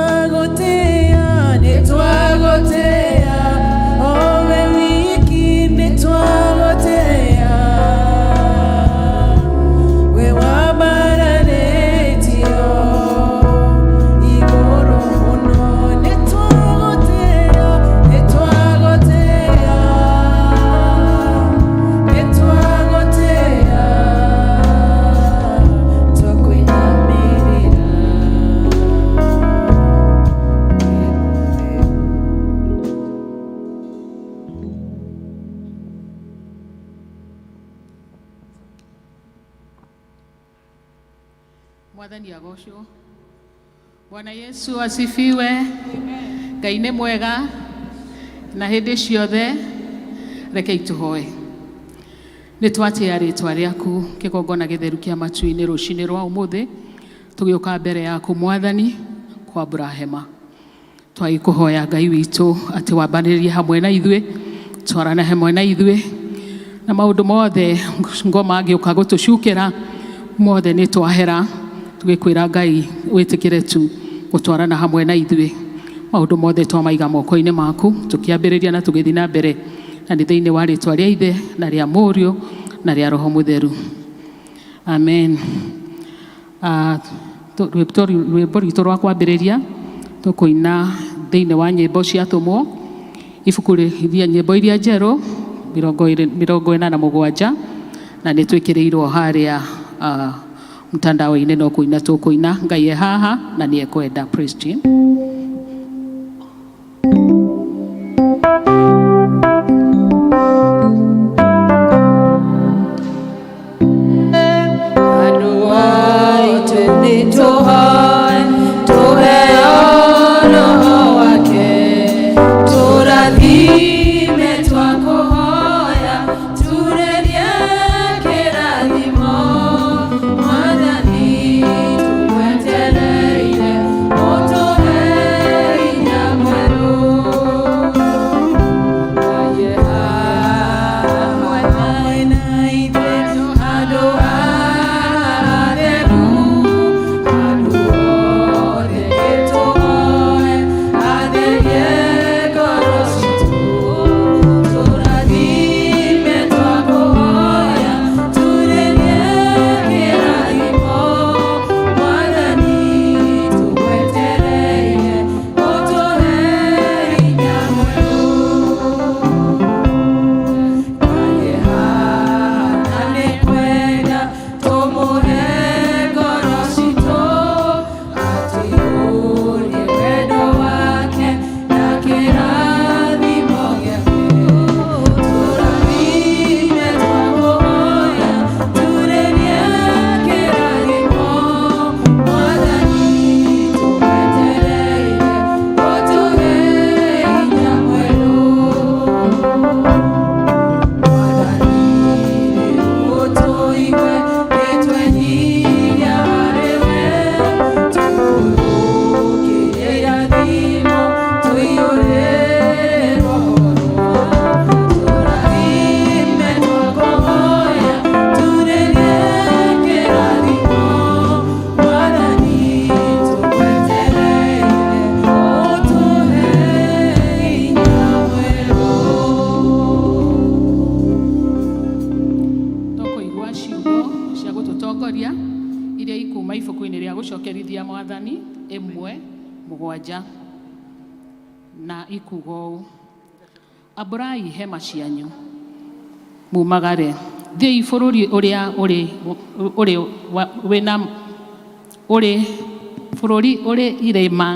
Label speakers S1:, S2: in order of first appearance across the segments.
S1: Nĩtwagũtĩĩa, nĩtwagũtĩĩa, o we wiki nĩtwagũtĩĩa. We wambararĩtio igũrũ mũno, nĩtwagũtĩĩa, nĩtwagũtĩĩa, nĩtwagũtĩĩa, tũkũinamĩrĩra. Wĩ mũtheru.
S2: Mwathani agocwo. Bwana Yesu asifiwe. Ngai nĩ mwega na hĩndĩ ciothe. Rekei tũhoe. Nĩ twatĩa rĩtwa rĩaku kĩgongona gĩtheru kĩa matu-inĩ rũcinĩ rwa ũmũthĩ tũgĩũka mbere yaku Mwathani kwambũra hema. Twagĩkũhoya Ngai witũ atĩ wambanĩrĩrie hamwe na ithuĩ, twarane hamwe na ithuĩ na maũndũ mothe ngoma angĩũka gũtũcukĩra mothe nĩ twahera tũgĩkwĩra Ngai wĩtĩkĩre tu gũtwarana hamwe na ithuĩ. Maũndũ mothe twamaiga moko-inĩ maku tũkĩambĩrĩria na tũgĩthiĩ na mbere, na nĩ thĩinĩ wa rĩtwa rĩa Ithe na rĩa Mũriũ na rĩa Roho Mũtheru, amen. Rwĩmbo rwitũ rwa kwambĩrĩria tũkũina thĩinĩ wa nyĩmbo cia atũmwo, ibuku rĩa nyĩmbo iria njerũ 47, na nĩ twĩkĩrĩirwo harĩa mtandao-inĩ, no kũina tũkũina. Ngai e haha na nĩ ekwenda. Praise team.
S1: Andũ aitũ nĩtũhoe tũheo Roho wake, tũrathime twakũhoya, turĩrie kĩrathimo. Mwathani, tũgwetereire ũtũhe hinya mwerũ. Ngai hamwe na ithuĩ handũ hatheru, handũ hothe nĩtũhoe atherie ngoro citũ, tũrathime twakũhoya, turĩrie kĩrathimo. Mwathani, tũgwetereire ũtũhe hinya mwerũ. Ngai haha nĩkwenda tũmũhe ngoro citũ, atũiyũrie wendo wake na kĩrathimo gĩake. Tũrathime twakũhoya, turĩrie kĩrathimo. Mwathani, tũgwetereire ũtũhe hinya mwerũ. Mwathani, rĩu ũtũigue nĩtwenyihia harĩ we, tũkũrũkĩrie irathimo, tũiyũrĩrwo. Tũrathime twakũhoya, turĩrie kĩrathimo. Mwathani, tũgwetereire ũtũhe hinya mwerũ.
S2: Tũkũigua ciugo cia gũtũtongoria iria ikuma ibuku-inĩ rĩa gũcokerithia Mwathani 1:7, na ikuga ũũ: Ambũrai hema cianyu mumagare, thiĩi bũrũri ũrĩa ũrĩ ũrĩ wĩna ũrĩ bũrũri ũrĩ irĩma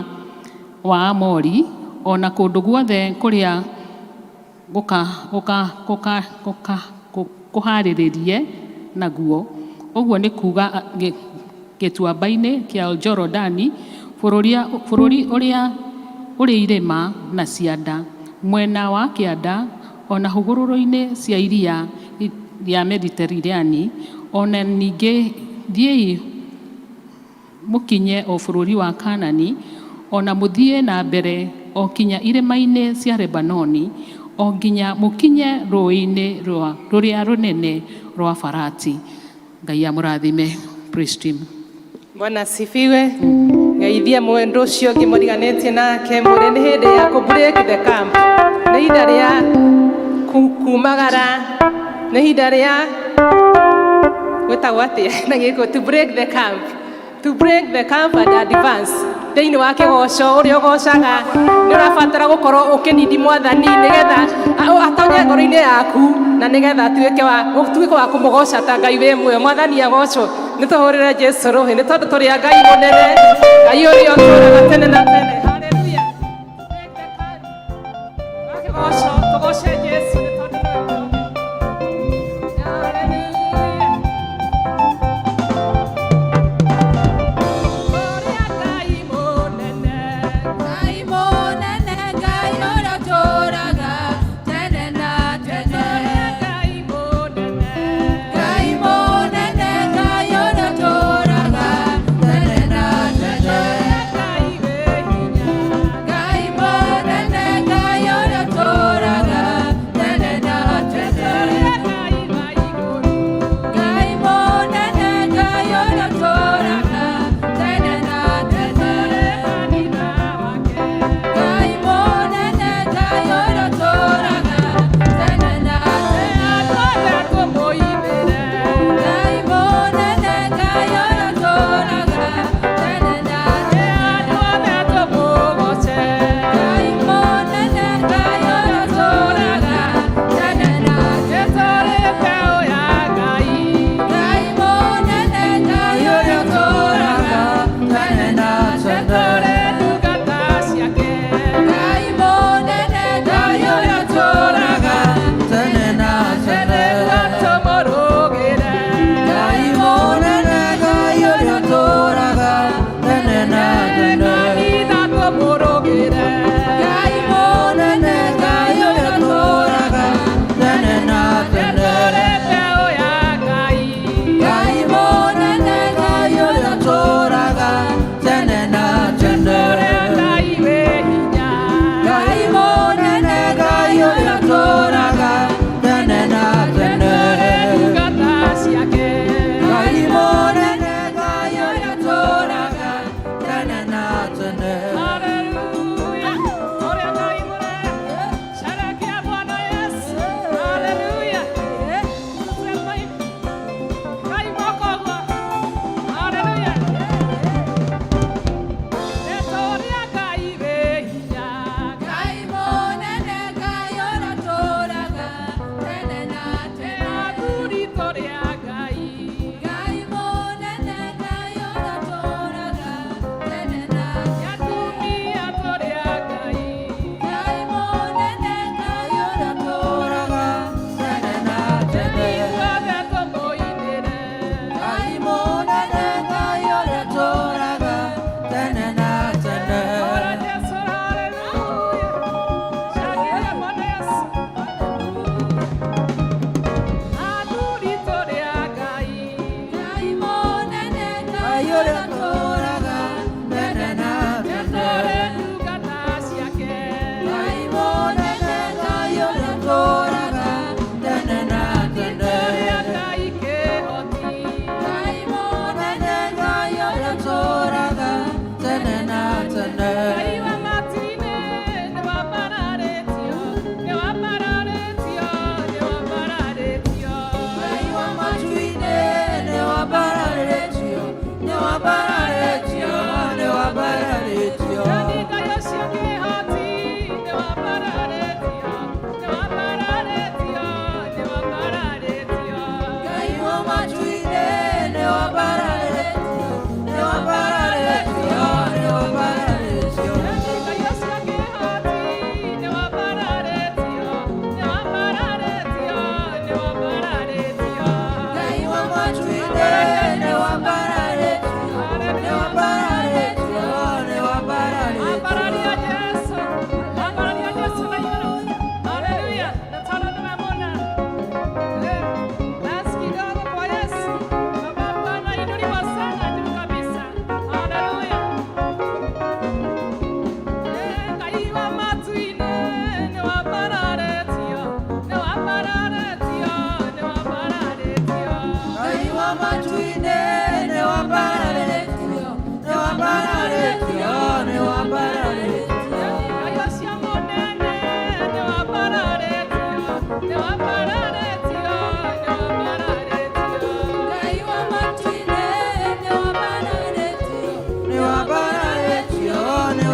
S2: wa Amori, ona kũndũ guothe kũrĩa gũka gũka gũka gũka kũharĩrĩrie naguo, ũguo nĩ kuga gĩtuamba-inĩ kĩa Jorodani, bũrũri ũrĩa ũrĩ irĩma na cianda mwena wa kĩanda, ona hũgũrũrũ-inĩ cia iria rĩa Mediteraneani, ona ningĩ thiĩi mũkinye o bũrũri wa Kaanani, ona mũthiĩ na mbere o kinya irĩma-inĩ cia Lebanoni, o nginya mũkinye rũũĩ-inĩ rũrĩa rũnene rwa Farati. Ngai amũrathime. Praise team.
S3: Bwana asifiwe. Geithia mũndũ ũcio ũngĩ mũriganĩtie nake, mwĩre nĩ hĩndĩ ya kũ break the camp, nĩ ihinda rĩa kumagara, nĩ ihinda rĩa gwĩtagwo atĩa na gĩkũ, to break the camp, to break the camp and advance thĩinĩ wa kĩgoco. Ũrĩa ũgocaga, nĩ ũrabatara gũkorwo ũkĩnindi Mwathani nĩgetha atonye ngoro-inĩ yaku na nĩgetha atuĩke wa ũtuĩke wa kũmũgoca ta Ngai wĩ muoyo. Mwathani agocwo. Nĩ tũhũrĩre Jesu rũhĩ nĩ tondũ tũrĩ a Ngai mũnene, Ngai ũrĩa ũtũũraga tene na tene. Haleluya. Break the camp. Kĩgoco, tũgoce Jesu nĩ tondũ nĩwe mwega. Haleluya. Ũrĩa Ngai mũnene.
S1: Ngai mũnene, Ngai ũrĩa ũtũũraga tene na tene.
S3: Ngai mũnene.
S1: Ngai mũnene, Ngai ũrĩa ũtũũraga tene na tene.
S3: Ngai wĩ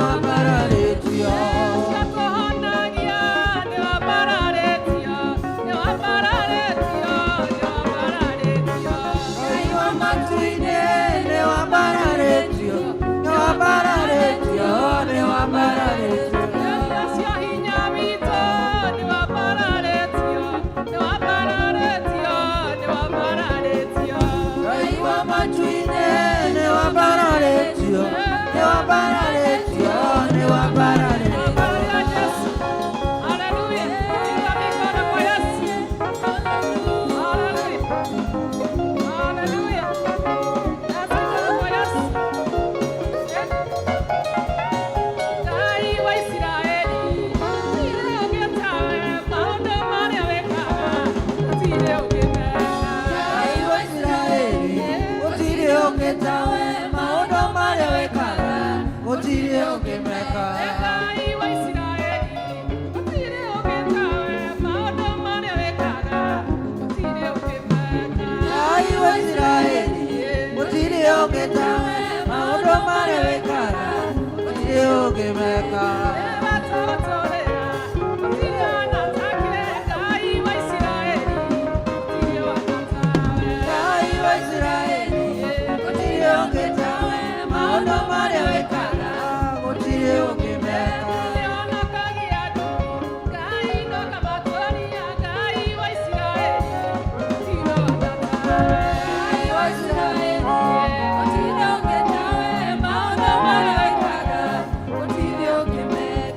S4: nĩwambararĩtio.
S3: Ũcio tũhonagia nĩwambararĩtio, nĩwambararĩtio, nĩwambararĩtio.
S4: Ngai wa matu-inĩ nĩwambararĩtio, nĩwambararĩtio, nĩwambararĩtio.
S3: Ũcio hinya witũ nĩwambararĩtio, nĩwambararĩtio, nĩwambararĩtio.
S4: Ngai wa matu-inĩ nĩwambararĩtio, nĩwambararĩtio, nĩwambararĩtio.
S3: Haleluya Yesu. Haleluya. Inua mikono kwa Yesu. Haleluya. Haleluya. Yesu kwa Yesu. Ngai wa Isiraeli, gũtirĩ ũngĩ tawe, maũndũ marĩa wĩkaga, gũtirĩ ũngĩ meka.
S4: Ngai wa Isiraeli, gũtirĩ ũngĩ tawe, maũndũ marĩa wĩkaga, gũtirĩ ũngĩ meka.
S3: Ngai wa Isiraeli, gũtirĩ ũngĩ tawe, maũndũ marĩa wĩkaga, gũtirĩ ũngĩ meka.
S4: Ngai wa Isiraeli, gũtirĩ ũngĩ tawe, maũndũ marĩa wĩkaga, gũtirĩ ũngĩ meka. Ngai wa Isiraeli, gũtirĩ ũngĩ tawe, maũndũ marĩa wĩkaga, gũtirĩ ũngĩ meka. Ngai wa Isiraeli, gũtirĩ ũngĩ tawe, maũndũ marĩa wĩkaga, gũtirĩ ũngĩ meka.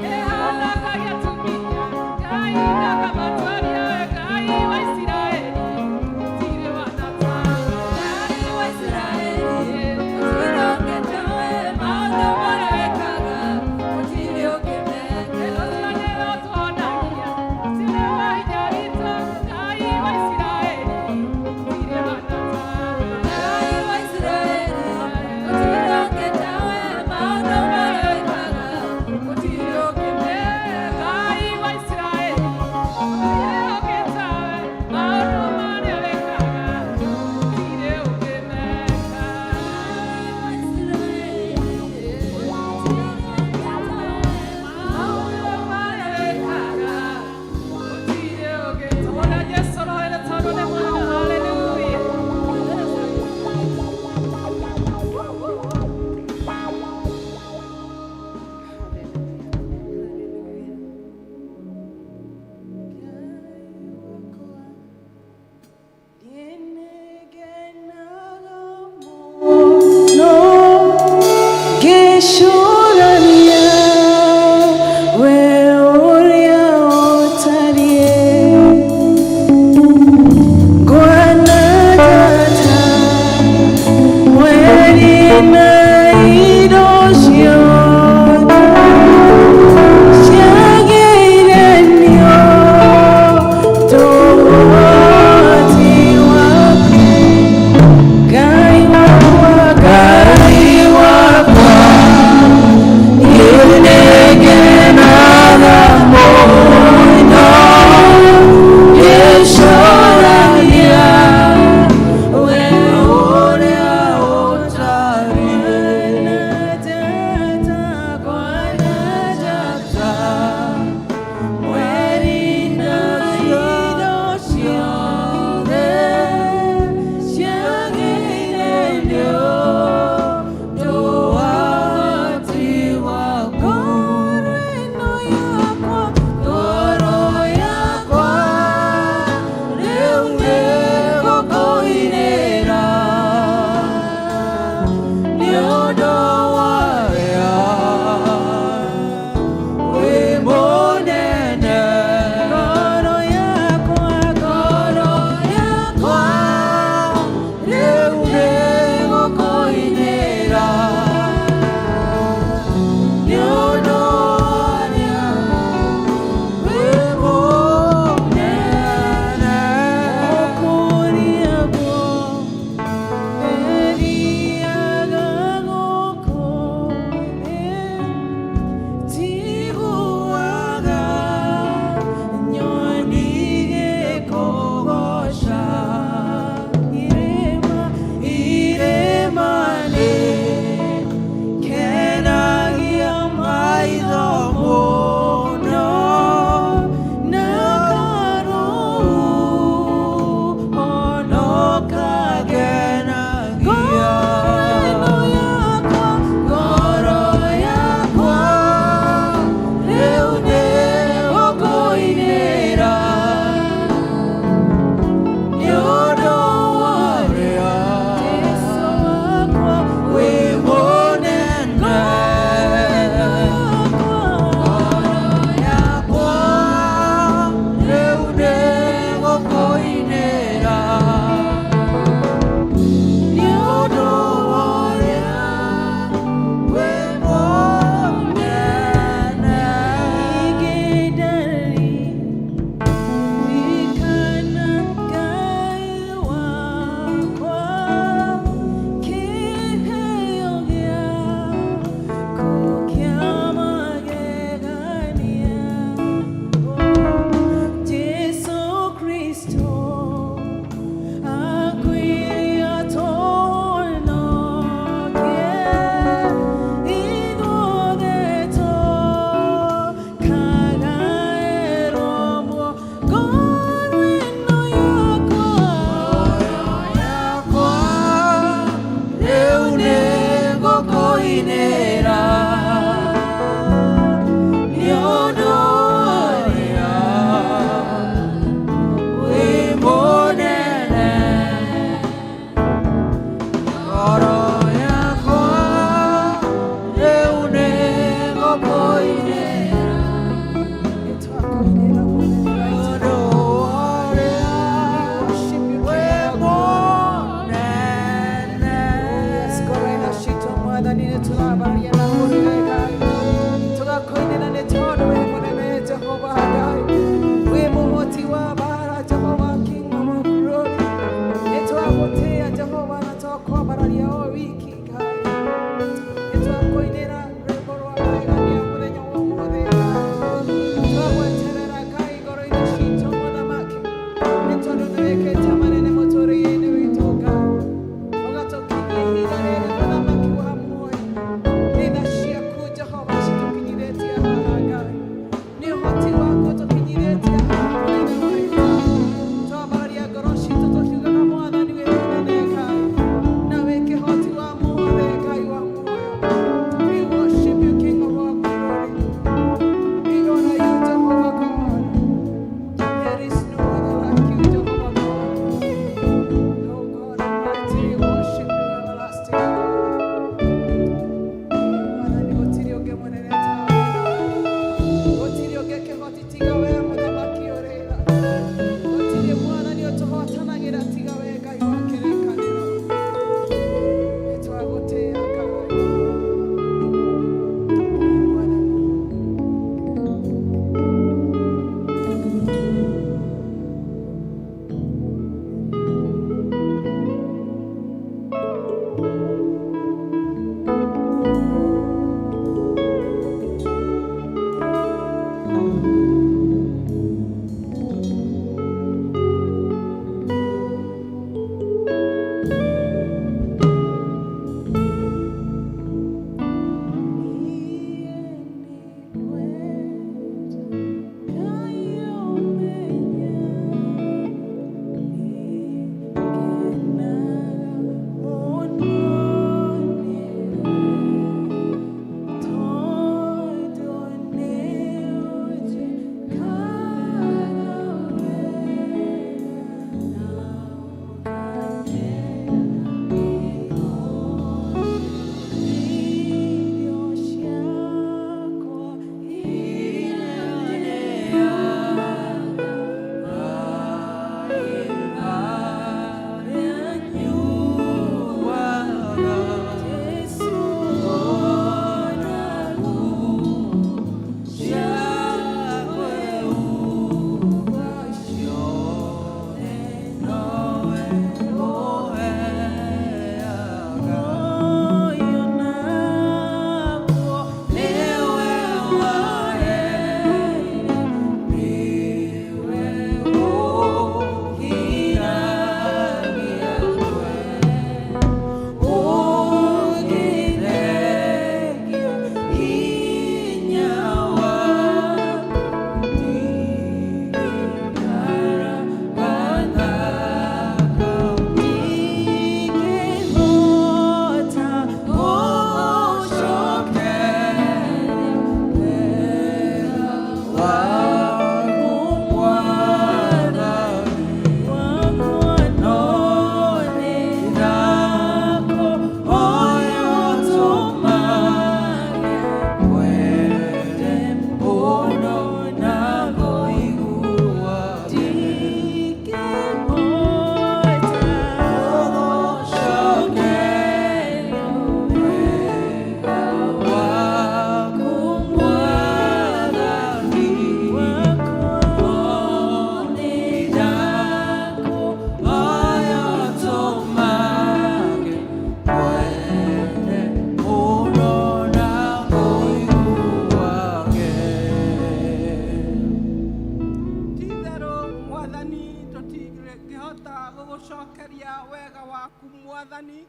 S5: Mwathani.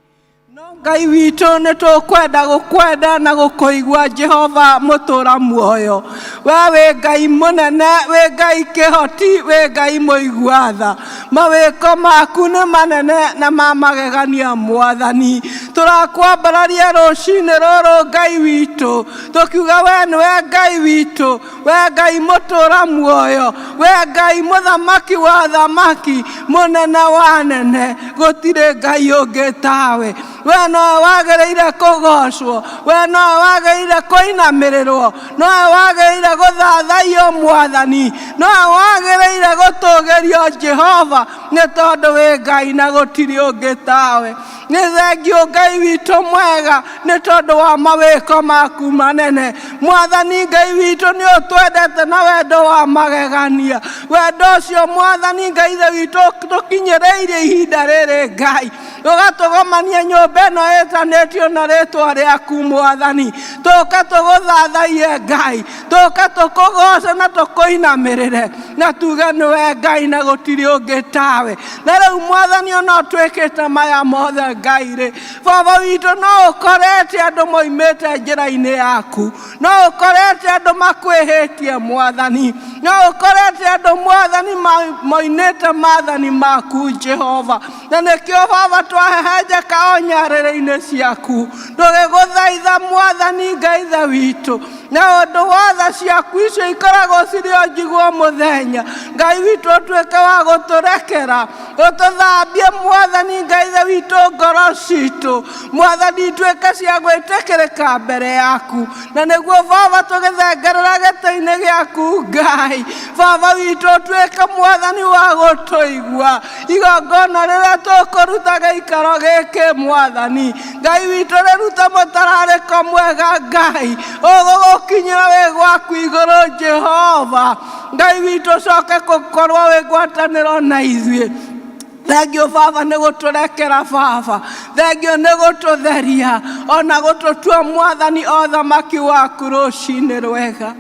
S5: No Ngai witũ nĩ tũkwenda gũkwenda na gũkũigua Jehova mũtũra muoyo. We wĩ Ngai mũnene, wĩ Ngai kĩhoti, wĩ Ngai mũigua tha. Mawĩko maku nĩ manene na ma magegania Mwathani. Tũrakwambararia rũcinĩ rũrũ Ngai witũ, tũkiuga we nĩwe Ngai witũ, we Ngai mũtũra muoyo, we Ngai mũthamaki wa thamaki, mũnene wa nene, gũtirĩ Ngai ũngĩ tawe. We nowe wagĩrĩire kũgocwo, we nowe wagĩrĩire kũinamĩrĩrwo, nowe wagĩrĩire gũthathaiyo Mwathani, nowe wagĩrĩire gũtũgĩrio Jehova, nĩ tondũ wĩ Ngai na gũtirĩ ũngĩ tawe. Nĩ thengio Ngai witũ mwega nĩ tondũ wa mawĩko maku manene. Mwathani Ngai witũ nĩ ũtwendete na wendo wa magegania. Wendo ũcio Mwathani Ngai ithe witũ tũkinyĩrĩirie ihinda rĩrĩ Ngai, ũgatũgomania nyũmba ĩno ĩtanĩtio na rĩtwa rĩaku Mwathani. Tũke tũgũthathaiye Ngai, tũke tũkũgoce na tũkũinamĩrĩre na tuge nĩwe Ngai na gũtirĩ ũngĩ tawe. Na rĩu Mwathani ona ũtwĩkĩte maya mothe Ngai rĩ, Baba witũ no ũkorete andũ moimĩte njĩra-inĩ yaku, no ũkorete andũ makwĩhĩtie Mwathani, no ũkorete andũ Mwathani moinĩte maathani maku Jehova. Na nĩkĩo Baba twahehenjeka o nyarĩrĩ-inĩ ciaku, tũgĩgũthaitha Mwathani Ngai ithe witũ, na ũndũ wa tha ciaku icio ikoragwo cirĩ o njiguo mũthenya. Ngai witũ ũtuĩke wa gũtũrekera, ũtũthambie Mwathani Ngai ithe witũ ngoro citũ, Mwathani ituĩke cia gwĩtĩkĩrĩka mbere yaku, na nĩguo Baba tũgĩthengerera gĩtĩ-inĩ gĩaku Ngai. Baba witũ ũtuĩke Mwathani wa gũtũigua igongona rĩrĩa tũkũruta gĩikaro gĩkĩ Mwathani Ngai witũ, rĩrute mũtararĩko mwega Ngai ũgũgũkinyĩra wĩ gwaku igũrũ Jehova Ngai witũ, ũcoke gũkorwo wĩ ngwatanĩro na ithuĩ. Thengio Baba nĩ gũtũrekera Baba, thengio nĩ gũtũtheria ona gũtũtua Mwathani o thamaki waku rũcinĩ rwega.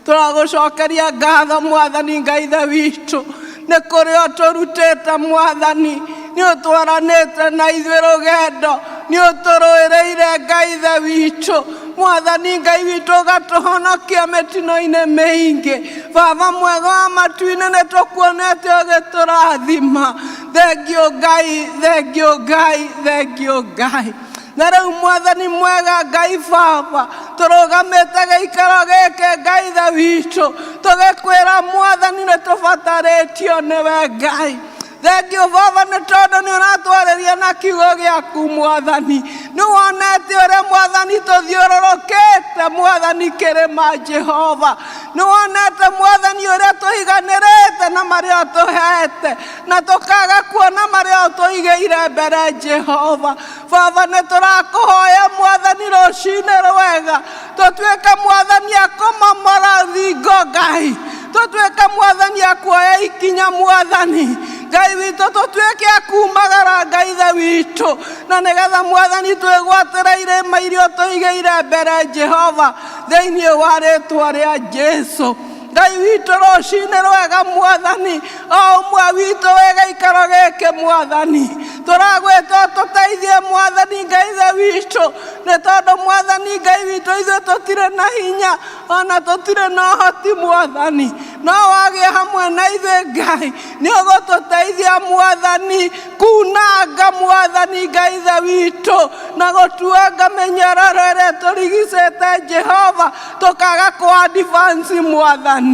S5: Tũragũcokeria ngatho Mwathani Ngai ithe witũ nĩ kũrĩa ũtũrutĩte Mwathani, nĩ ũtwaranĩte na ithuĩ rũgendo, nĩ ũtũrũĩrĩire Ngai ithe witũ Mwathani Ngai witũ, ũgatũhonokia mĩtino-inĩ mĩingĩ. Baba mwega wa matu-inĩ, nĩ tũkuonete ũgĩtũrathima. Thengio Ngai, thengio Ngai, thengio Ngai. Na rĩu Mwathani mwega Ngai Baba, tũrũgamĩte gĩikaro gĩkĩ Ngai ithe witũ, tũgĩkwĩra Mwathani nĩ tũbatarĩtio nĩwe Ngai. Thengio Baba nĩ tondũ nĩ ũratwarĩria na kiugo gĩaku Mwathani. Nĩ wonete ũrĩa Mwathani tũthiũrũrũkĩte Mwathani kĩrĩma Jehova. Nĩ wonete Mwathani ũrĩa tũiganĩrĩte na marĩa ũtũhete, na tũkaga kuona marĩa ũtũigĩire mbere Jehova. Baba nĩ tũrakũhoya Mwathani rũcinĩ rwega, tũtuĩke Mwathani akũmomora thingo Ngai, tũtuĩke Mwathani akuoya ikinya Mwathani Ngai witũ, tũtuĩke akumagara Ngai ithe witũ, na nĩgetha Mwathani twĩgwatĩre irĩma iria ũtũigĩire mbere Jehova, thĩinĩ wa rĩtwa rĩa Jesu. Ngai witũ rũcinĩ rwega Mwathani, o ũmwe witũ wĩ gĩikaro gĩkĩ Mwathani, tũragwĩta ũtũteithie Mwathani Ngai ithe witũ, nĩ tondũ Mwathani Ngai witũ ithuĩ tũtirĩ na hinya ona tũtirĩ na ũhoti Mwathani, no wagĩa hamwe na ithuĩ Ngai nĩ ũgũtũteithia Mwathani kunanga Mwathani Ngai ithe witũ na gũtuanga mĩnyororo ĩrĩa tũrigicĩte Jehova, tũkaga kũ advance Mwathani.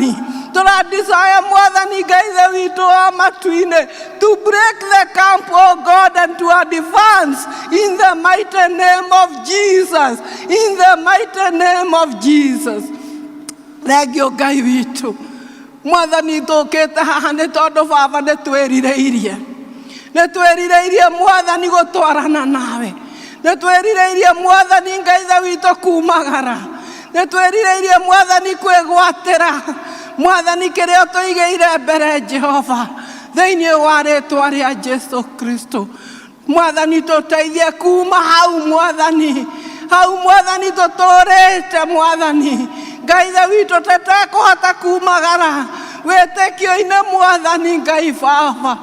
S5: Tũradesire Mwathani Ngai ithe witũ wa matu-inĩ to break the camp, oh God, and to advance in the mighty name of Jesus, in the mighty name of Jesus. Thengio Ngai witũ Mwathani, tũkĩte haha nĩ tondũ Baba nĩ twĩrirĩirie, nĩ twĩrirĩirie Mwathani gũtwarana nawe, nĩ twĩrirĩirie Mwathani Ngai ithe witũ kumagara, nĩ twĩrirĩirie Mwathani kwĩgwatĩra Mwathani kĩrĩa ũtũigĩire mbere Jehova, thĩinĩ wa rĩtwa rĩa Jesu Kristo. Mwathani tũteithie kuma hau Mwathani, hau Mwathani tũtũrĩte Mwathani Ngai ithe witũ tũtekũhota kumagara wĩtĩkio-inĩ Mwathani Ngai Baba.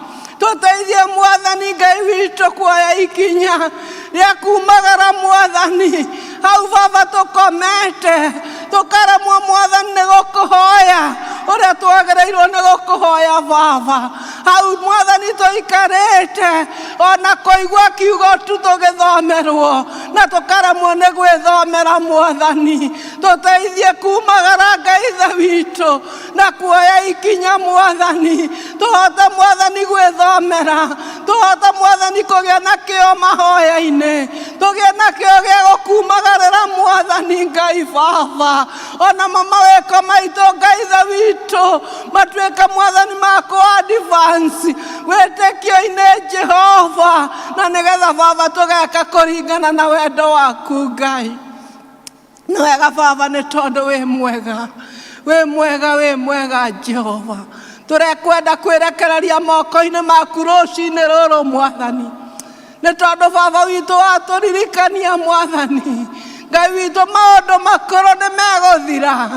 S5: Tũteithie Mwathani Ngai witũ kuoya ikinya rĩa kumagara Mwathani hau baba tũkomete tũkaremwo Mwathani nĩ gũkũhoya ũrĩa twagĩrĩirwo nĩ gũkũhoya baba hau Mwathani tũikarĩte ona kũigua kiugo tu tũgĩthomerwo na tũkaremwo nĩ gwĩthomera Mwathani. Tũteithie kumagara Ngai ithe witũ na kuoya ikinya Mwathani, tũhote Mwathani gwĩthomera, tũhote Mwathani kũgĩa na kĩo mahoya-inĩ, tũgĩe na kĩo gĩa gũkumagarĩra Mwathani Ngai baba, ona mawĩko maitũ Ngai ithe witũ matuĩke Mwathani ma kũ advance wĩtĩkio-inĩ Jehova, na nĩgetha baba tũgeka kũringana na wendo waku Ngai. Nĩ wega baba nĩ tondũ wĩ mwega, wĩ mwega, wĩ mwega Jehova. Tũrekwenda kwĩrekereria moko-inĩ maku rũcinĩ rũrũ Mwathani, nĩ tondũ baba witũ watũririkania Mwathani Ngai witũ maũndũ makũrũ nĩ megũthira,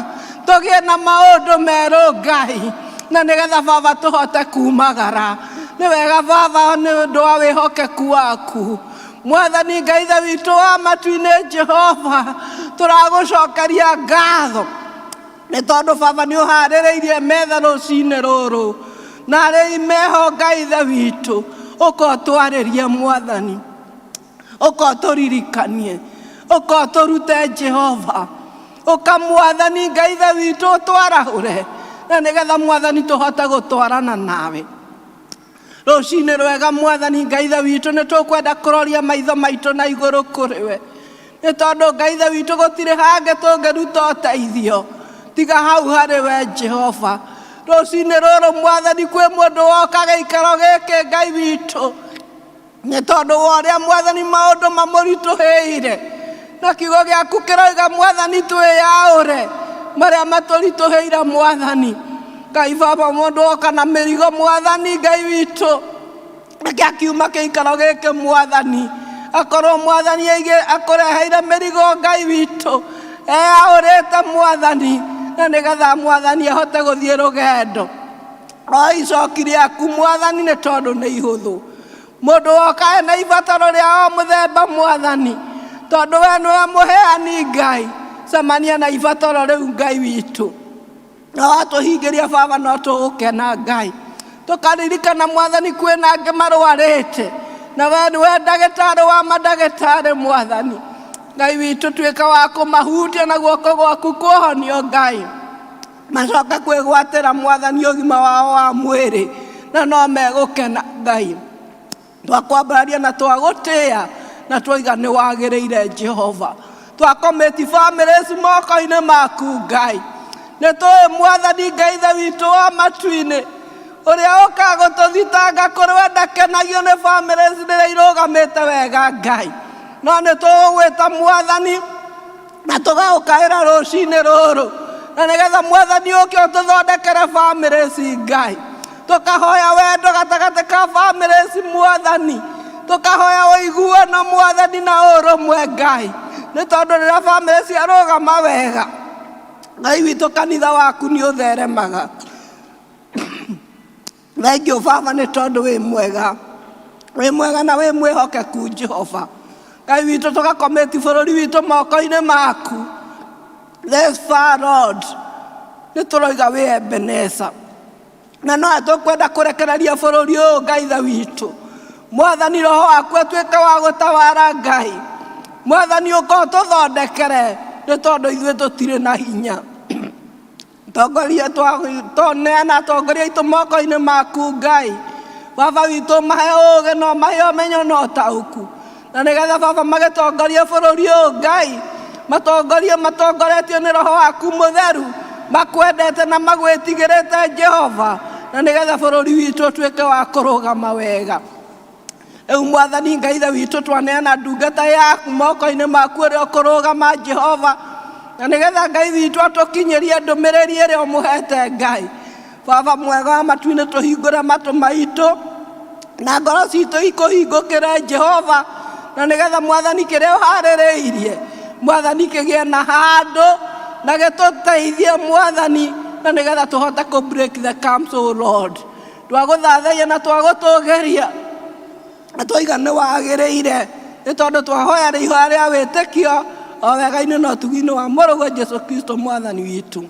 S5: tũgĩe na maũndũ merũ Ngai, na nĩgetha baba tũhote kumagara. Nĩ wega baba nĩ ũndũ wa wĩhokeku waku Mwathani Ngai ithe witũ wa matu-inĩ Jehova, tũragũcokeria ngatho nĩ tondũ baba nĩ ũharĩrĩirie metha rũcinĩ rũrũ, na arĩi meho Ngai ithe witũ, ũka ũtwarĩrie Mwathani, ũka ũtũririkanie, ũka ũtũrute Jehova, ũka Mwathani Ngai ithe witũ ũtwarahũre, na nĩgetha Mwathani tũhote gũtwarana nawe rũcinĩ rwega. Mwathani Ngai ithe witũ, nĩ tũkwenda kũroria maitho maitũ na igũrũ kũrĩ we, nĩ tondũ Ngai ithe witũ gũtirĩ hangĩ tũngĩruta ũteithio tiga hau harĩ we Jehova. Rũcinĩ rũrũ Mwathani, kwĩ mũndũ woka gĩikaro gĩkĩ Ngai witũ nĩ tondũ wa ũrĩa Mwathani maũndũ mamũritũhĩire, na kiugo gĩaku kĩroiga Mwathani twĩyaũre marĩa matũritũhĩire. Mwathani Ngai baba, mũndũ woka na mĩrigo Mwathani Ngai witũ, reke akiuma gĩikaro gĩkĩ Mwathani akorwo Mwathani akũreheire mĩrigo Ngai witũ eyaũrĩte Mwathani, na nĩgetha Mwathani ahote gũthiĩ rũgendo o icoki rĩaku Mwathani, nĩ tondũ nĩ ihũthũ. Mũndũ woka ena ibataro rĩa o mũthemba Mwathani, tondũ we nĩwe mũheani Ngai, cemania na ibataro rĩu Ngai witũ, na watũhingĩria baba no tũgũkena Ngai. Tũkaririkana Mwathani kwĩna angĩ marwarĩte, na we nĩwe ndagĩtarĩ wa mandagĩtarĩ Mwathani Ngai witũ, tuĩka wa kũmahutia na guoko gwaku kũhonio Ngai, macoke kwĩgwatĩra Mwathani ũgima wao wa mwĩrĩ, na no megũkena Ngai. Twakwambararia na twagũtĩĩa na twaiga nĩ wagĩrĩire Jehova. Twakomĩti families moko-inĩ maku Ngai, nĩ tũĩ Mwathani Ngai ithe witũ wa matu-inĩ ũrĩa ũkaga gũtũthitanga kũrĩ we ndakenagio nĩ families rĩrĩa irũgamĩte wega Ngai, no nĩ tũgũgwĩta Mwathani na tũgaũkaĩra rũcinĩ rũrũ, na nĩgetha Mwathani ũke ũtũthondekere families Ngai. Tũkahoya wendo gatagatĩ ka families Mwathani, tũkahoya ũiguano Mwathani na ũrũmwe Ngai, nĩ tondũ rĩrĩa famĩlĩ ciarũgama wega Ngai witũ, kanitha waku nĩ ũtheremaga. Thengiũ baba nĩ tondũ wĩ mwega, wĩ mwega na wĩ mwĩhokeku Jehova Ngai witũ. Tũgakomĩti bũrũri witũ moko-inĩ maku. This far, Lord, nĩ tũroiga wĩ Ebeneza, na no tũkwenda kũrekereria bũrũri ũyũ Ngai ithe witũ. Mwathani, roho waku atuĩke wa gũtawara Ngai. Mwathani, ũka ũtũthondekere, nĩ tondũ ithuĩ tũtirĩ na hinya. Tongoria, twaneana atongoria aitũ moko-inĩ maku Ngai baba witũ, mahe ũũgĩ no mahe ũmenyo na ũtaũku, na nĩgetha baba magĩtongoria bũrũri ũyũ Ngai, matongorie matongoretio nĩ roho waku mũtheru, makwendete na magwĩtigĩrĩte Jehova, na nĩgetha bũrũri witũ ũtuĩke wa kũrũgama wega. Rĩu Mwathani Ngai ithe witũ, twaneana ndungata yaku moko-inĩ maku ũrĩa ũkũrũgama Jehova, na nĩgetha Ngai witũ atũkinyĩrie ndũmĩrĩri ĩrĩa ũmũhete. Ngai baba mwega wa matu-inĩ, tũhingũre matũ maitũ na ngoro citũ ikũhingũkĩre Jehova, na nĩgetha Mwathani kĩrĩa ũharĩrĩirie Mwathani kĩgĩe na handũ na gĩtũteithie Mwathani, na nĩgetha tũhote kũ break the camps, O Lord. Twagũthathaia na twagũtũgĩria na twaiga nĩ wagĩrĩire nĩ tondũ twahoya rĩ ihoya rĩa wĩtĩkio o wega-inĩ na ũtugi-inĩ wa mũrũguo Jesu Kristo mwathani witũ.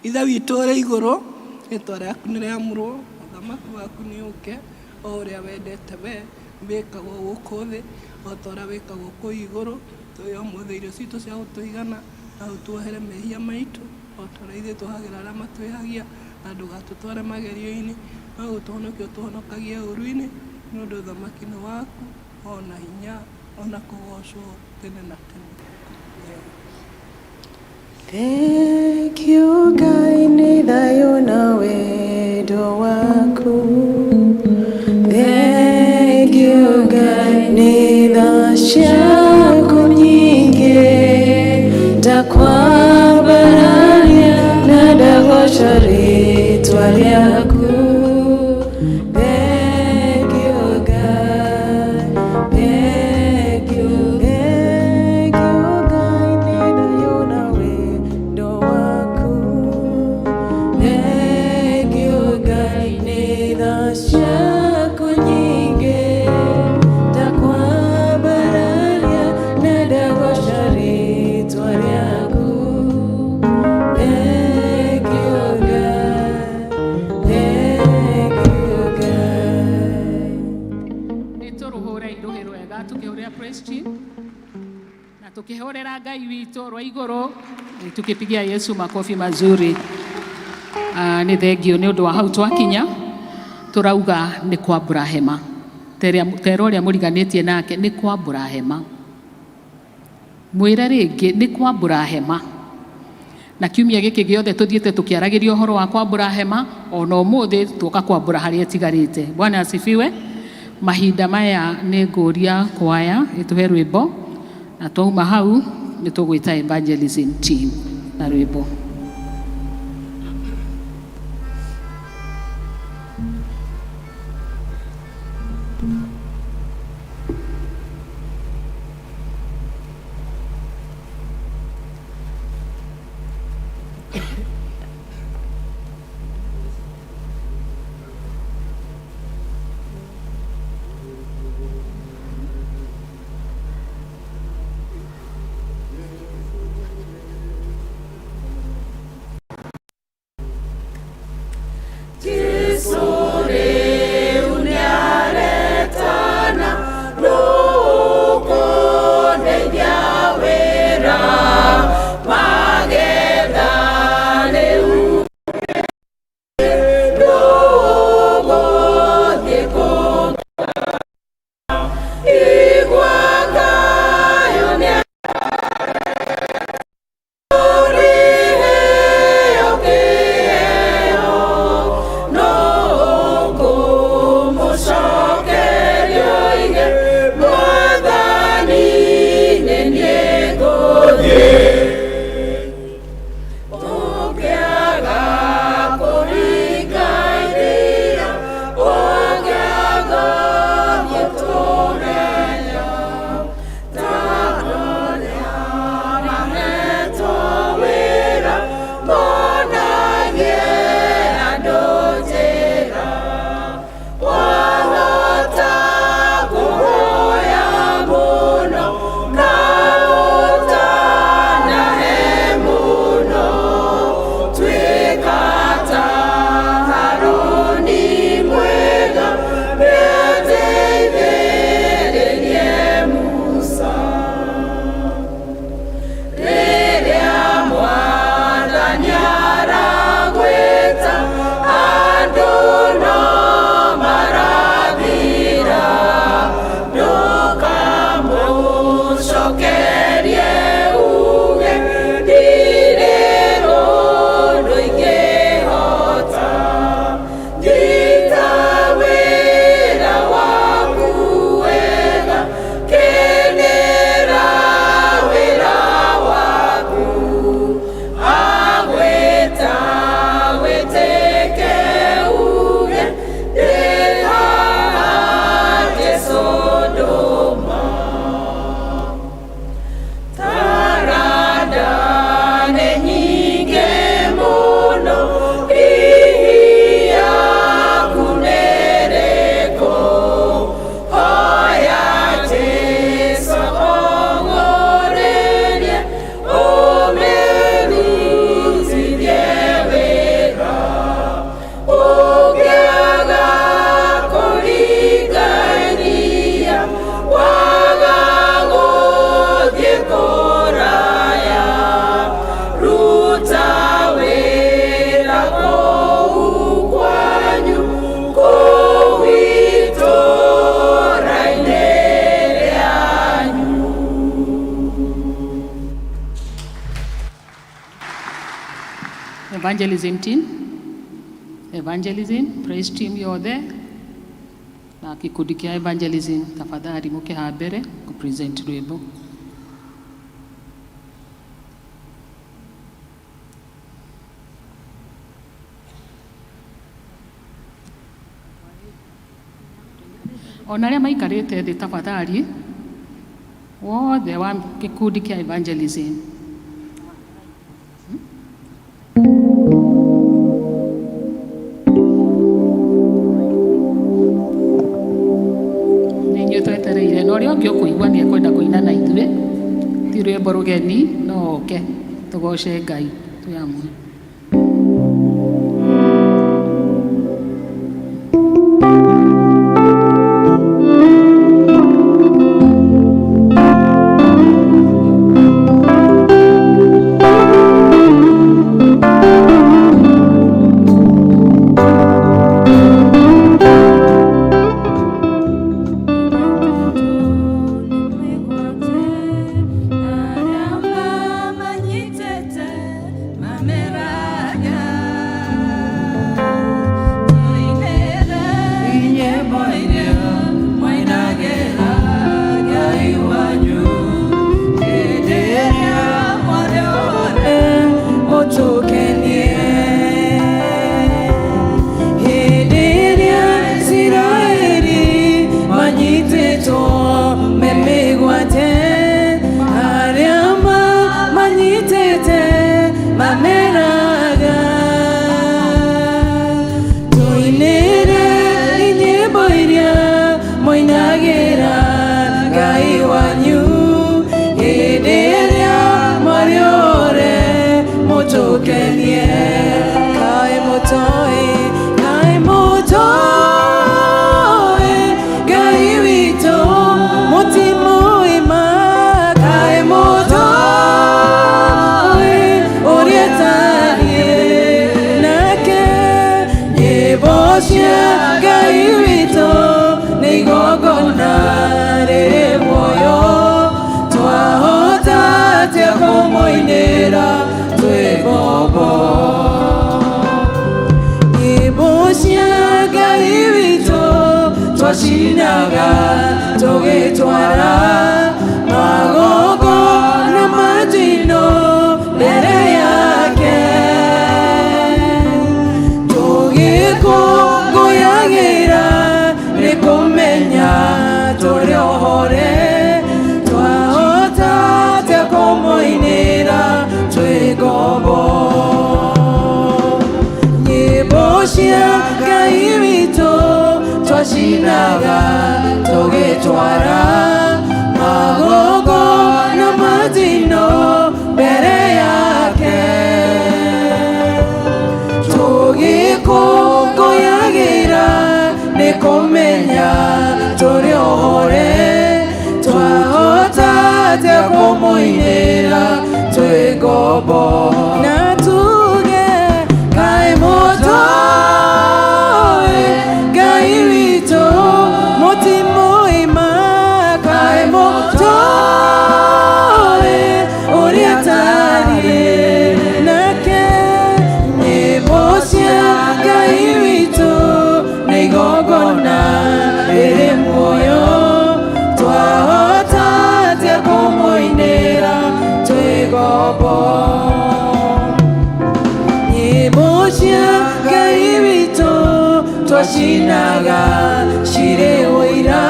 S5: Ithe witũ ũrĩ igũrũ, rĩtwa rĩaku nĩ rĩamũrwo, ũthamaki waku nĩ ũke, o ũrĩa wendete we wĩkagwo gũkũ thĩ o ta ũrĩa wĩkagwo kũu igũrũ. Tũhe ũmũthĩ irio citũ cia gũtũigana, na ũtuohere mehia maitũ o ta ũrĩa ithuĩ tuohagĩra arĩa matwĩhagia, na ndũgatũtware magerio-inĩ, no gũtũhonokia ũtũhonokagie ũũru-inĩ, nĩ ũndũ ũthamaki nĩ waku, ona hinya, ona kũgocwo tene na tene.
S6: Thank you, Ngai, nĩ thayũ na wendo waku. Thank you, Ngai, nĩ tha ciaku nyingĩ. Ndakwambararia na ndagoca rĩtwa rĩaku. Thank you, Ngai. Thank you, thank you, Ngai, nĩ thayũ na wendo waku. Thank you, Ngai, nĩ tha ciaku nyingĩ. Ndakwambararia na ndagoca rĩtwa rĩaku. Thank you, Ngai. Thank you, Ngai.
S2: Nĩ tũrũhũre irũhĩ rwega tũkĩhũrĩra praise team na tukihurira Ngai witũ rwa igũrũ, tukipigia Yesu makofi mazuri. Nĩ thengio nĩ ũndũ wa hau twakinya tũrauga nĩ kwambũra hema. Tera ũrĩa mũriganĩtie nake nĩ kwambũra hema, mwĩre rĩngĩ nĩ kwambũra hema. Na kiumia gĩkĩ gĩothe tũthiĩte tũkĩaragĩria ũhoro wa kwambũra hema, ona ũmũthĩ tuoka kwambũra harĩa ĩtigarĩte. Bwana asifiwe. Mahinda maya nĩ ngũria kwaya ĩtũhe rwĩmbo, na twauma hau nĩ tũgwĩta evangelism team na rwĩmbo. Evangelism team, evangelism praise team yothe na gĩkundi kĩa evangelism, tafadhali mũke haha mbere kũ present rwĩmbo. Ona arĩa maikarĩte thĩ, tafadhali, wothe wa gĩkundi kĩa evangelism. Nĩ inyuĩ twetereire, na ũrĩa ũngĩ ũkũigua nĩ ekwenda kũina na ithuĩ, ti rwĩmbo rũgeni, no oke tũgoce Ngai twĩ hamwe.
S6: Mũtũkenie hĩndĩ ĩrĩa Isiraeli manyitĩtwo me mĩgwate, arĩa manyitĩte mameraga, tũinĩre inyĩmbo iria mũinagĩra Ngai wanyu hĩndĩ ĩrĩa mwarĩ ore mũtũkenie. Kaĩ mũtoĩ, kaĩ mũtoĩ Ngai witũ, mũtimũĩ ma, kaĩ mũtoĩ ũrĩa tariĩ nake, nyĩmbo cia Ngai witũ nĩ igongona rĩrĩ muoyo, twahota atĩa kũmũinĩra twĩ ngombo? Nyĩmbo cia Ngai witũ twacinaga tũgĩtwara magongona ma njino mbere yake, tũgĩkũngũyagĩra nĩ kũmenya tũrĩ ohore, twahota atĩa kũmũinĩra twĩ ngombo? Nyĩmbo cia Ngai witũ twacinaga tũgĩtwara magongona ma njino mbere yake, tũgĩkũngũyagĩra nĩ kũmenya tũrĩ ohore, twahota atĩa kũmũinĩra twĩ ngombo? Na tuge, kaĩ mũtoĩ Ngai witũ, mũtimũĩ ma, kaĩ mũtoĩ ũrĩa tariĩ nake, nyĩmbo cia Ngai witũ nĩ igongona rĩrĩ muoyo, twahota atĩa kũmũinĩra twĩ ngombo? Nyĩmbo cia Ngai witũ twacinaga cirĩ ũira,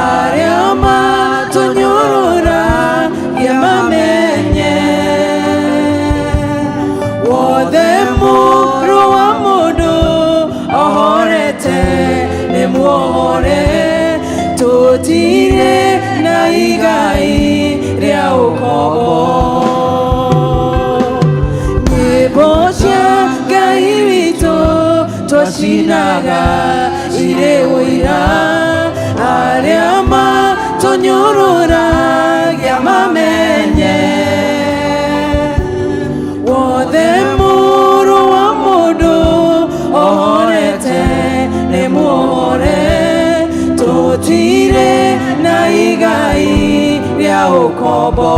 S6: arĩa matũnyũrũra mamenye wothe mũrũ wa mũndũ ohorete nĩ muohore, tũtirĩ na igai rĩa ũkombo. Nyĩmbo cia Ngai witũ twacinaga irĩ ũira, arĩa matũnyũrũragia mamenye wothe mũrũ wa mũndũ ohorete nĩ muohore, tũtirĩ na igai rĩa ũkombo.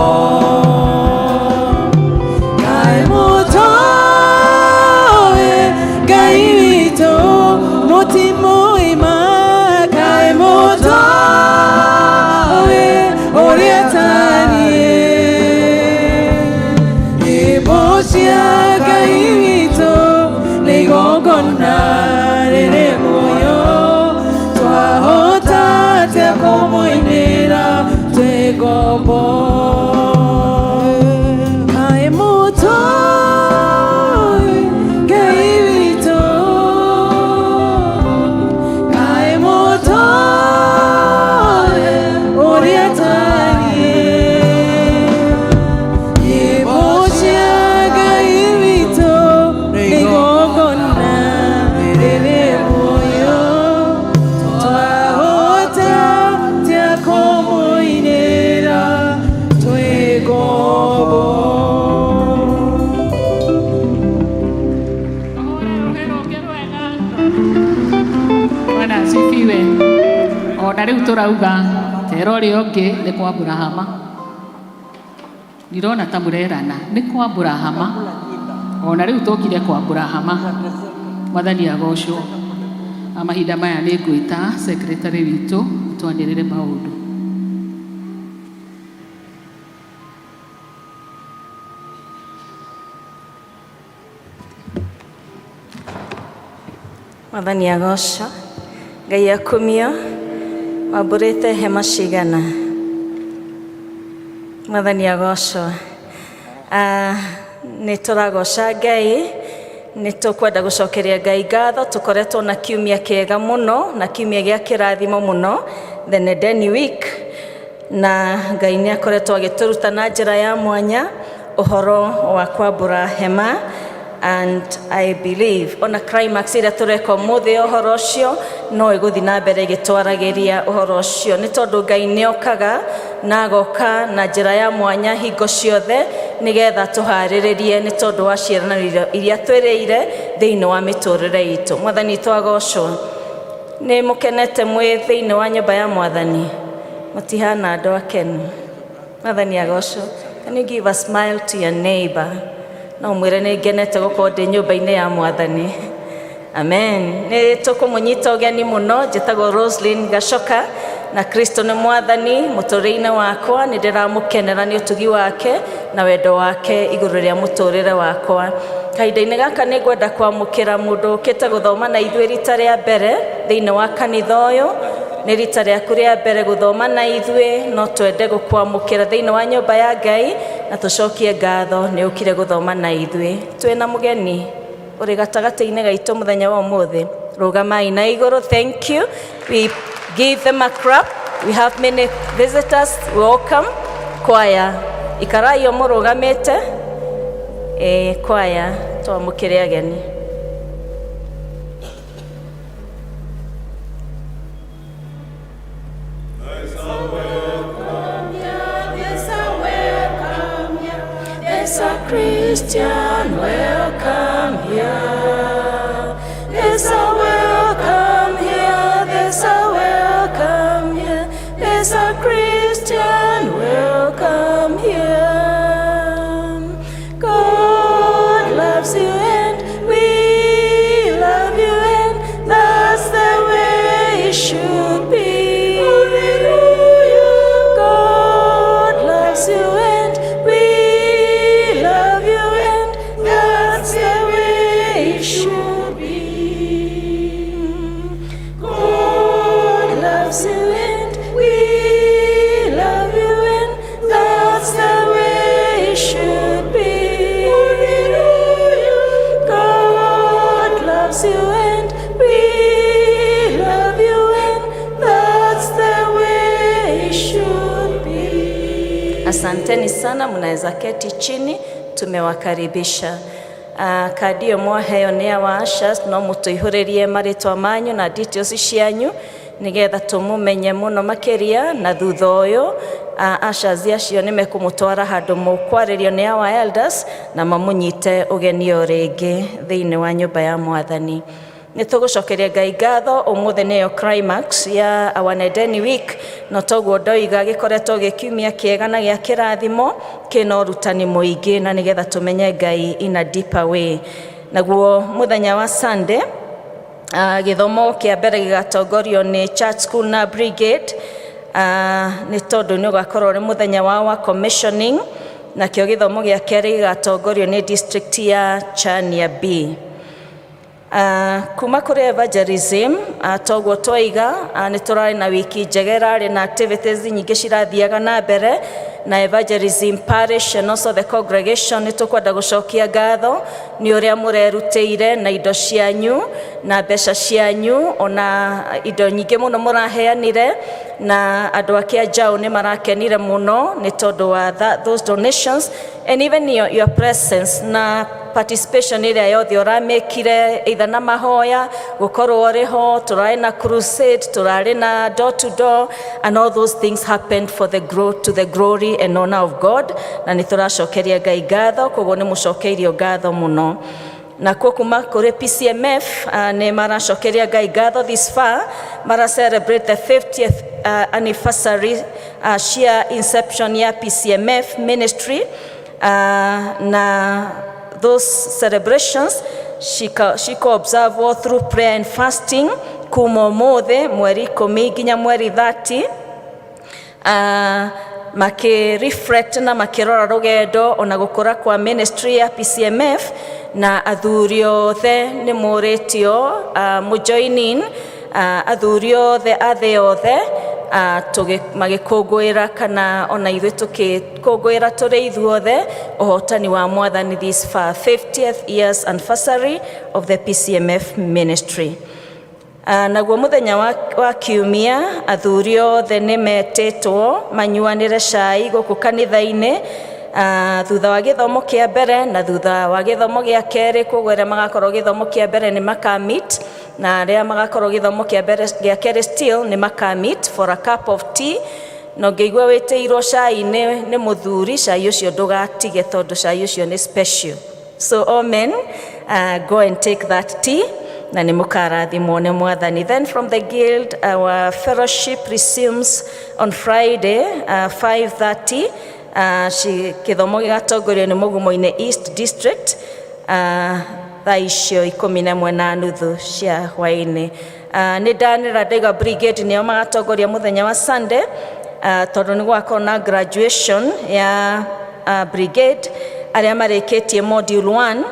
S6: Kaĩ mũtoĩ ngombo Kaĩ mũtũĩ Ngai witũ Kaĩ mũtũĩ ũrĩa tariĩ Nyĩmbo cia Ngai witũ nĩ igongona rĩrĩ muoyo twahota tia kũmũinĩra twĩ ngombo.
S2: Bwana asifiwe. Ona rĩu tũrauga tera ũrĩa ũngĩ nĩ kwambũra hama. Ndirona ta mũrerana nĩ kwambũra hama. Ona rĩu tũkire kwambũra hama. Mwathani agocwo. Na mahinda maya nĩ ngwĩta secretary witũ twanĩrĩre maũndũ.
S7: Mwathani agocwo. Ngai akumio. Wambũrĩte hema cigana? Mwathani agocwo. Ah, nĩ tũragoca Ngai, nĩ tũkwenda gũcokeria Ngai ngatho. Tũkoretwo na kiumia kĩega mũno na kiumia gĩa kĩrathimo mũno, the Nedeni Week, na Ngai nĩ akoretwo agĩtũruta na njĩra ya mwanya ũhoro wa kwambũra hema, and I believe ona climax ĩrĩa tũreka ũmũthĩ ũhoro ũcio no ĩgũthiĩ na mbere ĩgĩtwaragĩria ũhoro ũcio, nĩ tondũ Ngai nĩ okaga na agoka na njĩra ya mwanya hingo ciothe nĩgetha tũharĩrĩrie nĩ tondũ wa ciĩranĩro iria twĩrĩire thĩinĩ wa mĩtũrĩre itũ. Mwathani witũ agocwo. Nĩ mũkenete mwĩ thĩinĩ wa nyũmba ya Mwathani? Mũtihana andũ akenu. Mwathani agocwo. Can you give a smile to your neighbor? No mwĩre nĩ ngenete gũkorwo ndĩ nyũmba-inĩ ya Mwathani. Amen. Nĩ tũkũmũnyita ũgeni mũno. Njĩtagwo Roslyn Gacoka na Kristo nĩ Mwathani mũtũrĩre-inĩ wakwa. Nĩ ndĩramũkenera nĩ ũtugi wake na wendo wake igũrũ rĩa mũtũrĩre wakwa. Kahinda-inĩ gaka nĩ ngwenda kwamũkĩra mũndũ ũkĩte gũthoma na ithuĩ rita rĩa mbere thĩinĩ wa kanitha ũyũ. Nĩ rita rĩaku rĩa mbere gũthoma na ithuĩ, no twende gũkwamũkĩra thĩinĩ wa nyũmba ya Ngai na tũcokie ngatho nĩ ũkire gũthoma na ithuĩ. Twĩna mũgeni ũrĩ gatagatĩ-inĩ gaitũ mũthenya wa ũmũthĩ. Rũgamai na igũrũ. Thank you. We give them a clap. We have many visitors. Welcome. Kwaya, ikarai o mũrũgamĩte. Ĩ kwaya, twamũkĩre ageni.
S1: There's a Christian welcome here. There's a welcome here. There's a welcome here. There's a Christian welcome here. God loves you and we love you, and that's the way it should be. Hallelujah. God loves you and we love you, and that's the way it should be. God loves you and we love you, and that's the way it should be. Hallelujah. God loves you and we love you, and that's the way it should be.
S7: Asanteni sana, mnaweza keti chini, tumewakaribisha. Kandi ĩyo mwaheo nĩ awa ushers, no mũtũihũrĩrie marĩtwa manyu na details cianyu nĩgetha tũmũmenye mũno makĩria, na thutha ũyũ ushers acio nĩ mekũmũtwara handũ mũkwarĩrio nĩ our elders na mamũnyite ũgeni o rĩngĩ thĩinĩ wa nyũmba ya Mwathani. Nĩ tũgũcokeria Ngai ngatho. Ũmũthĩ nĩyo climax ya our Nedeni Week, no toguo ndoiga gĩkoretwo gĩkiumia kĩega na gĩa kĩrathimo kĩna ũrutani mũingĩ na nĩgetha tũmenye Ngai in a deeper way. Naguo mũthenya wa Sunday, gĩthomo kĩa mbere gĩgatongorio nĩ Church School na Brigade, nĩ tondũ nĩ ũgakorwo ũrĩ mũthenya wao wa commissioning, nakĩo gĩthomo gĩa kerĩ gĩgatongorio nĩ district ya Chania B. Kuma kũrĩ evangelism, toguo twaiga, nĩ tũrarĩ na wiki njega ĩrarĩ na activities nyingĩ cirathiaga na mbere na evangelism parish and also the congregation. Nĩ tũkwenda gũcokia ngatho nĩ ũrĩa mũrerutĩire na indo cianyu na mbeca cianyu, ona indo nyingĩ mũno mũraheanire, na andũ a Kĩanjaũ nĩ marakenire mũno nĩ tondũ wa those donations and even your presence na participation ĩrĩa yothe ũramĩkire, either na mahoya, gũkorwo ũrĩ ho. Tũrarĩ na crusade, tũrarĩ na door to door, and all those things happened for the growth to the glory and honor of God, na nĩ tũracokeria Ngai ngatho. Koguo nĩ mũcokeirio ngatho mũno. Nakuo kuma kũrĩ PCMF, nĩ maracokeria Ngai ngatho this far mara celebrate the 50th anniversary cia inception ya PCMF ministry, na those celebrations cika observe all through prayer and fasting kuma ũmũthĩ mweri 10 nginya mweri 30, makĩ reflect na makĩrora rũgendo ona gũkũra kwa ministry ya PCMF. Na athuri othe nĩ mũrĩtio mũ join in, athuri othe a thĩ yothe, magĩkũngũĩra kana ona ithuĩ tũkĩkũngũĩra tũrĩ ithuothe ũhotani wa Mwathani this far, 50th years anniversary of the PCMF ministry. Naguo mũthenya wa kiumia, athuri othe nĩ metĩtwo manyuanĩre cai gũkũ kanitha-inĩ, thutha wa gĩthomo kĩa mbere na thutha wa gĩthomo gĩa kerĩ. Koguo arĩa magakorwo gĩthomo kĩa mbere nĩ makamit, na arĩa magakorwo gĩthomo kĩa mbere gĩa kerĩ still nĩ makamit for a cup of tea. Na ũngĩigua wĩtĩirwo cai nĩ mũthuri, cai ũcio ndũgatige, tondũ cai ũcio nĩ special. So all men, go and take that tea na nĩ mũkarathimwo nĩ Mwathani. Then from the guild, our fellowship resumes on Friday, 5:30. Gĩthomo gĩgatongorio nĩ Mũgumo-inĩ East District, thaa icio 11:30 cia hwaĩ-inĩ. Nĩ ndanĩra ndaiga brigade nĩo magatongoria mũthenya wa Sunday, tondũ nĩ gũgakorwo na graduation ya brigade arĩa marĩkĩtie module 1.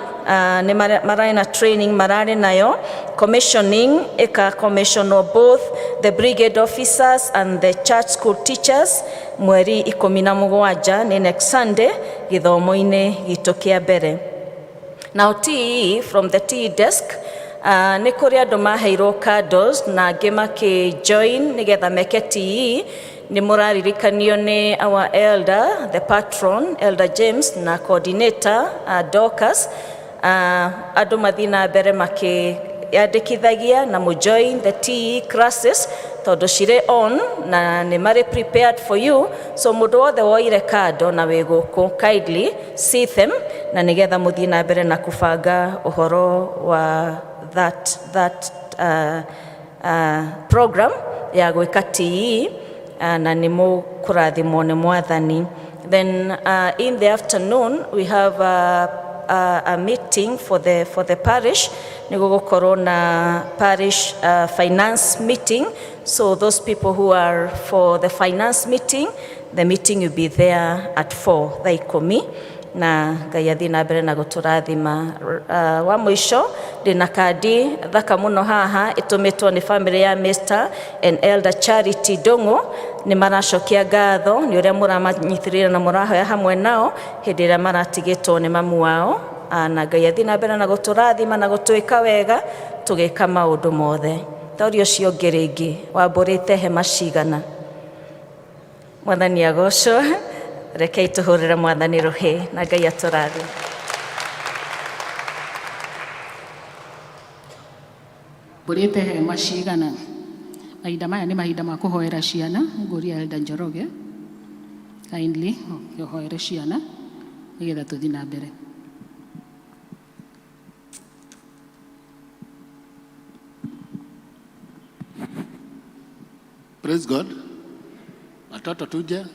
S7: Nĩ mararĩ na training mararĩ nayo commissioning, ĩka commissionwo both the brigade officers and the church school teachers mweri 17, nĩ next Sunday, gĩthomo-inĩ gitũ kĩa mbere. Now TE, from the TE desk, nĩ kũrĩ andũ maheirwo candles na angĩ makĩ join nĩgetha meke TE. Nĩ mũraririkanio nĩ our elder, the patron, Elder James, na coordinator, Dorcas, andũ mathiĩ na mbere makĩyandĩkithagia na mũ join the TE classes, tondũ cirĩ on na nĩ marĩ prepared for you. So mũndũ wothe woire kando na wĩ gũkũ, kindly see them na nĩgetha mũthiĩ na mbere na kũbanga ũhoro wa that program ya gwĩka TE, na nĩ mũkũrathimwo nĩ Mwathani. Then in the afternoon we have a meeting for the parish. Nĩ gũgũkorwo na parish finance meeting, so those people who are for the finance meeting, the meeting will be there at 4, thaa 10, na Ngai athiĩ na mbere na gũtũrathima. Wa mũico, ndĩna kandi thaka mũno haha ĩtũmĩtwo nĩ family ya Mr and Elder Charity Ndung'u. Nĩ maracokia ngatho nĩ ũrĩa mũramanyitĩrĩra na mũrahoya hamwe nao hĩndĩ ĩrĩa maratigĩtwo nĩ mamu wao. Na Ngai athiĩ na mbere na gũtũrathima na gũtwĩka wega tũgĩka maũndũ mothe. Tori ũcio ũngĩ rĩngĩ wambũrĩte hema cigana. Mwathani agocwo. Rekei tũhũrĩre Mwathani rũhĩ na Ngai atũrathime.
S2: Mbũrĩte hema cigana. Mahinda maya nĩ mahinda ma kũhoera ciana. Ngũria Elder Njoroge kindly ũhoere ciana nĩgetha tũthiĩ na mbere.
S8: Praise God. Watoto tuje.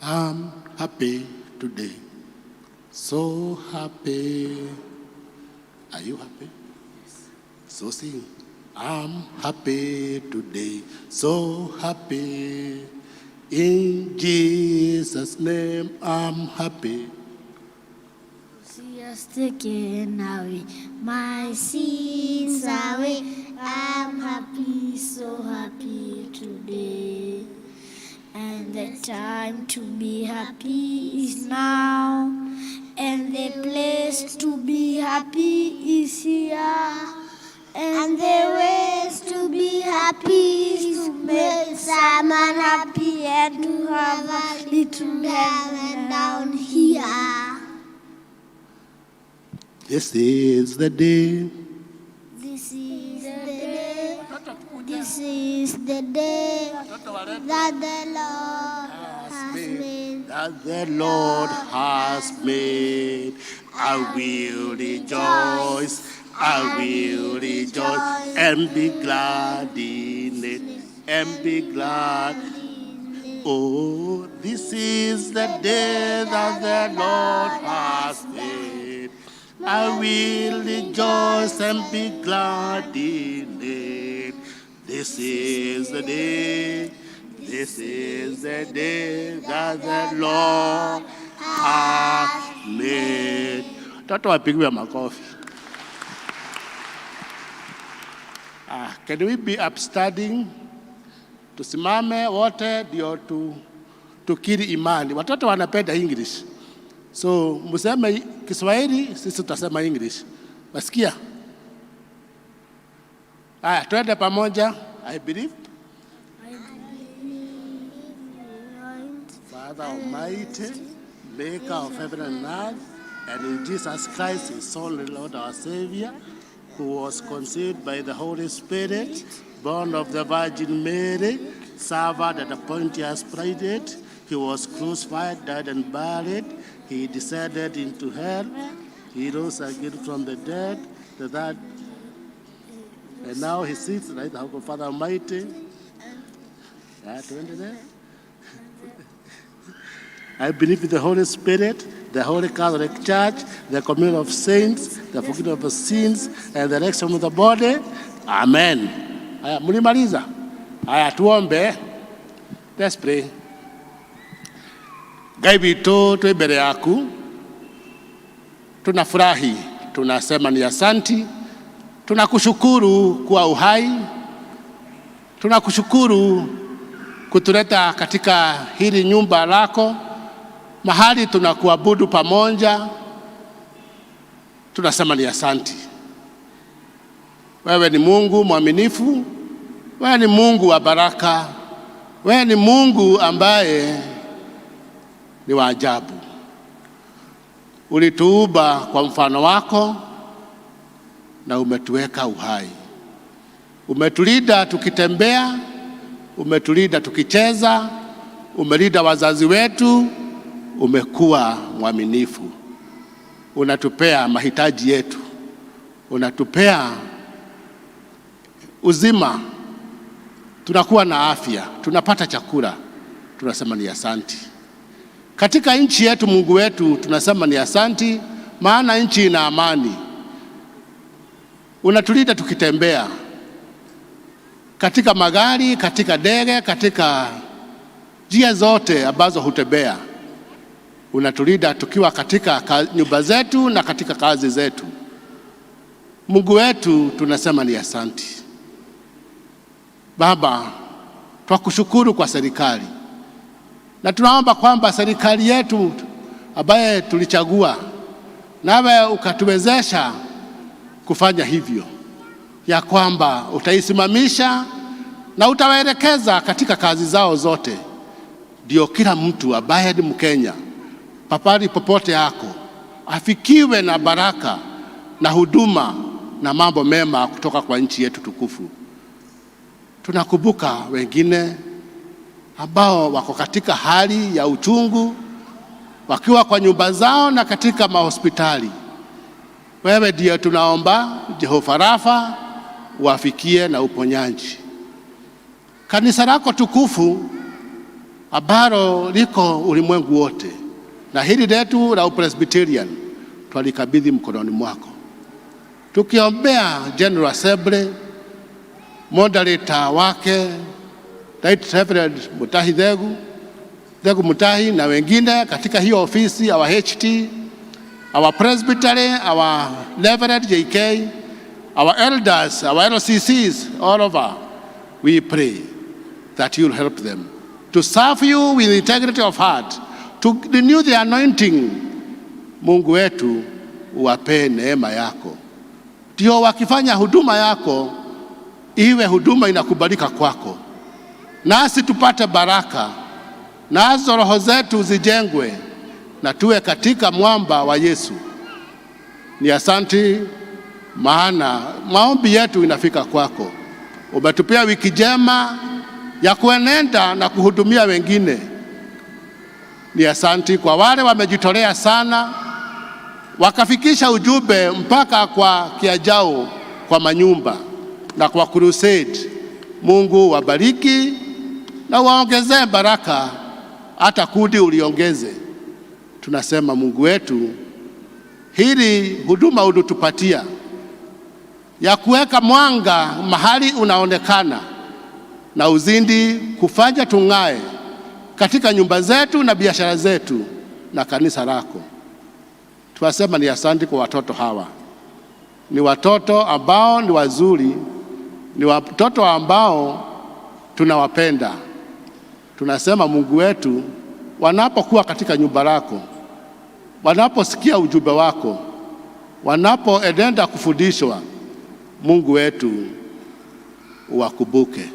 S8: I'm happy today. So happy. Are you happy? So sing. I'm happy today. So happy. In Jesus' name, I'm happy.
S9: She has taken away my sins away. I'm happy, so happy today. And the time to be happy is now. And the place to be happy is here. And the ways to be happy is to make someone happy and to have a little heaven down here.
S8: This is the day.
S9: This is the day. This is the day that the Lord has made.
S8: That the Lord has made. I will rejoice, I will rejoice and be glad in it, and be glad. Oh, this is the day that the Lord has made. I will rejoice and be glad in it. This is the day, this is the day that the Lord has made. Watoto wapigiwe makofi. Ah, can we be upstanding? Tusimame wote ndio tukiri imani. Watoto wanapenda English. So mseme Kiswahili, sisi tutasema English. Wasikia? Haya, twende pamoja. I believe. Father Almighty, maker of heaven and earth, and in Jesus Christ, his Son, Lord our Savior, who was conceived by the Holy Spirit, born of the Virgin Mary, suffered at the Pontius Pilate, he was crucified, died, and buried. He descended into hell. He rose again from the dead, the third, and now he sits right hand of Father Almighty. Yeah, tuendelee. I believe in the Holy Spirit, the Holy Catholic Church, the communion of saints, the forgiveness of sins, and the resurrection of the body. Amen. Haya, mlimaliza? Haya, tuombe. Let's pray. Ngai witũ twĩ mbere yaku, tunafurahi, tunasema ni asanti, tunakushukuru kwa uhai, tunakushukuru kutuleta katika hili nyumba lako mahali tunakuabudu pamoja, tunasema ni asanti. Wewe ni Mungu mwaminifu, wewe ni Mungu wa baraka, wewe ni Mungu ambaye ni wa ajabu. Ulituumba kwa mfano wako na umetuweka uhai. Umetulinda tukitembea, umetulinda tukicheza, umelinda wazazi wetu, umekuwa mwaminifu. Unatupea mahitaji yetu, unatupea uzima, tunakuwa na afya, tunapata chakula, tunasema ni asanti. Katika nchi yetu, Mungu wetu, tunasema ni asanti, maana nchi ina amani. Unatulinda tukitembea katika magari, katika ndege, katika njia zote ambazo hutembea. Unatulinda tukiwa katika nyumba zetu na katika kazi zetu. Mungu wetu, tunasema ni asanti. Baba, twakushukuru kwa serikali na tunaomba kwamba serikali yetu ambaye tulichagua, nawe ukatuwezesha kufanya hivyo, ya kwamba utaisimamisha na utawaelekeza katika kazi zao zote, ndio kila mtu ambaye ni Mkenya papali popote yako afikiwe na baraka na huduma na mambo mema kutoka kwa nchi yetu tukufu. Tunakumbuka wengine ambao wako katika hali ya uchungu wakiwa kwa nyumba zao na katika mahospitali. Wewe ndiye tunaomba Jehova Rafa wafikie na uponyaji. Kanisa lako tukufu ambalo liko ulimwengu wote na hili letu la Presbyterian twalikabidhi mkononi mwako, tukiombea General Assembly, moderator wake Right Reverend Mutahi Thegu Thegu Mutahi na wengine katika hiyo ofisi our HT. Our presbytery, our Reverend JK, our elders, our LCCs all over, we pray that you'll help them to serve you with integrity of heart, to renew the anointing. Mungu wetu, uwapee neema yako, ndio wakifanya huduma yako iwe huduma inakubalika kwako, nasi tupate baraka, nazo roho zetu zijengwe na tuwe katika mwamba wa Yesu. Ni asanti, maana maombi yetu inafika kwako. Umetupea wiki njema ya kuenenda na kuhudumia wengine. Ni asanti kwa wale wamejitolea sana wakafikisha ujumbe mpaka kwa Kiajao, kwa manyumba na kwa crusade. Mungu wabariki na waongezee baraka, hata kudi uliongeze. Tunasema Mungu wetu, hili huduma ulitupatia ya kuweka mwanga mahali unaonekana na uzidi kufanya tung'ae katika nyumba zetu na biashara zetu na kanisa lako. Tunasema ni asante kwa watoto hawa. Ni watoto ambao ni wazuri, ni watoto ambao tunawapenda. Tunasema Mungu wetu, wanapokuwa katika nyumba lako, wanaposikia ujumbe wako, wanapoenenda kufundishwa, Mungu wetu uwakumbuke,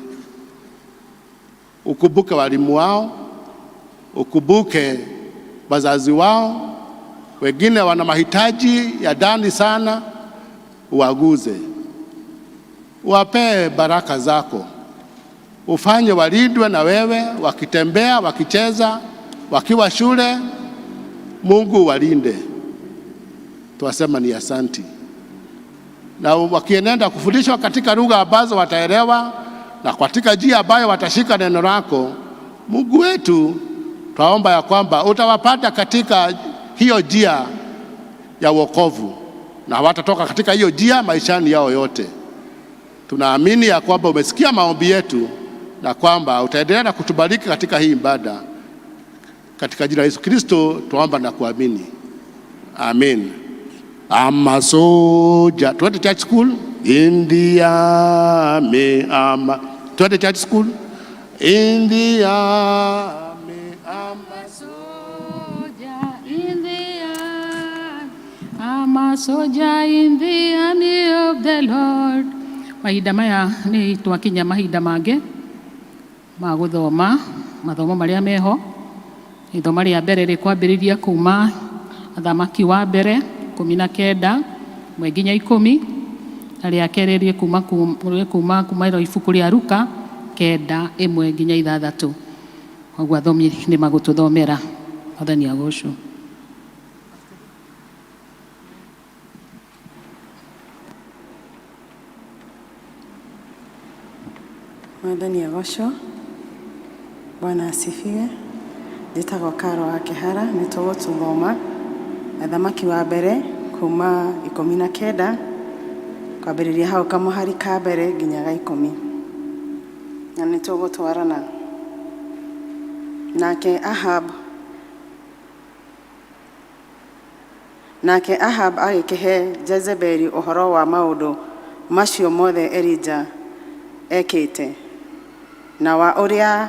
S8: ukumbuke walimu wao, ukumbuke wazazi wao. Wengine wana mahitaji ya ndani sana, uwaguze, uwapee baraka zako, ufanye walindwe na wewe, wakitembea, wakicheza, wakiwa shule, Mungu walinde. Twasema ni asanti, na wakienenda kufundishwa katika lugha ambazo wataelewa na katika njia ambayo watashika neno lako, Mungu wetu, twaomba ya kwamba utawapata katika hiyo njia ya wokovu na hawatatoka katika hiyo njia maishani yao yote. Tunaamini ya kwamba umesikia maombi yetu na kwamba utaendelea na kutubariki katika hii ibada. Katika jina la Yesu Kristo tuomba na kuamini, amen. I'm a soldier. Twende church school in the army. I'm a... Twende church school in the army. I'm
S2: a soldier in the army. I'm a soldier in the army of the Lord. Mahinda maya nĩ twakinya mahinda mangĩ ma gũthoma mathomo marĩa meho. Ithoma rĩa mbere rĩkwambĩrĩria kuma Athamaki wa mbere 19 1 nginya 10, na rĩa kerĩ rĩkuma kuma ibuku rĩa Luka 9 1 nginya 6. Koguo athomi nĩ magũtũthomera. Mwathani agocwo.
S10: Mwathani agocwo. Bwana asifiwe. Njĩtagwo Karo wa Kĩhara, nĩ tũgũthoma Athamaki wa mbere kuma 19 kwambĩrĩria hau kamũhari ka mbere nginya ga 10, na nĩ tũgũtwarana. Nake Ahab agĩkĩhe Jezebeli ũhoro wa maũndũ macio mothe Elija ekĩte, na wa ũrĩa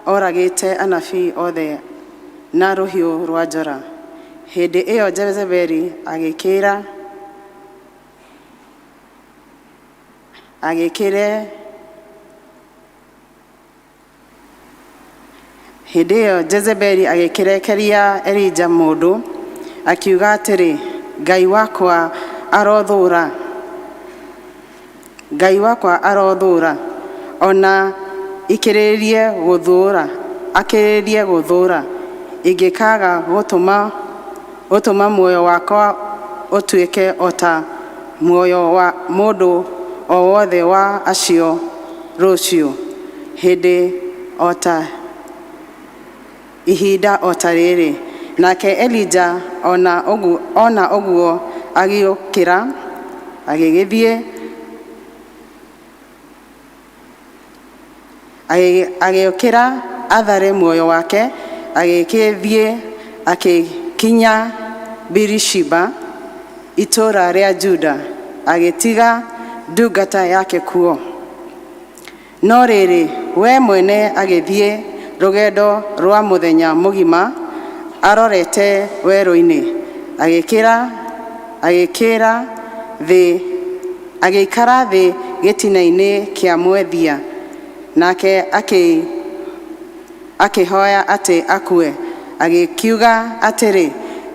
S10: oragĩte anabii othe na rũhiũ rwa njora. Hĩndĩ ĩyo Jezebeli agĩkĩra agĩkĩre Hĩndĩ ĩyo Jezebeli agĩkĩrekeria Elija mũndũ, akiuga atĩrĩ, Ngai wakwa arothũũra, Ngai wakwa arothũũra, o na ikĩrĩrĩrie gũthũũra, akĩrĩrĩrie gũthũũra, ingĩkaaga gũtũma muoyo wakwa ũtuĩke o ta muoyo wa mũndũ o wothe wa acio rũciũ, hĩndĩ o ta ihinda o ta rĩrĩ. Nake Elija ona ũguo agĩũkĩra agĩgĩthiĩ agĩũkĩra athare muoyo wake, agĩgĩthiĩ agĩkinya Birishiba, itũũra rĩa Juda, agĩtiga ndungata yake kuo. No rĩrĩ, we mwene agĩthiĩ rũgendo rwa mũthenya mũgima arorete werũ-inĩ, agĩkĩra agĩkĩra thĩ agĩikara thĩ gĩtina-inĩ kĩa mwethia, nake akĩ akĩhoya atĩ akue, agĩkiuga atĩrĩ,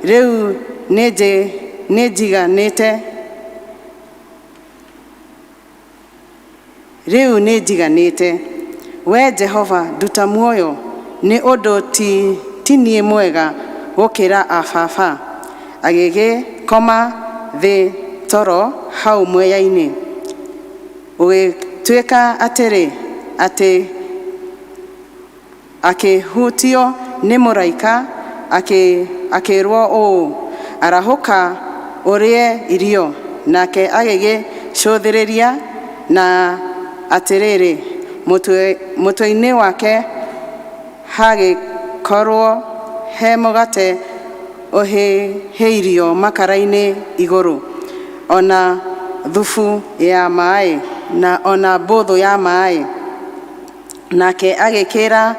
S10: rĩu nĩnjiganĩte, rĩu nĩnjiganĩte. We Jehova, nduta muoyo, nĩ ũndũ ti, ti niĩ mwega gũkĩra a baba. Agĩgĩkoma thĩ toro hau mweya-inĩ. Gũgĩtuĩka atĩrĩ, atĩ akĩhutio nĩ mũraika akĩrwo ũũ, arahũka ũrĩe irio. Nake agĩgĩcũthĩrĩria, na atĩrĩrĩ, mũtwe-inĩ wake hagĩkorwo he mũgate ũhĩhĩirio makara-inĩ igũrũ, ona thubu ya maĩ, na ona mbũthũ ya maĩ. Nake agĩkĩra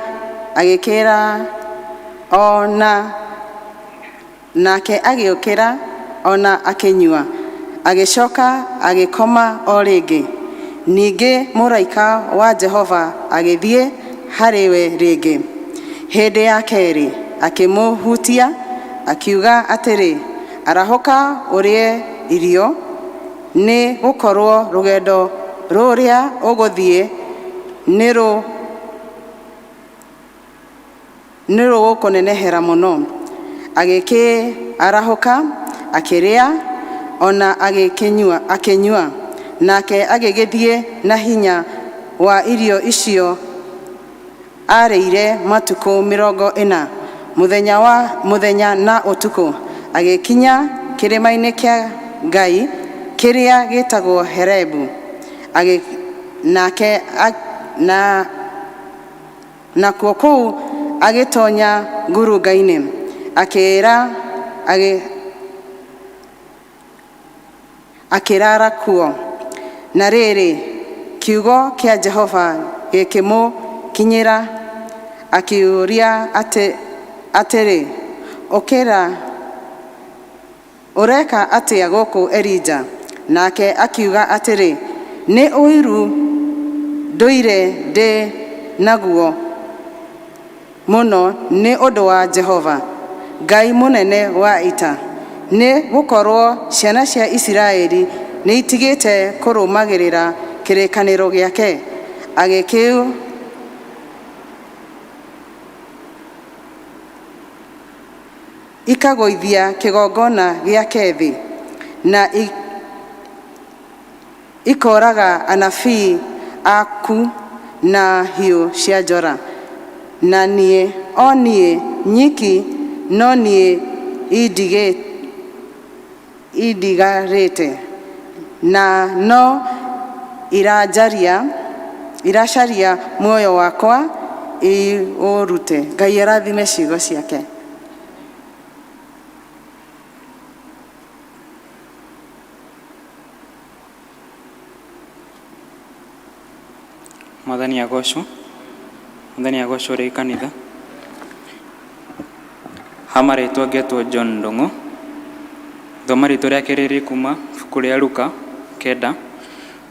S10: agĩkĩra ona nake agĩũkĩra ona akĩnyua, agĩcoka agĩkoma o rĩngĩ. Ningĩ mũraika wa Jehova agĩthiĩ harĩ we rĩngĩ hĩndĩ ya kerĩ, akĩmũhutia, akiuga atĩrĩ, arahũka ũrĩe irio, nĩ gũkorwo rũgendo rũrĩa ũgũthiĩ nĩ rũgũkũnenehera mũno. Agĩkĩarahũka, akĩrĩa, ona akĩnyua. Nake agĩgĩthiĩ na hinya wa irio icio arĩire matukũ 40, mũthenya wa mũthenya na ũtukũ, agĩkinya kĩrĩma-inĩ kĩa Ngai kĩrĩa gĩtagwo Herebu. Nake na nakuo kũu agĩtonya ngurunga-inĩ, akĩra akĩraara kuo. Na rĩrĩ, kiugo kĩa Jehova gĩkĩmũkinyĩra, akĩũria atĩrĩ, ũkĩra, ũreka atĩa gũkũ Elija? Nake akiuga atĩrĩ, nĩ ũiru ndũire ndĩ naguo mũno nĩ ũndũ wa Jehova, Ngai mũnene wa ita, nĩ gũkorwo ciana cia Isiraeli nĩitigĩte kũrũmagĩrĩra kĩrĩkanĩro gĩake, agĩkĩu ikagũithia kĩgongona gĩake thĩ, na ikooraga anabii aku na hiũ cia njora. Na niĩ, o niĩ nyiki, no niĩ indigarĩte, na no iracaria muoyo wakwa iũrute. Ngai arathime ciugo ciake.
S11: Mwathani agocwo. Mwathani agocwo rĩ kanitha. Ha marĩtwa ngetwo John Ndung'u. Thoma ritũ rĩa kerĩ rĩ kuma ibuku rĩa Luka 9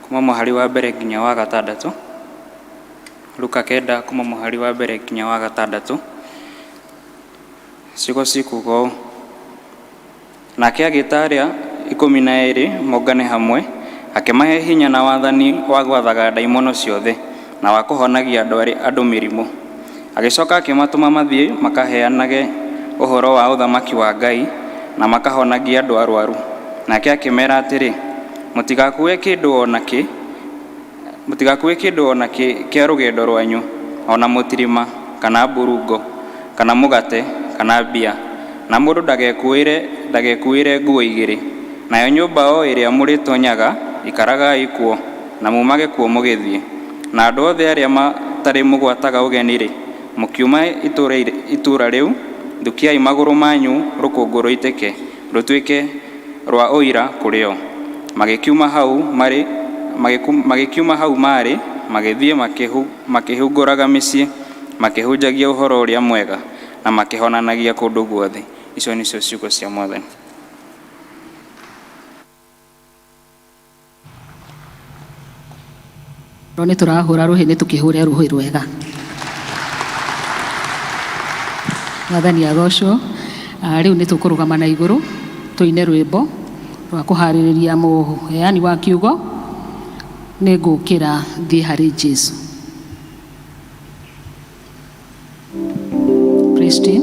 S11: kuma mũhari wa mbere nginya wa gatandatũ. Luka 9 kuma mũhari wa mbere nginya wa gatandatũ. Ciugo cikuga ũũ: Nake agĩta arĩa 12 mongane hamwe, akĩmahe hinya na wathani wa gwathaga ndaimono ciothe na wa kũhonagia andũ mĩrimũ. Agĩcoka akĩmatũma mathiĩ makaheanage ũhoro wa ũthamaki wa Ngai na makahonagie andũ arwaru. Nake akĩmeera atĩrĩ, mũtigakue kĩndũ o na kĩ, mũtigakue kĩndũ o na kĩ kĩa rũgendo rwanyu, o na mũtirima, kana mburungo, kana mũgate, kana mbia, na mũndũ ndagekuĩre nguo igĩrĩ. Nayo nyũmba o ĩrĩa mũrĩtonyaga, ikaragai kuo, na mumage kuo mũgĩthiĩ. Na andũ othe arĩa matarĩ mũgwataga ũgeni-rĩ, mũkiuma itũũra rĩu, thukiai magũrũ manyu rũkũngũ rũitĩke, rũtuĩke rwa ũira kũrĩ o. Magĩkiuma hau marĩ magĩkiuma hau maarĩ, magĩthiĩ makĩhungũraga mĩciĩ, makĩhunjagia ũhoro ũrĩa mwega, na makĩhonanagia kũndũ guothe. Icio nĩcio ciugo cia Mwathani.
S2: No nĩ tũrahũra rũhĩ nĩ tũkĩhũre rũhĩ rwega. Mwathani agocwo. Rĩu nĩ tũkũrũgama na igũrũ tũine rwĩmbo rwa kũharĩrĩria mũheani wa kiugo. Nĩ ngũkĩra thiĩ harĩ Jesu. Praise team.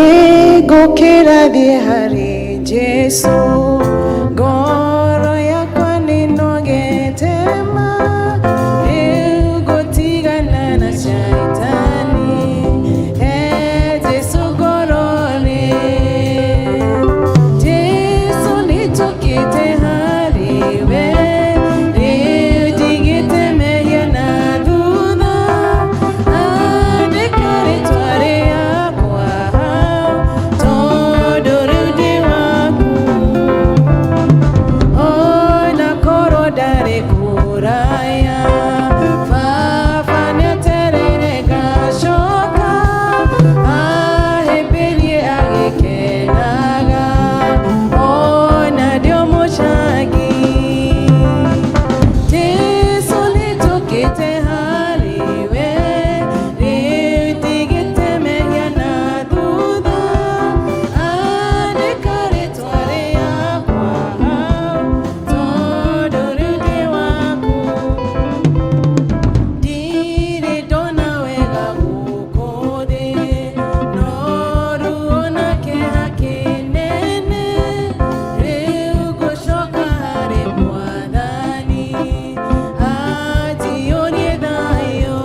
S6: Nĩngũkĩra thiĩ harĩ Jesũ, ngoro yakwa nĩnogete ma, rĩu ngũtigana na Shaitani, he Jesũ ngoro rĩ. Jesũ nĩnjũkĩte harĩ we, rĩu ndigĩte mehia na thutha, andĩka rĩtwa rĩakwa hau, tondũ rĩu ndĩ waku. Ona korwo ndarĩ kũraya, baba nĩetereire ngacoka, ahĩmbĩrie agĩkenaga, ona ndĩ o mũcangi. Jesũ nĩnjũkĩte harĩ we, rĩu ndigĩte mehia na thutha, andĩka rĩtwa rĩakwa hau, tondũ rĩu ndĩ waku. Ndirĩ ndona wega gũkũ thĩ, no ruo na kĩeha kĩnene, rĩu ngũcoka harĩ Mwathani, anjiyũrie thayũ.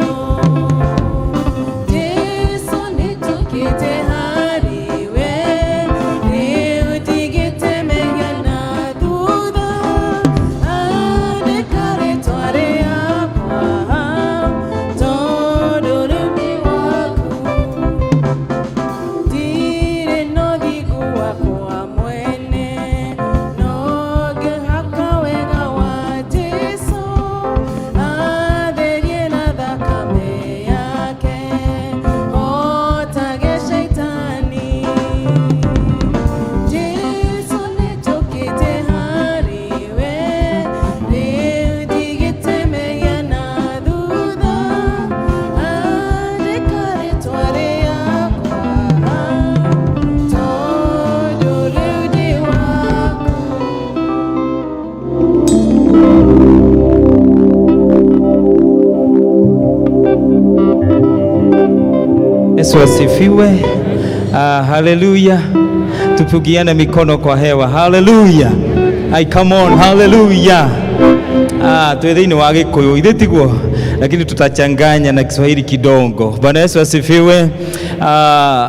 S6: Jesũ nĩnjũkĩte harĩ we, rĩu ndigĩte mehia na thutha, andĩka rĩtwa rĩakwa hau, tondũ rĩu ndĩ waku. Ndirĩ na ũthingu wakwa mwene, no ngĩhaka wega wa Jesũ, atherie na thakame yake, hotage Shaitani. Jesũ nĩnjũkĩte harĩ we, rĩu ndigĩte mehia na thutha, andĩka rĩtwa rĩakwa hau, tondũ rĩu ndĩ waku.
S12: Yesu asifiwe. Haleluya. Tupigiane mikono kwa hewa. Haleluya. Ai, come on. Haleluya. Twĩ thĩinĩ wa Gĩkũyũ ithe tiguo, lakini tutachanganya na Kiswahili kidogo. Bwana Yesu asifiwe.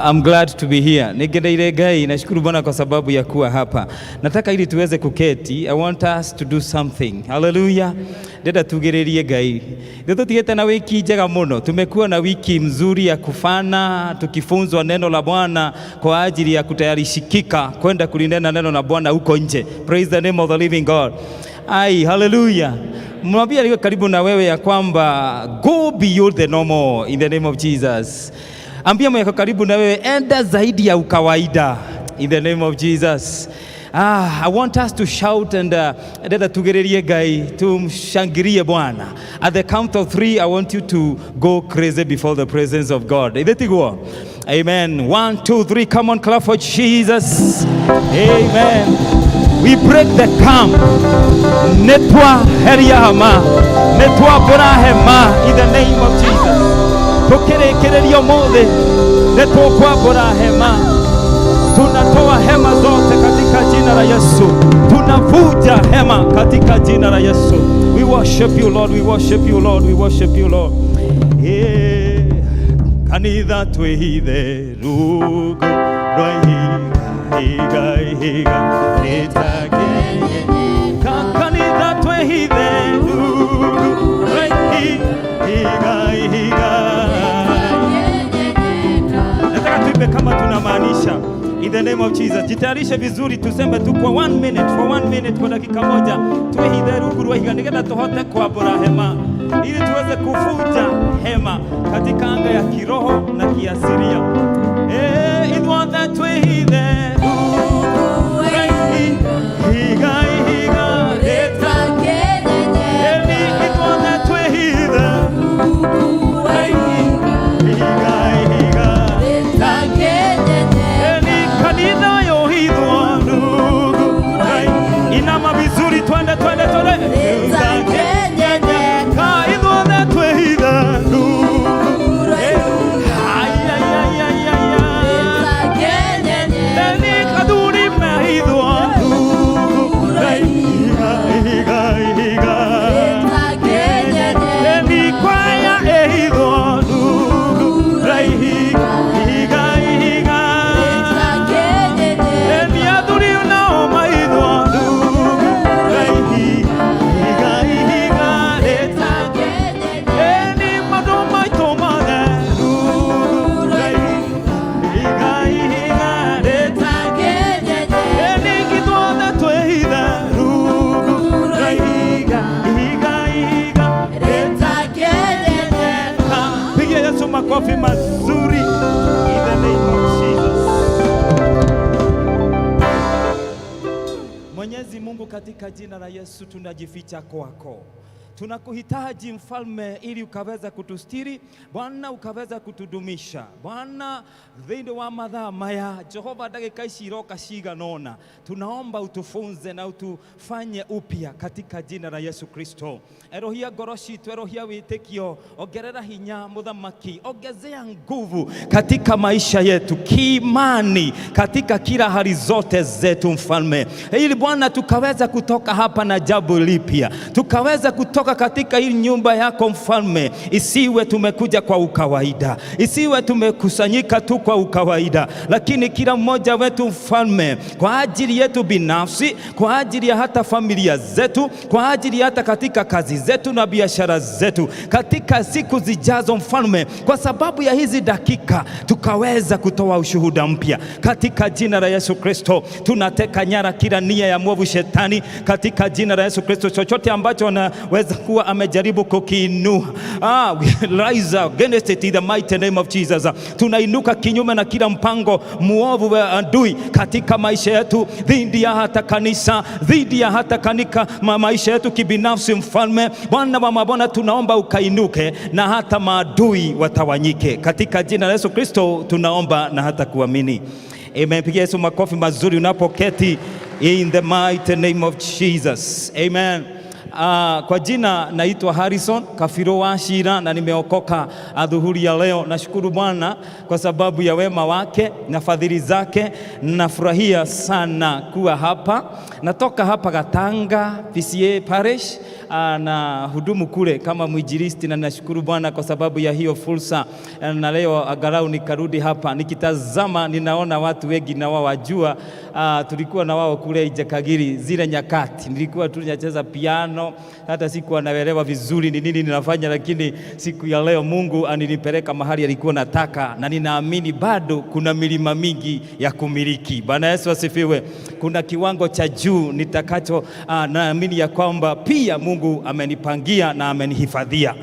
S12: I'm glad to be here. Nĩngeneire Ngai, nashukuru Bwana kwa sababu ya kuwa hapa. Nataka ili tuweze kuketi, I want us to do something. Haleluya. Ndĩrenda tugĩrĩrie Ngai. Ithuĩ tũtigĩte na wiki njega mũno. Tumekuwa na wiki mzuri ya kufana, tukifunzwa neno la Bwana kwa ajili ya kutayarishikika kwenda kulinena neno la Bwana huko nje. Praise the name of the living God. Ai, haleluya. Mwambie aliye karibu na wewe ya kwamba go beyond the normal in the name of Jesus. Ambia mwenye karibu na wewe, enda zaidi ya ukawaida in the name of Jesus. Ah, I want us to shout and ndenda tugĩrĩrie Ngai, tumshangilie Bwana. At the count of three, I want you to go crazy before the presence of God. Ithe tiguo? Amen. One, two, three. Come on, clap for Jesus. Amen. We break the camp. Nĩtwaheria hama. Nĩtwambũra hema in the name of Jesus. Tukĩrĩkĩrĩria ũmũthĩ nĩtũkwambũra hema. Tunatoa hema zote katika jina la Yesu. Tunavunja hema katika jina la Yesu. We worship you, Lord. We worship you, Lord. We worship you, Lord. Yeah. Kanitha twĩhithe rungu rwa ihiga, ihiga, ihiga rĩtangĩnyenyeka. Kanitha twĩhithe rungu rwa ihiga, ihiga. Tuimbe kama tunamaanisha. In the name of Jesus. Jitayarishe vizuri, tuseme tu kwa one minute, for one minute, kwa dakika moja, twihithe rungu rwa ihiga nigetha tuhote kwambũra hema ili tuweze kuvunja hema katika anga ya kiroho na kiasiria. Ithuothe twihithe rungu rwa ihiga, ihiga rĩta. Ithuothe twihithe rungu rwa ihiga, ihiga. Eni kanitha yohithwo rungu rwa. Inama vizuri, twende, twende, twende. Ka ithuothe twihithe rungu. Ai, ai, ai, ai, ai, ai. Eni athuri mehithwo rungu rwa ihiga, ihiga, ihiga. Eni kwaya ĩhithwo rungu rwa ihiga, ihiga, ihiga. Eni athuri nao mahithwo rungu rwa ihiga, ihiga, ihiga. Eni maũndũ maitũ mothe rungu rwa ihiga, ihiga. Eni ithuothe twĩhithe rungu rwa ihiga, ihiga, ihiga. Pigia Yesu makofi mazuri in the name of Jesus. Mwenyezi Mungu, katika jina la Yesu tunajificha kwako. Tunakuhitaji Mfalme, ili ukaweza kutustiri Bwana, ukaweza kutudumisha Bwana thĩinĩ wa mathaa maya Jehova, ndagĩka ici iroka cigana ũna, tunaomba utufunze na utufanye upya katika jina la Yesu Kristo. Erohia ngoro citũ, erohia wĩtĩkio, ongerera hinya mũthamaki, ongezea nguvu katika maisha yetu kiimani, katika kila hali zote zetu Mfalme, ili Bwana tukaweza kutoka hapa na jambo lipya, tukaweza kutoka katika hii nyumba yako Mfalme, isiwe tumekuja kwa ukawaida, isiwe tumekusanyika tu kwa ukawaida, lakini kila mmoja wetu Mfalme, kwa ajili yetu binafsi, kwa ajili ya hata familia zetu, kwa ajili ya hata katika kazi zetu na biashara zetu, katika siku zijazo Mfalme, kwa sababu ya hizi dakika tukaweza kutoa ushuhuda mpya katika jina la Yesu Kristo. Tunateka nyara kila nia ya mwovu shetani katika jina la Yesu Kristo, chochote ambacho anaweza kuwa amejaribu kukiinua, we rise against it in the mighty name of Jesus. Tunainuka kinyume na kila mpango muovu wa adui katika maisha yetu, dhidi ya hata kanisa, dhidi ya hata kanika maisha yetu kibinafsi. Mfalme, Bwana wa mabwana, tunaomba ukainuke na hata maadui watawanyike katika jina la Yesu Kristo tunaomba na hata kuamini. Amen. Pigia Yesu makofi mazuri unapoketi in the mighty name of Jesus. Amen. Kwa jina naitwa Harrison Kafiro Wachira na nimeokoka adhuhuri ya leo. Nashukuru Bwana kwa sababu ya wema wake na fadhili zake. Nafurahia sana kuwa hapa. Natoka hapa Gatanga PCEA Parish na hudumu kule kama mwinjilisti, na nashukuru Bwana kwa sababu ya hiyo fursa, na leo angalau nikarudi hapa. Nikitazama ninaona watu wengi na wao wajua, tulikuwa na wao kule Ijakagiri zile nyakati, nilikuwa tu nacheza piano, hata sikuwa naelewa vizuri ni nini ninafanya, lakini siku ya leo Mungu alinipeleka mahali alikuwa nataka, na ninaamini bado kuna milima mingi ya kumiliki. Bwana Yesu asifiwe. Kuna kiwango cha juu nitakacho, naamini ya kwamba pia Mungu amenipangia na amenihifadhia.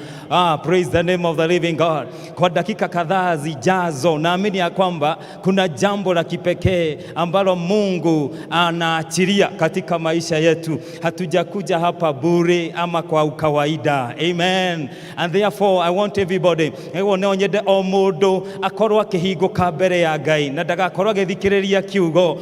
S12: Praise the name of the living God. Kwa dakika kadhaa zijazo, naamini ya kwamba kuna jambo la kipekee ambalo Mungu anaachilia katika maisha yetu. Hatujakuja hapa bure ama kwa ukawaida. Amen. And therefore I want everybody, nĩguo no nyende o mũndũ akorwo akĩhingũka mbere ya Ngai na ndagakorwo agĩthikĩrĩria kiugo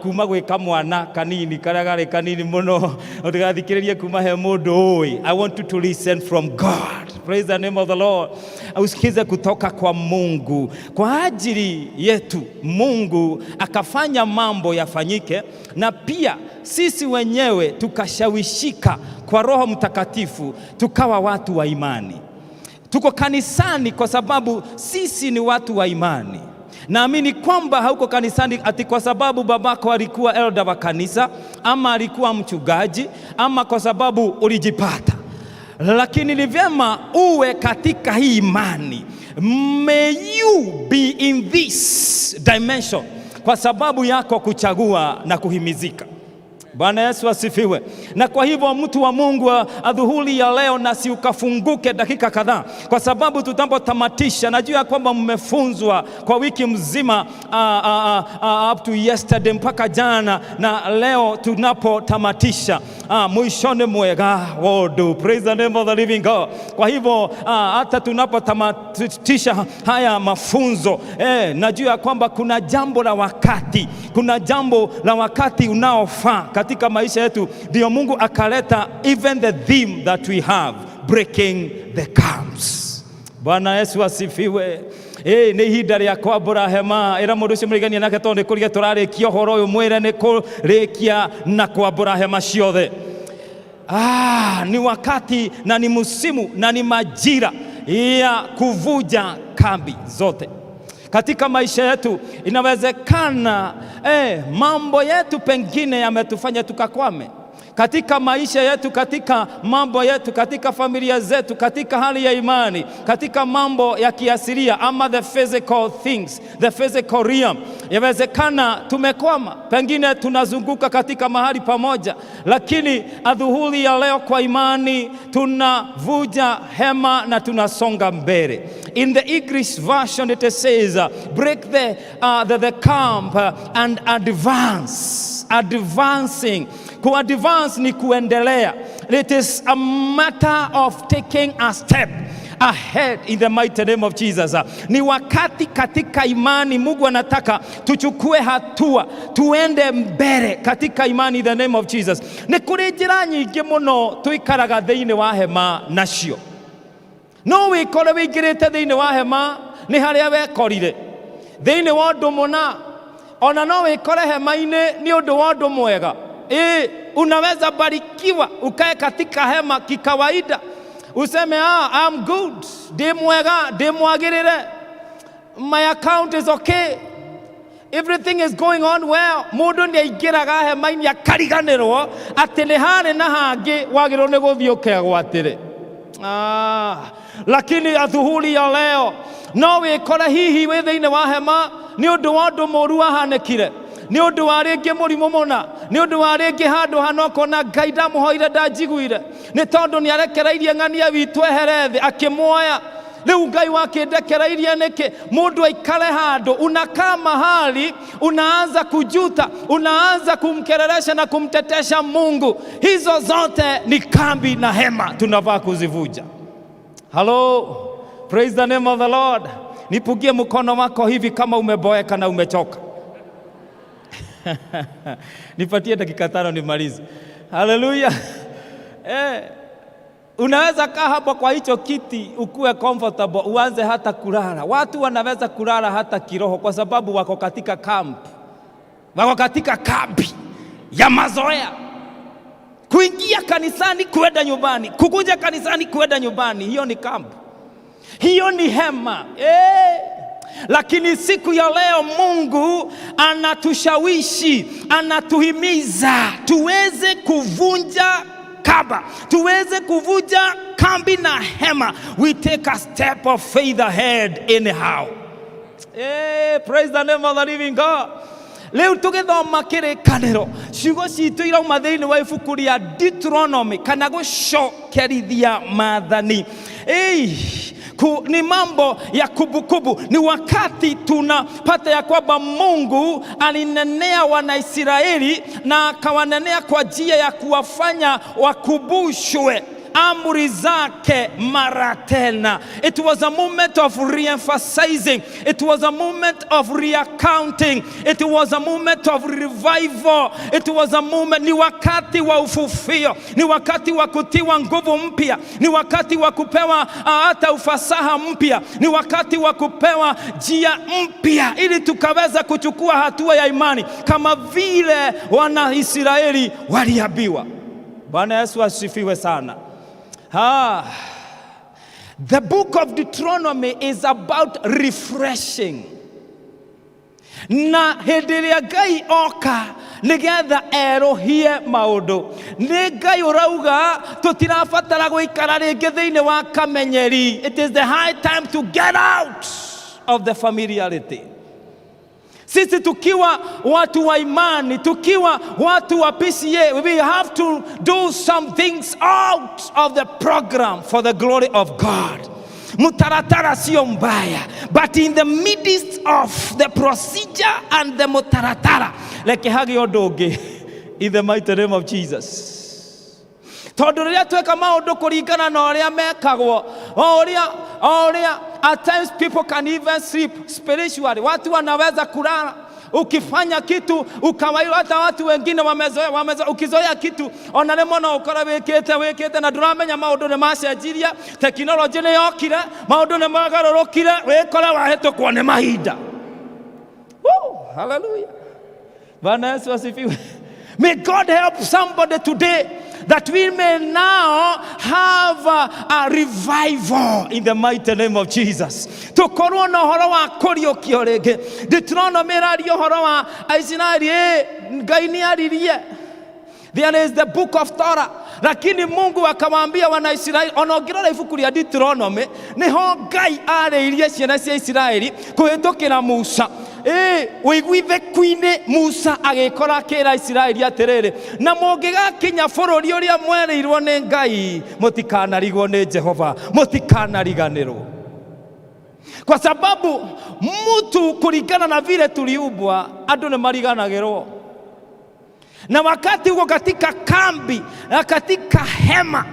S12: kuma gwĩ kamwana kanini karĩa karĩ kanini mũno, ndũgathikĩrĩrie kuma he mũndũ ũĩ. I want you to listen from God. Praise the name of the Lord. Usikize kutoka kwa Mungu. Kwa ajili yetu Mungu akafanya mambo yafanyike, na pia sisi wenyewe tukashawishika kwa Roho Mtakatifu tukawa watu wa imani. Tuko kanisani kwa sababu sisi ni watu wa imani. Naamini kwamba hauko kanisani ati kwa sababu babako alikuwa elder wa kanisa ama alikuwa mchungaji ama kwa sababu ulijipata, lakini ni vyema uwe katika hii imani. May you be in this dimension kwa sababu yako kuchagua na kuhimizika. Bwana Yesu asifiwe. Na kwa hivyo mtu wa Mungu, adhuhuri ya leo na si ukafunguke dakika kadhaa, kwa sababu tutapotamatisha, najua ya kwamba mmefunzwa kwa wiki mzima up to yesterday mpaka jana, na leo tunapotamatisha mwishoni mwega wodu. Praise the name of the living God. Kwa hivyo hata tunapotamatisha haya mafunzo najua ya kwamba kuna jambo la wakati, kuna jambo la wakati unaofaa katika maisha yetu, ndio Mungu akaleta even the theme that we have, breaking the camps. Bwana Yesu asifiwe. Ĩ nĩ ihinda rĩa kwambũra hema. Ĩra mũndũ ũcio mũrigania nake, tondũ nĩ kũrĩa tũrarĩkia ũhoro ũyũ, mwĩre nĩ kũrĩkia na kwambũra hema ciothe. Ni wakati na ni msimu na ni majira ya kuvuja kambi zote katika maisha yetu. Inawezekana mambo yetu pengine yametufanya tukakwame katika maisha yetu, katika mambo yetu, katika familia zetu, katika hali ya imani, katika mambo ya kiasilia ama the physical things, the physical realm. Yawezekana tumekwama, pengine tunazunguka katika mahali pamoja, lakini adhuhuri ya leo kwa imani tunavuja hema na tunasonga mbele. In the English version it says, break the camp and advance. Advancing. Kuadvance ni kuendelea. It is a matter of taking a step ahead in the mighty name of Jesus. Ni wakati katika imani Mungu anataka tuchukue hatua, tuende mbele katika imani in the name of Jesus. Nĩ kũrĩ njĩra nyingĩ mũno tũikaraga thĩinĩ wa hema nacio. No wĩkore wĩingĩrĩte thĩinĩ wa hema nĩ harĩa wekorire thĩinĩ wa ũndũ mũna, ona no wĩkore hema-inĩ nĩ ũndũ wa ũndũ mwega. Ĩ, unaweza barikiwa ukae katika hema kikawaida, useme, "Ah, I'm good, ndĩ mwega, ndĩ mwagĩrĩre, my account is okay, everything is going on well." Mũndũ nĩ aingĩraga hema-inĩ akariganĩrwo atĩ nĩ harĩ na hangĩ wagĩrĩirwo nĩ gũthiĩ ũkegwatĩre. Lakini adhuhuri ya leo no wĩkore hihi wĩ thĩinĩ wa hema nĩ ũndũ wa ũndũ mũũru wahanĩkire, nĩ ũndũ wa rĩngĩ mũrimũ mũna, nĩ ũndũ wa rĩngĩ handũ hana ũkona Ngai ndamũhoire ndanjiguire, nĩ tondũ nĩ arekereirie ng'ania witũ ehere thĩ akĩmuoya. Rĩu Ngai wakĩndekereirie nĩkĩ? Mũndũ aikare handũ, unakaa mahali unaanza kujuta, unaanza kumkereresha na kumtetesha Mungu. Hizo zote ni kambi na hema tunafaa kuzivuja. Hello, praise the name of the Lord. Nipugie mkono wako hivi kama umeboeka na umechoka. Nipatie dakika 5 nimalize. Haleluya. Unaweza kaa hapo kwa hicho kiti ukuwe comfortable, uanze hata kulala. Watu wanaweza kulala hata kiroho kwa sababu wako katika camp, wako katika kambi ya mazoea. Kuingia kanisani, kuenda nyumbani, kukuja kanisani, kuenda nyumbani, hiyo ni camp, hiyo ni hema. Lakini siku ya leo Mungu anatushawishi, anatuhimiza tuweze kuvunja kaba, tuweze kuvunja kambi na hema. We take a step of faith ahead anyhow. Praise the name of the living God. Rĩu tũgĩthoma Kĩrĩkanĩro, ciugo citũ irauma thĩinĩ wa ibuku rĩa Deuteronomy kana gũcokerithia maathani. Ei, ni mambo ya kumbukumbu. Ni wakati tunapata ya kwamba Mungu alinenea Wanaisraeli na akawanenea kwa njia ya kuwafanya wakumbushwe amri zake mara tena. It was a moment of re-emphasizing. It was a moment of reaccounting. It was a moment of revival. It was a moment, ni wakati wa ufufio, ni wakati wa kutiwa nguvu mpya, ni wakati wa kupewa hata ufasaha mpya, ni wakati wa kupewa njia mpya ili tukaweza kuchukua hatua ya imani kama vile wana Israeli waliambiwa. Bwana Yesu asifiwe sana. The book of Deuteronomy is about refreshing. Na hĩndĩ ĩrĩa Ngai oka nĩgetha erũhie maũndũ, nĩ Ngai ũrauga tũtirabatara gũikara rĩngĩ thĩinĩ wa kamenyeri. It is the high time to get out of the familiarity.
S13: Sisi tukiwa watu wa imani, tukiwa watu wa PCA, we have to do some things out of the program for the glory of God. Mtaratara sio mbaya, but in the midst of the procedure and the mtaratara, reke hagĩe ũndũ ũngĩ, in the mighty name of Jesus. Tondũ rĩrĩa tweka maũndũ kũringana na ũrĩa mekagwo, o ũrĩa at times people can even sleep spiritually. Watu wanaweza kulala ukifanya kitu ukawaida, hata watu wengine wamezoea, ukizoea kitu ona rĩmwe no ũkore wĩkĩte na ndũramenya maũndũ nĩ macenjirie, tekinoronjĩ nĩ yokire, maũndũ nĩ magarũrũkire, wĩkore wahĩtũkwo nĩ mahinda. Woo, hallelujah. Bwana Yesu asifiwe. May God help somebody today that we may now have a revival in the mighty name of Jesus. Tukorwo na ũhoro wa kũriũkio rĩngĩ. Deuteronomy ĩraria ũhoro wa Aisiraeli, Ngai nĩ aririe. There is the book of Torah. Lakini Mungu akawaambia Wanaisraeli, ona ũngĩrora ibuku rĩa Deuteronomy, nĩho Ngai arĩirie ciana cia Isiraeli kũhĩtũkĩra Musa. Ũiguithĩku-inĩ Musa agĩkora akĩra Isiraeli atĩrĩrĩ, na mũngĩgakinya bũrũri ũrĩa mwerĩirwo nĩ Ngai, mũtikanarigwo nĩ Jehova, mũtikanariganĩrwo, kwa sababu mtu kulingana na vile tuliumbwa, andũ nĩ mariganagĩrwo. Na wakati uko katika kambi na katika hema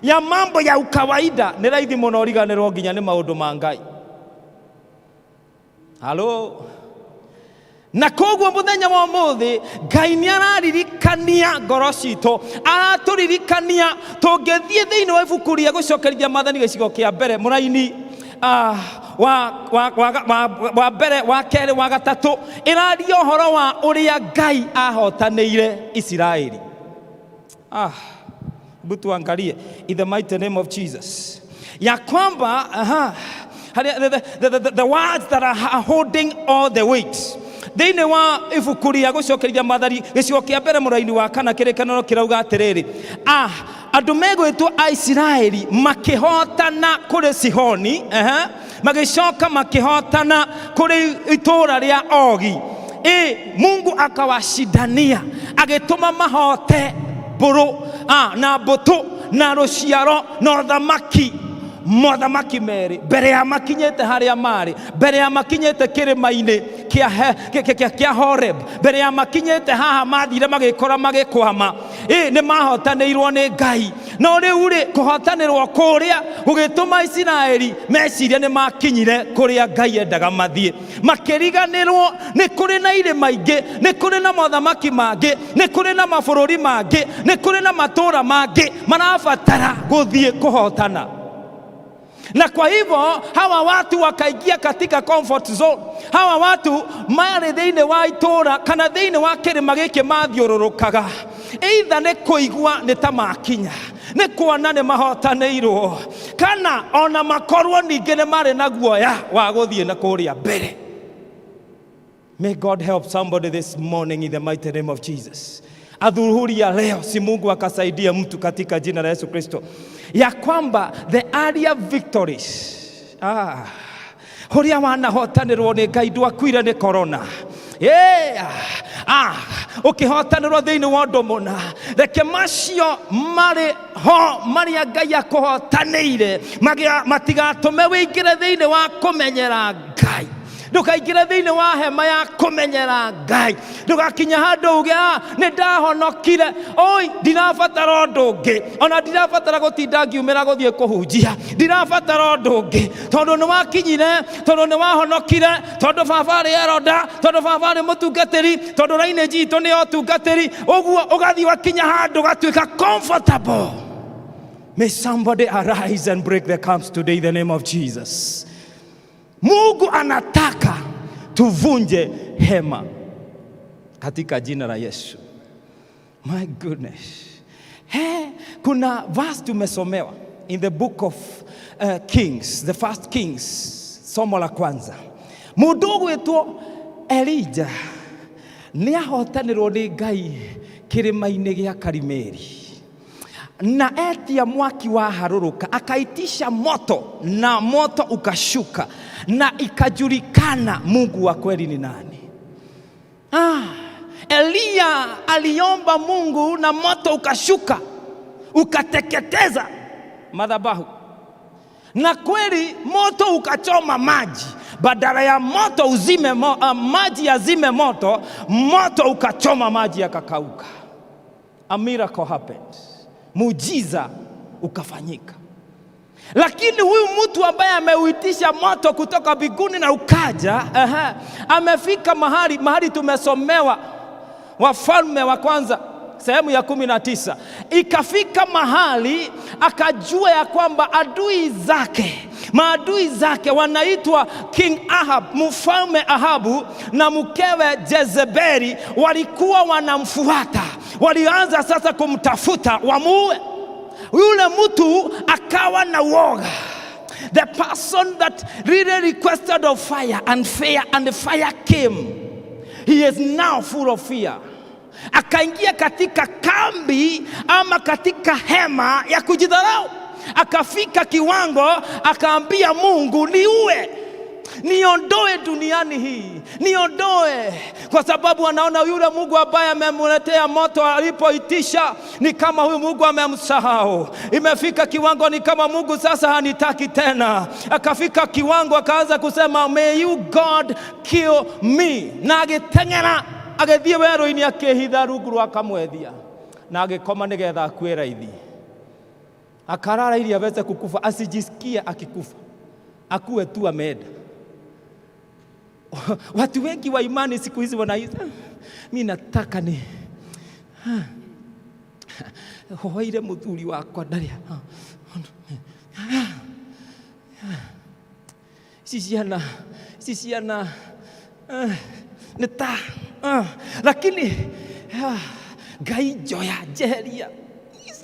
S13: ya mambo ya ukawaida, nĩ raithi mũno ũriganĩrwo nginya nĩ maũndũ ma Ngai. Halo, na koguo mũthenya wa ũmũthĩ Ngai nĩ araririkania ngoro citũ, aratũririkania tũngĩthiĩ thĩinĩ wa ibuku rĩa gũcokerithia Maathani, gĩcigo kĩa mbere, mũraini wa mbere, wa kerĩ, wa gatatũ, ĩraria ũhoro wa ũrĩa Ngai ahotanĩire Isiraeli. Hebu tuangalie in the mighty name of Jesus ya kwamba aha, the words that are holding all the weight thĩinĩ wa ibuku rĩa gũcokerithia Maathani, gĩcigo kĩa mbere, mũraini wa kana, kĩrĩkanĩro kĩrauga atĩrĩrĩ, andũ megwĩtwo Aisiraeli makĩhotana kũrĩ Sihoni, magĩcoka makĩhotana kũrĩ itũũra rĩa Ogi. Mungu akawashindania, agĩtũma mahote mbũrũ na mbũtũ na rũciaro na ũthamaki, mothamaki merĩ, mbere ya makinyĩte harĩa marĩ, mbere ya makinyĩte kĩrĩma-inĩ kĩa Horeb, mbere ya makinyĩte haha mathire magĩkora magĩkwama. Nĩ mahotanĩirwo nĩ Ngai. No rĩu rĩ, kũhotanĩrwo kũrĩa gũgĩtũma Isiraeli mecirie nĩ makinyire kũrĩa Ngai endaga mathiĩ, makĩriganĩrwo nĩ kũrĩ na irĩma ingĩ, nĩ kũrĩ na mothamaki mangĩ, nĩ kũrĩ na mabũrũri mangĩ, nĩ kũrĩ na matũũra mangĩ marabatara gũthiĩ kũhotana. Na kwa hivyo hawa watu wakaingia katika comfort zone. Hawa watu marĩ thĩinĩ wa itũũra kana thĩinĩ wa kĩrĩma gĩkĩ mathiũrũrũkaga, either nĩ kũigua nĩ ta makinya, nĩ kuona nĩ mahotanĩirwo, kana ona makorwo ningĩ nĩ marĩ na guoya wa gũthiĩ na kũrĩa mbere. May God help somebody this morning in the mighty name of Jesus. Adhuhuri ya leo, si Mungu akasaidia mtu katika jina la Yesu Kristo, ya kwamba the earlier victories, ũrĩa wanahotanĩrwo nĩ Ngai, ndwakuire nĩ corona. Yeah. Ũkĩhotanĩrwo thĩinĩ wa ũndũ mũna, reke macio marĩ ho marĩa Ngai akũhotanĩire matigatũme wĩingĩre thĩinĩ wa kũmenyera Ngai. Ndũkaingĩre thĩinĩ wa hema ya kũmenyera Ngai, ndũgakinya handũ uge, "Ah, nĩ ndahonokire, oi, ndirabatara ũndũ ũngĩ, ona ndirabatara gũtinda ngiumĩra gũthiĩ kũhunjia, ndirabatara ũndũ ũngĩ, tondũ nĩ wakinyire, tondũ nĩ wahonokire, tondũ baba arĩ elder, tondũ baba arĩ mũtungatĩri, tondũ lineage itũ nĩ ya ũtungatĩri." Ũguo ũgathiĩ wakinya handũ ũgatuĩka comfortable. May somebody arise and break the camps today in the name of Jesus. Mungu anataka tuvunje hema katika jina la Yesu. My goodness. He, kuna verse tumesomewa in the book of Kings, the first Kings, somo la kwanza. Mũndũ ũgwĩtwo Elijah nĩ ahotanĩrwo nĩ Ngai kĩrĩma-inĩ gĩa Karimeli, na etia mwaki wa harũrũka, akaitisha moto na moto ukashuka na ikajulikana Mungu wa kweli ni nani. Ah, Eliya aliomba Mungu na moto ukashuka ukateketeza madhabahu, na kweli moto ukachoma maji. Badala ya moto uzime maji yazime moto, moto ukachoma maji yakakauka. A miracle happened, muujiza ukafanyika. Lakini huyu mtu ambaye ameuitisha moto kutoka mbinguni na ukaja, aha, amefika mahali mahali tumesomewa Wafalme wa Kwanza sehemu ya 19, ikafika mahali akajua ya kwamba adui zake, maadui zake wanaitwa King Ahab, mfalme Ahabu na mkewe Jezebeli walikuwa wanamfuata, walianza sasa kumtafuta wamuue. Yule mtu akawa na uoga. The person that really requested of fire and fire and the fire came, he is now full of fear. Akaingia katika kambi ama katika hema ya kujidharau, akafika kiwango akaambia Mungu, niue, niondoe duniani hii, niondoe, kwa sababu anaona yule Mungu ambaye amemletea moto alipoitisha ni kama huyu Mungu amemsahau. Imefika kiwango ni kama Mungu sasa hanitaki tena. Akafika kiwango akaanza kusema, may you God kill me, na agĩteng'era agĩthiĩ werũ-inĩ akĩhitha rungu rwa kamwethia na agĩkoma nĩgetha akue raithi, akarara ili aweze kukufa, asijisikie akikufa, akuwe tu ameenda. Watu wengi wa imani siku hizi wanahisi, "Ah, mi nataka ni hoire muthuri wakwa ndarĩ ici ciana, ici ciana, ah, nĩ ta ah, lakini ah, Ngai njoya njeheria."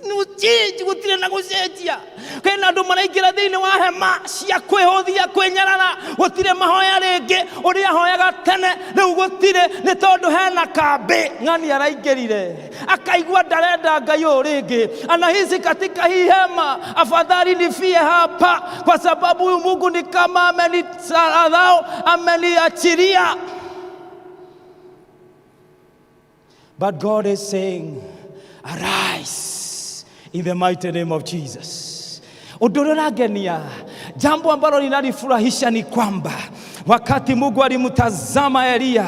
S13: No change, gũtirĩ na gũcenjia. Kwĩna andũ maraingĩra thĩinĩ wa hema cia kwĩhũthia, kwĩnyarara, gũtirĩ mahoya rĩngĩ ũrĩa ahoyaga tene rĩu gũtirĩ, nĩ tondũ hena kambĩ ng'ani araingĩrire, akaigua ndarenda Ngai ũyũ rĩngĩ, anahisi katika hii hema afadhali nifie hapa, kwa sababu huyu Mungu ni kama ameniadhao, ameniachilia. But God is saying, arise in the mighty name of Jesus. Ũndũ ũrĩa ũrangenia, jambo ambalo linalifurahisha ni kwamba wakati Mungu alimtazama Eliya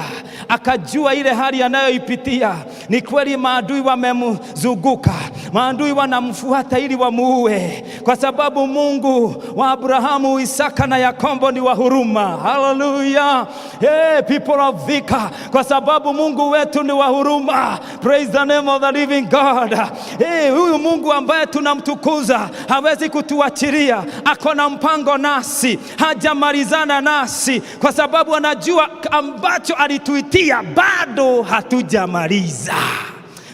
S13: akajua ile hali anayoipitia ni kweli, maadui wamemzunguka, maadui wanamfuata ili wamuue, kwa sababu Mungu wa Abrahamu, Isaka na Yakobo ni wa huruma. Haleluya! Hey, people of Thika, kwa sababu Mungu wetu ni wa huruma. Praise the name of the living God. Hey, huyu Mungu ambaye tunamtukuza hawezi kutuachilia, ako na mpango nasi, hajamalizana nasi, kwa sababu anajua ambacho alituitia bado hatujamaliza.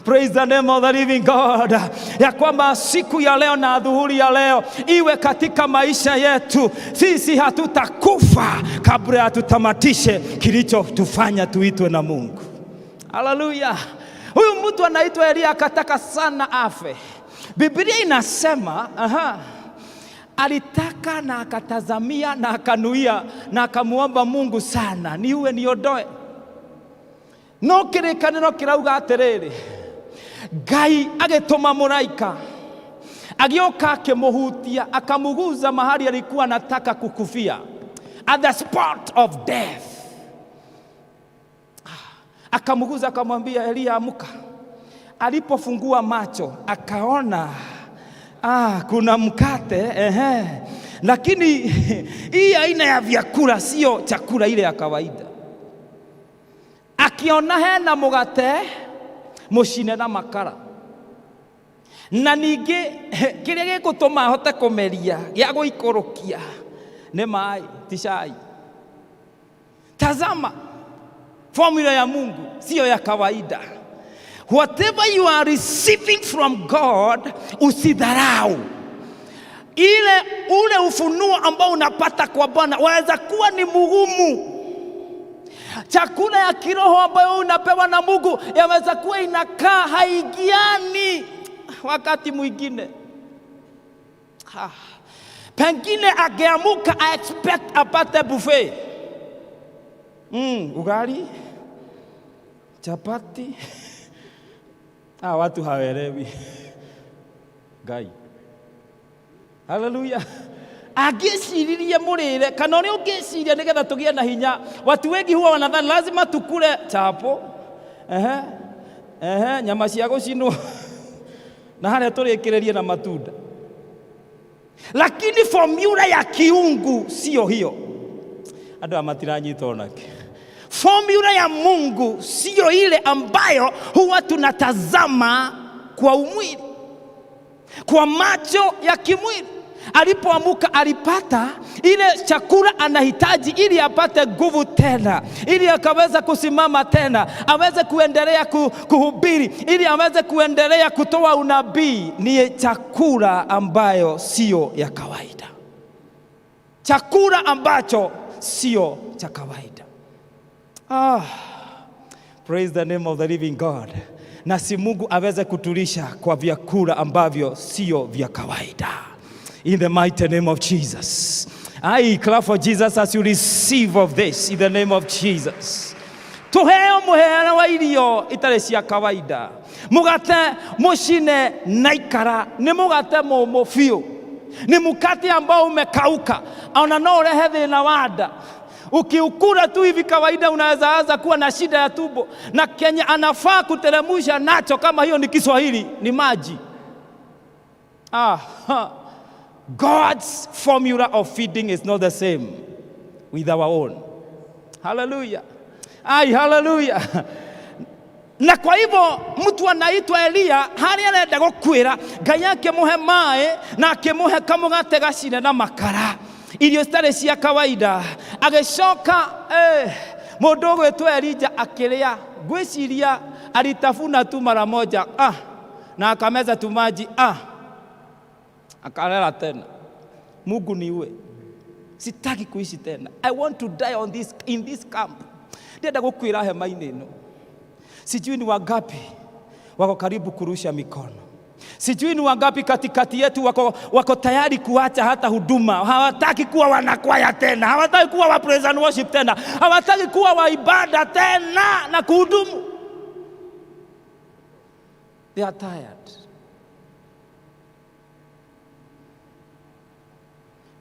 S13: Praise the name of the living God. Ya kwamba siku ya leo na adhuhuri ya leo iwe katika maisha yetu, sisi hatutakufa kabla hatutamatishe kilichotufanya tuitwe na Mungu. Haleluya! Huyu mtu anaitwa Elia akataka sana afe. Biblia inasema aha, alitaka na akatazamia na akanuia na akamuomba Mungu sana, niue, niondoe. No kĩrĩkanĩro kĩrauga atĩrĩrĩ, Ngai agĩtũma mũraika agĩũka akĩmũhutia, akamuguza mahali alikuwa anataka kukufia, at the spot of death. Akamuguza akamwambia, Eliya, amka. Alipofungua macho akaona, ah, kuna mkate, ehe, lakini hii aina ya vyakula sio chakula ile ya kawaida. Akiona hena mũgate mũcine na makara, na ningĩ kĩrĩa gĩgũtũma ahote kũmeria gĩa gũikũrũkia nĩ maĩ, ti cai. Tazama, formula ya Mungu sio ya kawaida. Whatever you are receiving from God, usidharau ile ule ufunuo ambao unapata kwa Bwana waweza kuwa ni mugumu. Chakula ya kiroho ambayo unapewa na Mungu yaweza kuwa inakaa haigiani wakati mwingine. Ha. Pengine angeamuka a expect apate buffet. Ugali. Chapati. Ah, watu hawaelewi. Ngai. Haleluya. Angĩciririe mũrĩre kana ũrĩa ũngĩciria nĩgetha tũgĩe na hinya. Watu wengi huwa wanadhani lazima tukule chapo, ehe, ehe, nyama cia gũcinwo na harĩa tũrĩkĩrĩrie na matunda, lakini formula ya kiungu sio hiyo. Andũ aya matiranyita onake. Formula ya Mungu sio ile ambayo huwa tunatazama kwa umwili, kwa macho ya kimwili. Alipoamuka alipata ile chakula anahitaji ili apate nguvu tena, ili akaweza kusimama tena, aweze kuendelea kuhubiri, ili aweze kuendelea kutoa unabii. Ni chakula ambayo sio ya kawaida, chakula ambacho sio cha kawaida. Ah, praise the name of the living God. Na si Mungu aweze kutulisha kwa vyakula ambavyo sio vya kawaida. In the mighty name of Jesus. I clap for Jesus as you receive of this in the name of Jesus. Tuheo muheana wa irio itarĩ cia kawaida. Mugate mucine na ikara nĩ mugate mũmũ biũ, ni mkate ambao umekauka, ona no urehe thĩna wa nda. Ukiukula tu hivi kawaida, unaweza anza kuwa na shida ya tumbo, na kenye anafaa kuteremusha nacho, kama hiyo ni Kiswahili, ni maji. Ah, ha. God's formula of feeding is not the same with our own. Hallelujah. Ai, hallelujah. Na kwa hivyo mtu anaitwa Elia harĩa arenda gũkuĩra, Ngai akĩmũhe maĩ na akĩmũhe kamũgate gacine na makara, irio citarĩ cia kawaida. Agĩcoka mũndũ ũgwĩtwo Elija akĩrĩa, ngwĩciria alitafuna tu mara moja, ah, na akameza tu maji, ah, akalala tena. Mungu niue, sitaki kuishi tena, I want to die in this camp. Ndĩrenda gũkuĩra hema-inĩ ĩno. Sijui ni wangapi wako karibu kurusha mikono. Sijui ni wangapi katikati yetu wako tayari kuacha hata huduma. Hawataki kuwa wanakwaya tena, hawataki kuwa wa praise and worship tena, hawataki kuwa wa ibada tena na kuhudumu. They are tired.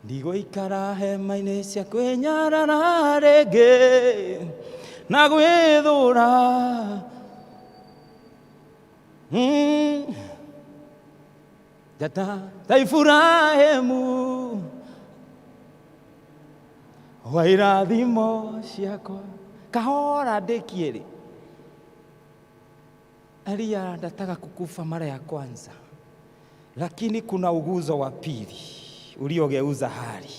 S13: Ndigũikara hema-inĩ cia kwĩnyarara rĩngĩ na gwĩthũra. Tata ta Iburahĩmu wa irathimo ciakwa kahora ndĩkie rĩ. Elia anataka kukufa mara ya kwanza, lakini kuna uguzo wa pili uliogeuza hali.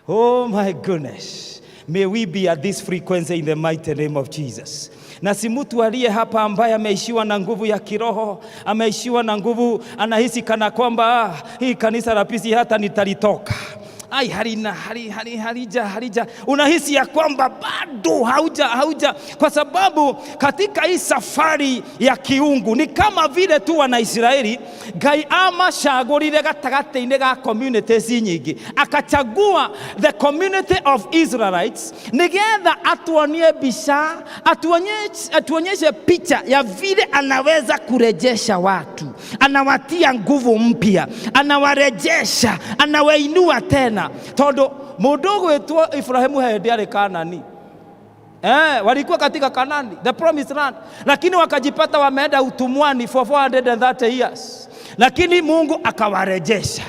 S13: Oh my goodness. May we be at this frequency in the mighty name of Jesus. Na si mtu aliye hapa ambaye ameishiwa na nguvu ya kiroho, ameishiwa na nguvu, anahisi kana kwamba hii kanisa la PCEA hata nitalitoka. Ai, halina, hali, hali, halija, halija. Unahisi ya kwamba bado hauja, kwa sababu katika hii safari ya kiungu ni kama vile tu wana Israeli Ngai amacagũrire gatagatĩ-inĩ ga communities nyingĩ, akachagua the community of Israelites nigetha atuonie mbica, atuonyeshe picha ya vile anaweza kurejesha watu, anawatia nguvu mpya, anawarejesha, anawainua tena, tondu mundu ũgwĩtwo Ibrahimu he hĩndĩ arĩ Kanani. Walikuwa katika Kanani, the promised land, lakini wakajipata wameenda utumwani for 430 years, lakini Mungu akawarejesha.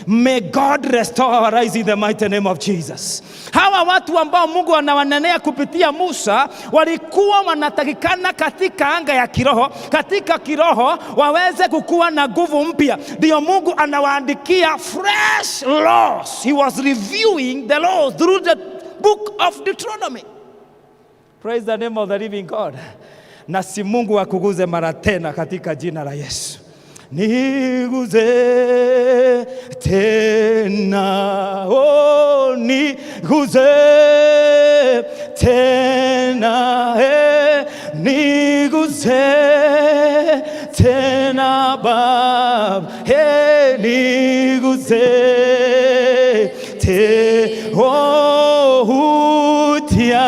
S13: May God restore our lives in the mighty name of Jesus. Hawa watu ambao Mungu anawanenea kupitia Musa walikuwa wanatakikana katika anga ya kiroho, katika kiroho waweze kukuwa na nguvu mpya. Ndio Mungu anawaandikia fresh laws. He was reviewing the laws through the book of Deuteronomy. Praise the name of the living God. Na si Mungu akuguze mara tena katika jina la Yesu. Niguze tena, oh, niguze tena, niguze tena Baba, niguze te, oh, hutia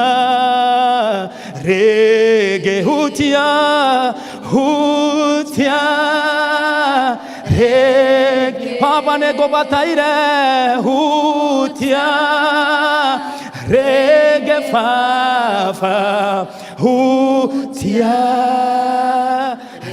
S13: rege, hutia. Hutia, hutia rĩngĩ. Baba nĩ ngũbataire, hutia rĩngĩ Baba, hutia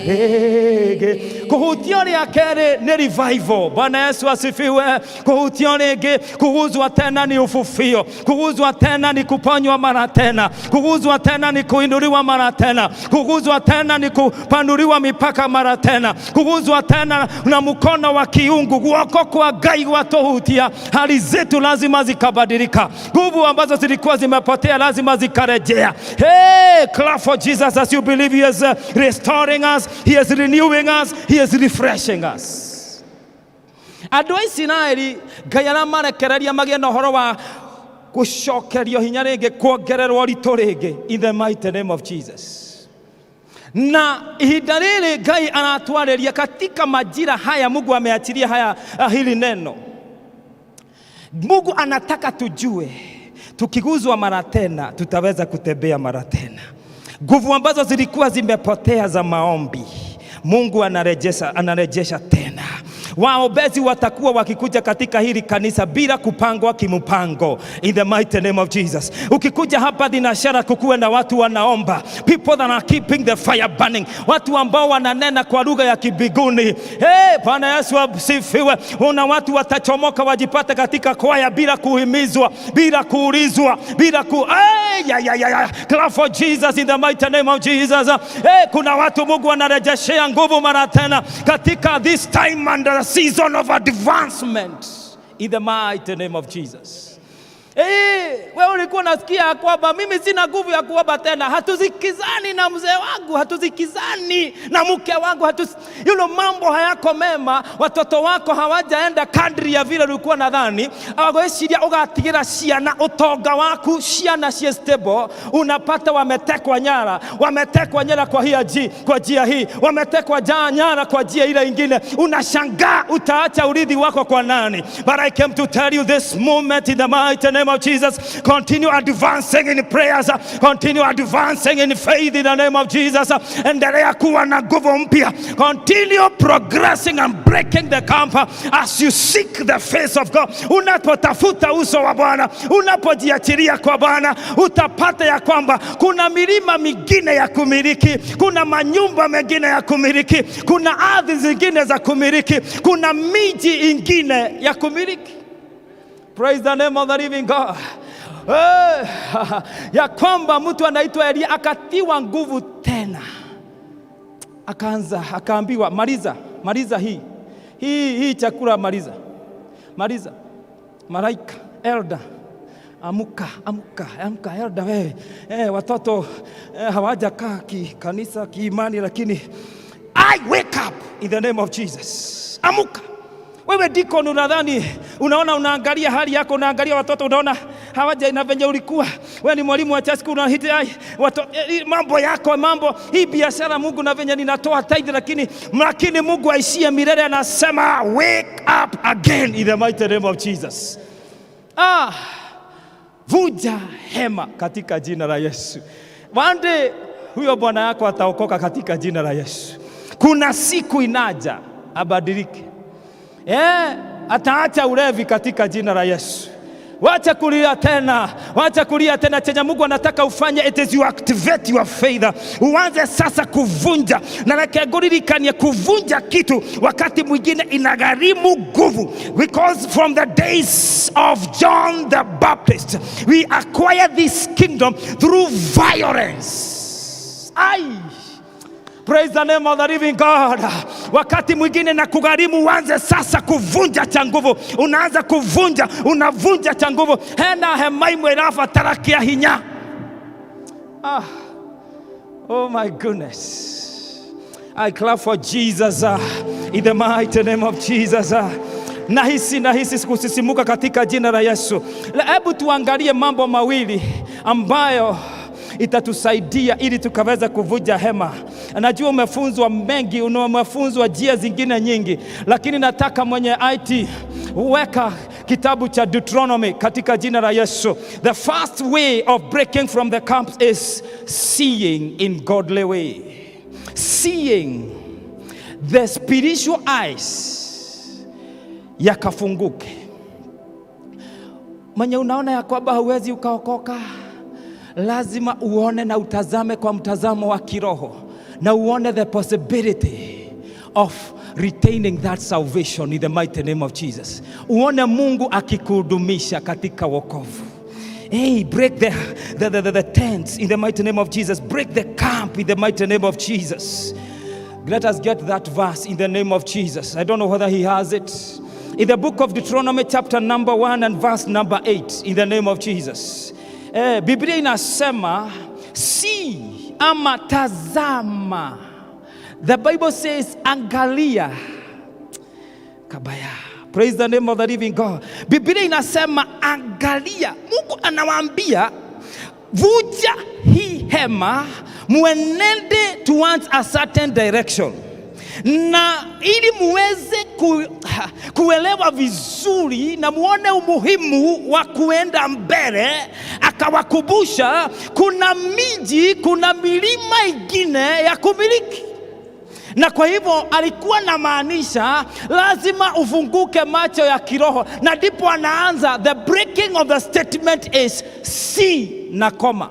S13: rĩngĩ. Kuhutio rĩa kerĩ nĩ revival. Bwana Yesu asifiwe. Kuhutio rĩngĩ, kuguzwa tena ni ufufio, kuguzwa tena ni kuponywa mara tena, kuguzwa tena ni kuinuliwa mara tena, kuguzwa tena ni kupanuliwa mipaka mara tena, kuguzwa tena na mkono wa kiungu. Guoko kwa Ngai gwatũhutia, hali zetu lazima zikabadilika, nguvu ambazo zilikuwa zimepotea lazima zikarejea. Hey, clap for Jesus as you believe he is restoring us, he is renewing us, he is refreshing us. Andũ a Isiraeli Ngai aramarekereria magĩe na ũhoro wa gũcokerio hinya rĩngĩ, kuongererwo ũritũ rĩngĩ, in the mighty name of Jesus. Na ihinda rĩrĩ Ngai aratwarĩria katika majira haya, Mungu ameachilia haya hili neno. Mungu anataka tujue tukiguzwa mara tena tutaweza kutembea mara tena. Nguvu ambazo zilikuwa zimepotea za maombi, Mungu anarejesha, anarejesha tena. Waombezi watakuwa wakikuja katika hili kanisa bila kupangwa kimpango, in the mighty name of Jesus. Ukikuja hapa Thinashara, kukuwe na watu wanaomba, people that are keeping the fire burning, watu ambao wananena kwa lugha ya kibiguni. Hey, Bwana Yesu asifiwe. Una watu watachomoka wajipate katika kwaya bila kuhimizwa, bila kuulizwa, bila ku hey, ya, ya, ya, ya. Clap for Jesus in the mighty name of Jesus. Hey, kuna watu Mungu anarejeshea nguvu mara tena katika this time and the season of advancement, in the mighty name of Jesus. Eh, wewe ulikuwa unasikia kwamba mimi sina nguvu ya kuomba tena, hatuzikizani na mzee wangu, hatuzikizani na mke wangu, mambo hayako mema, watoto wako hawajaenda kadri ya vile ulikuwa nadhani, agwĩciria ũgatigira ciana ũtonga waku, ciana ciĩ stable, unapata wametekwa nyara, wametekwa nyara kwa hii kwa njia hii, wametekwa nyara kwa njia ile ingine, unashangaa utaacha urithi wako kwa nani? But I came to tell you this moment, in the mighty name of Jesus, continue advancing in prayers, continue advancing in faith in the name of Jesus. Endelea kuwa na nguvu mpya, continue progressing and breaking the camp as you seek the face of God. Unapotafuta uso wa Bwana, unapojiachilia kwa Bwana, utapata ya kwamba kuna milima mingine ya kumiliki, kuna manyumba mengine ya kumiliki, kuna ardhi zingine za kumiliki, kuna miji ingine ya kumiliki. Praise the name of the living God. Eh, ya kwamba mtu anaitwa Elia akatiwa nguvu tena, akaanza akaambiwa, maliza, maliza hii chakula, maliza, maliza. Malaika, elder, amuka, amuka, amuka, elder wewe. Eh, watoto hawajakaa kikanisa kiimani, lakini I wake up in the name of Jesus. Amuka. Wewe deacon, unadhani unaona, unaangalia hali yako, unaangalia watoto, unaona hawaja na venye ulikuwa. Wewe ni mwalimu wa church school, unahiti ai mambo yako, mambo hii biashara, Mungu na venye ninatoa tithe, lakini Mungu aishie milele anasema, "Wake up again in the mighty name of Jesus." Ah, vunja hema katika jina la Yesu. One day huyo bwana yako ataokoka katika jina la Yesu. Kuna siku inaja abadilike. Ataacha ulevi katika jina la Yesu. Wacha kulia tena, wacha kulia tena. Chenye Mungu anataka ufanye, it is you activate your faith. Uanze sasa kuvunja, na reke nguririkanie, kuvunja kitu wakati mwingine inagharimu nguvu, because from the days of John the Baptist we acquire this kingdom through violence. Ai. Praise the name of the living God. Wakati mwingine na kugharimu uanze sasa kuvunja cha nguvu, unaanza kuvunja, unavunja cha nguvu. Hena hema imwe irabatara kĩa hinya. Ah, oh my goodness. I clap for Jesus in the mighty name of Jesus. Nahisi kusisimuka katika jina la Yesu. Hebu tuangalie mambo mawili ambayo itatusaidia ili tukaweza kuvunja hema. Najua umefunzwa mengi, umefunzwa njia zingine nyingi, lakini nataka mwenye IT weka kitabu cha Deuteronomy katika jina la Yesu. The first way of breaking from the camps is seeing in godly way. Seeing the spiritual eyes yakafunguke. Mwenye unaona ya kwamba huwezi ukaokoka, lazima uone na utazame kwa mtazamo wa kiroho na uone the possibility of retaining that salvation in the mighty name of Jesus. Uone Mungu akikuhudumisha katika wokovu. Hey, break the tents in the mighty name of Jesus. Break the camp in the mighty name of Jesus. Let us get that verse in the name of Jesus. I don't know whether he has it. In the book of Deuteronomy, chapter number 1 and verse number 8, in the name of Jesus. Biblia inasema see ama tazama. The Bible says angalia. Kabaya. Praise the name of the living God. Biblia inasema angalia. Mungu anawaambia, vunja hii hema, muenende towards a certain direction, na ili muweze kuelewa vizuri na muone umuhimu wa kuenda mbele, akawakumbusha kuna miji, kuna milima ingine ya kumiliki. Na kwa hivyo alikuwa na maanisha lazima ufunguke macho ya kiroho, na ndipo anaanza, the breaking of the statement is see na koma.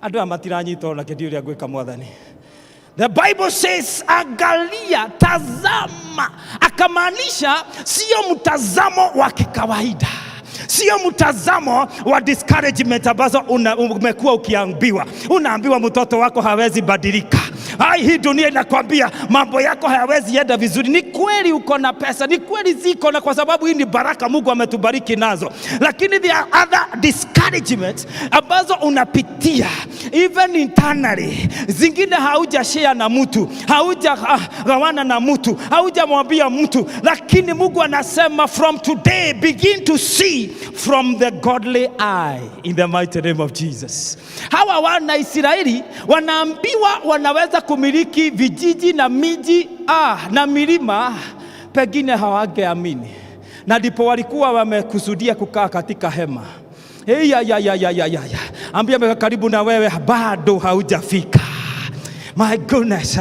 S13: Andũ aya matiranyita ona kĩndi ũrĩa ngwĩka Mwathani. The Bible says angalia, tazama, akamaanisha sio mtazamo wa kikawaida, sio mtazamo wa discouragement ambazo umekuwa ukiambiwa. Unaambiwa mtoto wako hawezi badilika. Ai, hii dunia inakwambia mambo yako hayawezi enda vizuri. Ni kweli uko na pesa, ni kweli ziko na, kwa sababu hii ni baraka Mungu ametubariki nazo, lakini there are other discouragements ambazo unapitia even internally, zingine hauja share na mtu, hauja gawana na mtu, haujamwambia mtu, lakini Mungu anasema, from today begin to see from the godly eye in the mighty name of Jesus. Hawa wana Israeli wanaambiwa wanaweza kumiliki vijiji na miji na milima, pengine hawangeamini, na ndipo walikuwa wamekusudia kukaa katika hema. Hey, ya, ya, ya, ya, ya, ya, ya. Ambia mwenye karibu na wewe, bado haujafika. My goodness.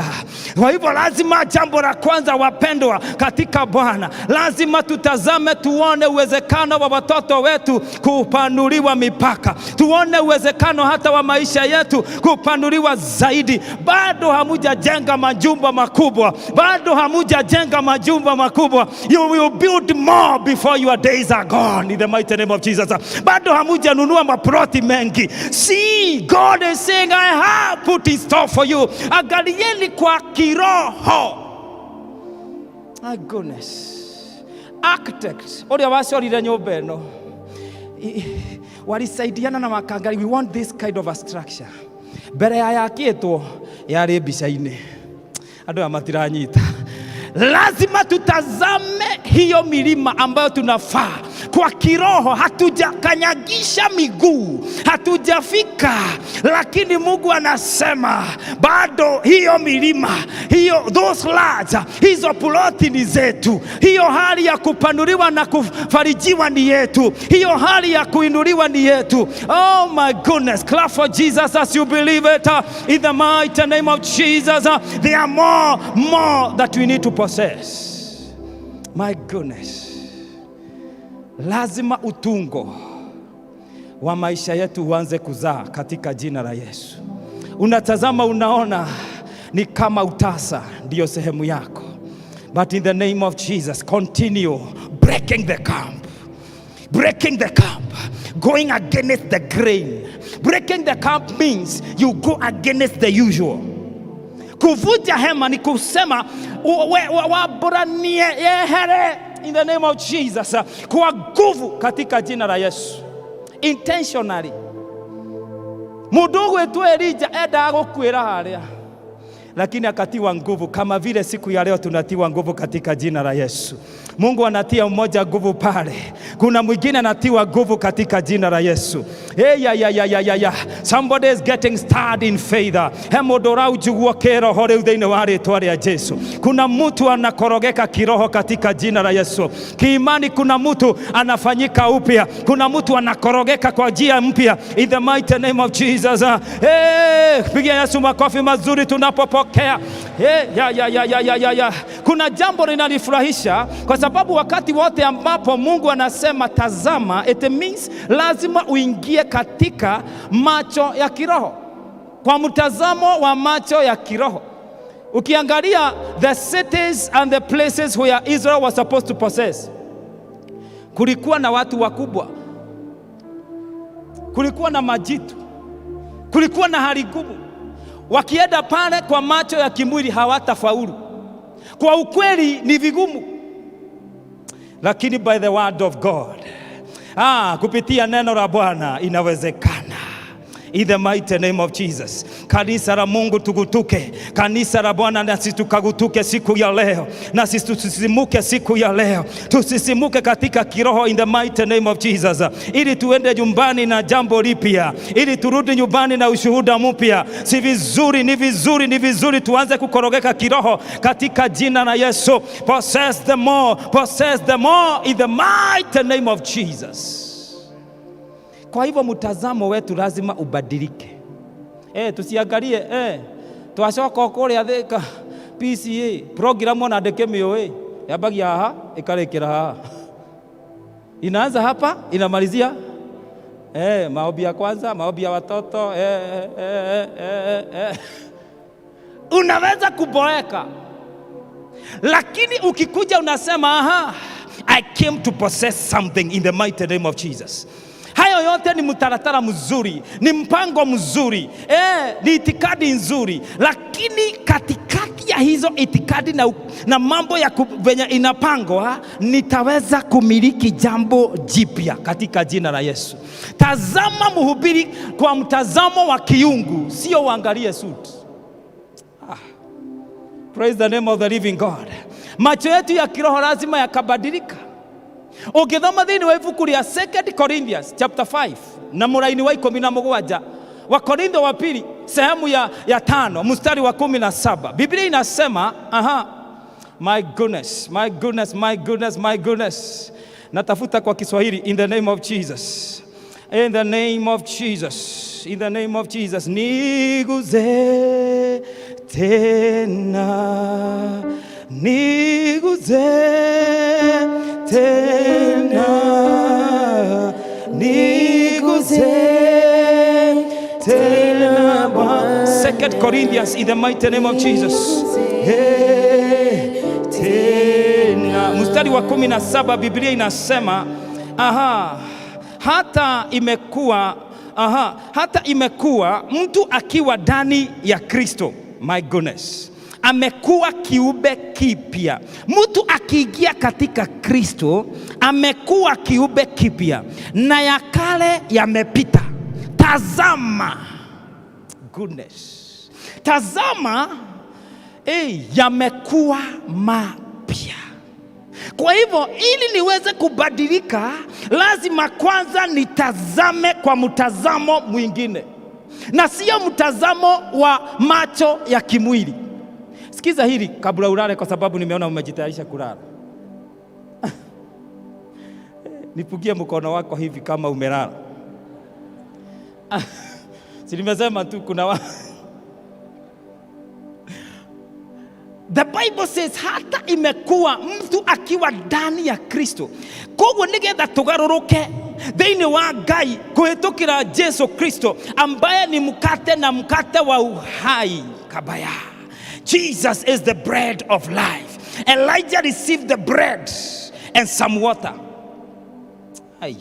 S13: Kwa hivyo lazima, jambo la kwanza, wapendwa katika Bwana, lazima tutazame tuone uwezekano wa watoto wetu kupanuliwa mipaka, tuone uwezekano hata wa maisha yetu kupanuliwa zaidi. Bado hamujajenga majumba makubwa, bado hamujajenga majumba makubwa. You will build more before your days are gone in the mighty name of Jesus. Bado hamujanunua maploti mengi. See, God is saying, "I have put in store for you." Angalieni kwa kiroho. My goodness. Architect ũrĩa wacorire nyũmba ĩno walisaidiana na wakaangalia, we want this kind of a structure. Mbere ya yakĩtwo yarĩ mbica-inĩ. Andũ aya matiranyita. Lazima tutazame hiyo milima ambayo tunafaa kwa kiroho. Hatujakanyagisha miguu, hatujafika, lakini Mungu anasema bado hiyo milima hiyo, those lands, hizo ploti ni zetu. Hiyo hali ya kupanuliwa na kufarijiwa ni yetu, hiyo hali ya kuinuliwa ni yetu. Oh my goodness, clap for Jesus as you believe it. In the mighty name of Jesus, there are more that we need to possess. My goodness, lazima utungo wa maisha yetu uanze kuzaa katika jina la Yesu. Unatazama, unaona ni kama utasa ndiyo sehemu yako, but in the name of Jesus, continue breaking the camp, breaking the camp, going against the grain. Breaking the camp means you go against the usual. Kuvunja hema ni kusema waburanie yehere in the name of Jesus, kwa nguvu katika jina la Yesu, intentionally. Mũndũ ũgwĩtwo Elija endaga gũkuĩra harĩa. lakini akatiwa nguvu, kama vile siku ya leo tunatiwa nguvu katika jina la Yesu. Mungu anatia mmoja nguvu pale, kuna mwingine anatiwa nguvu katika jina la Yesu. Hey, ya, ya, ya, ya, ya, ya. Somebody is getting stirred in faith. He mũndũ ũraunjugwo kĩroho rĩu thĩinĩ wa rĩtwa rĩa Jesu. Kuna mtu anakorogeka kiroho katika jina la Yesu. Kiimani kuna mtu anafanyika upya, kuna mtu anakorogeka kwa njia mpya in the mighty name of Jesus. Hey, pigia Yesu makofi mazuri tunapopokea. Hey, ya, ya, ya, ya, ya, ya, ya. Kuna jambo linanifurahisha kwa sababu wakati wote ambapo Mungu anasema tazama, it means lazima uingie katika macho ya kiroho, kwa mtazamo wa macho ya kiroho. Ukiangalia the cities and the places where Israel was supposed to possess, kulikuwa na watu wakubwa, kulikuwa na majitu, kulikuwa na hali ngumu. Wakienda pale kwa macho ya kimwili hawatafaulu. Kwa ukweli ni vigumu, lakini by the word of God, kupitia neno la Bwana inawezekana. In the mighty name of Jesus. Kanisa la Mungu tugutuke, kanisa la Bwana nasi tukagutuke siku ya leo, nasi tusisimuke siku ya leo, tusisimuke katika kiroho in the mighty name of Jesus, ili tuende nyumbani na jambo lipya, ili turudi nyumbani na ushuhuda mpya. Si vizuri, ni vizuri, ni vizuri tuanze kukorogeka kiroho katika jina la Yesu. Possess the more, possess the more in the mighty name of Jesus. Kwa hivyo mtazamo wetu lazima ubadilike. Tusiangalie twacoka kuria Thika PCA program ona ndĩkĩmĩũĩ yambagia haha ĩkarĩkĩra haha, inaanza hapa inamalizia maombi ya kwanza, maombi ya watoto. Unaweza kuboeka, lakini ukikuja unasema aha, I came to possess something in the mighty name of Jesus. Hayo yote ni mtaratara mzuri, ni mpango mzuri, ni itikadi nzuri, lakini katikati ya hizo itikadi na mambo ya venye inapangwa, nitaweza kumiliki jambo jipya katika jina la Yesu. Tazama mhubiri kwa mtazamo wa kiungu, sio uangalie suit. Praise the name of the living God. Macho yetu ya kiroho lazima yakabadilika. Ũngĩthoma thĩinĩ wa ibuku rĩa 2 Corinthians chapter 5 na mũraini wa 17, Wakorintho wa pili sehemu ya 5 mstari wa 17, Biblia inasema aha, my goodness, my goodness, my goodness, my goodness. Natafuta kwa Kiswahili in the name of Jesus. In the name of Jesus. In the name of Jesus. Niguze tena. Niguze tena. Niguze tena Bwana. Second Corinthians in the mighty name of Jesus. Hey, tena. Mstari wa 17 Biblia inasema aha, hata imekuwa mtu akiwa ndani ya Kristo, my goodness, amekuwa kiumbe kipya. Mtu akiingia katika Kristo amekuwa kiumbe kipya, na ya kale yamepita. Tazama, goodness, tazama, yamekuwa mapya. Kwa hivyo ili niweze kubadilika, lazima kwanza nitazame kwa mtazamo mwingine, na sio mtazamo wa macho ya kimwili. Sikiza hili kabla ulale, kwa sababu nimeona umejitayarisha kulala. Nipugie mkono wako hivi kama umelala. Si nimesema tu kuna wa The Bible says hata imekuwa mtu akiwa ndani ya Kristo. Koguo nigetha tugaruruke thĩinĩ wa Ngai kũhĩtũkĩra Jesu Kristo ambaye ni mkate na mkate wa uhai kabaya. Jesus is the bread of life. Elijah received the bread and some water. Ai.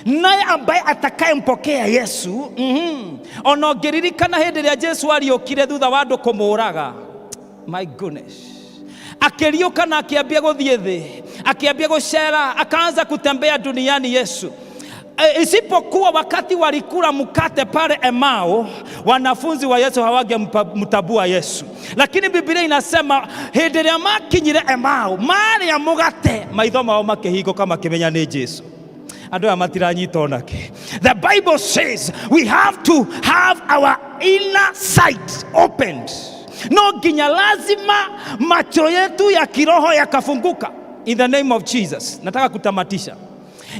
S13: Naye ambaye atakayempokea Yesu, ona ũngĩririkana hĩndĩ ĩrĩa Jesu ariũkire thutha wa andũ kũmũraga. My goodness. Akĩriũka na akĩambia gũthiĩ thĩ, akĩambia gũcera, akaanza kutembea duniani Yesu. Isipokuwa wakati walikula mkate pale Emau, wanafunzi wa Yesu hawangemtambua Yesu, lakini Biblia inasema hĩndĩ ĩrĩa makinyire Emau marĩa mũgate, maitho mao makĩhingũka makĩmenya nĩ Jesu. Andũ aya matiranyita onake. The Bible says we have to have our inner sight opened. No nginya lazima macho yetu ya kiroho yakafunguka, in the name of Jesus. Nataka kutamatisha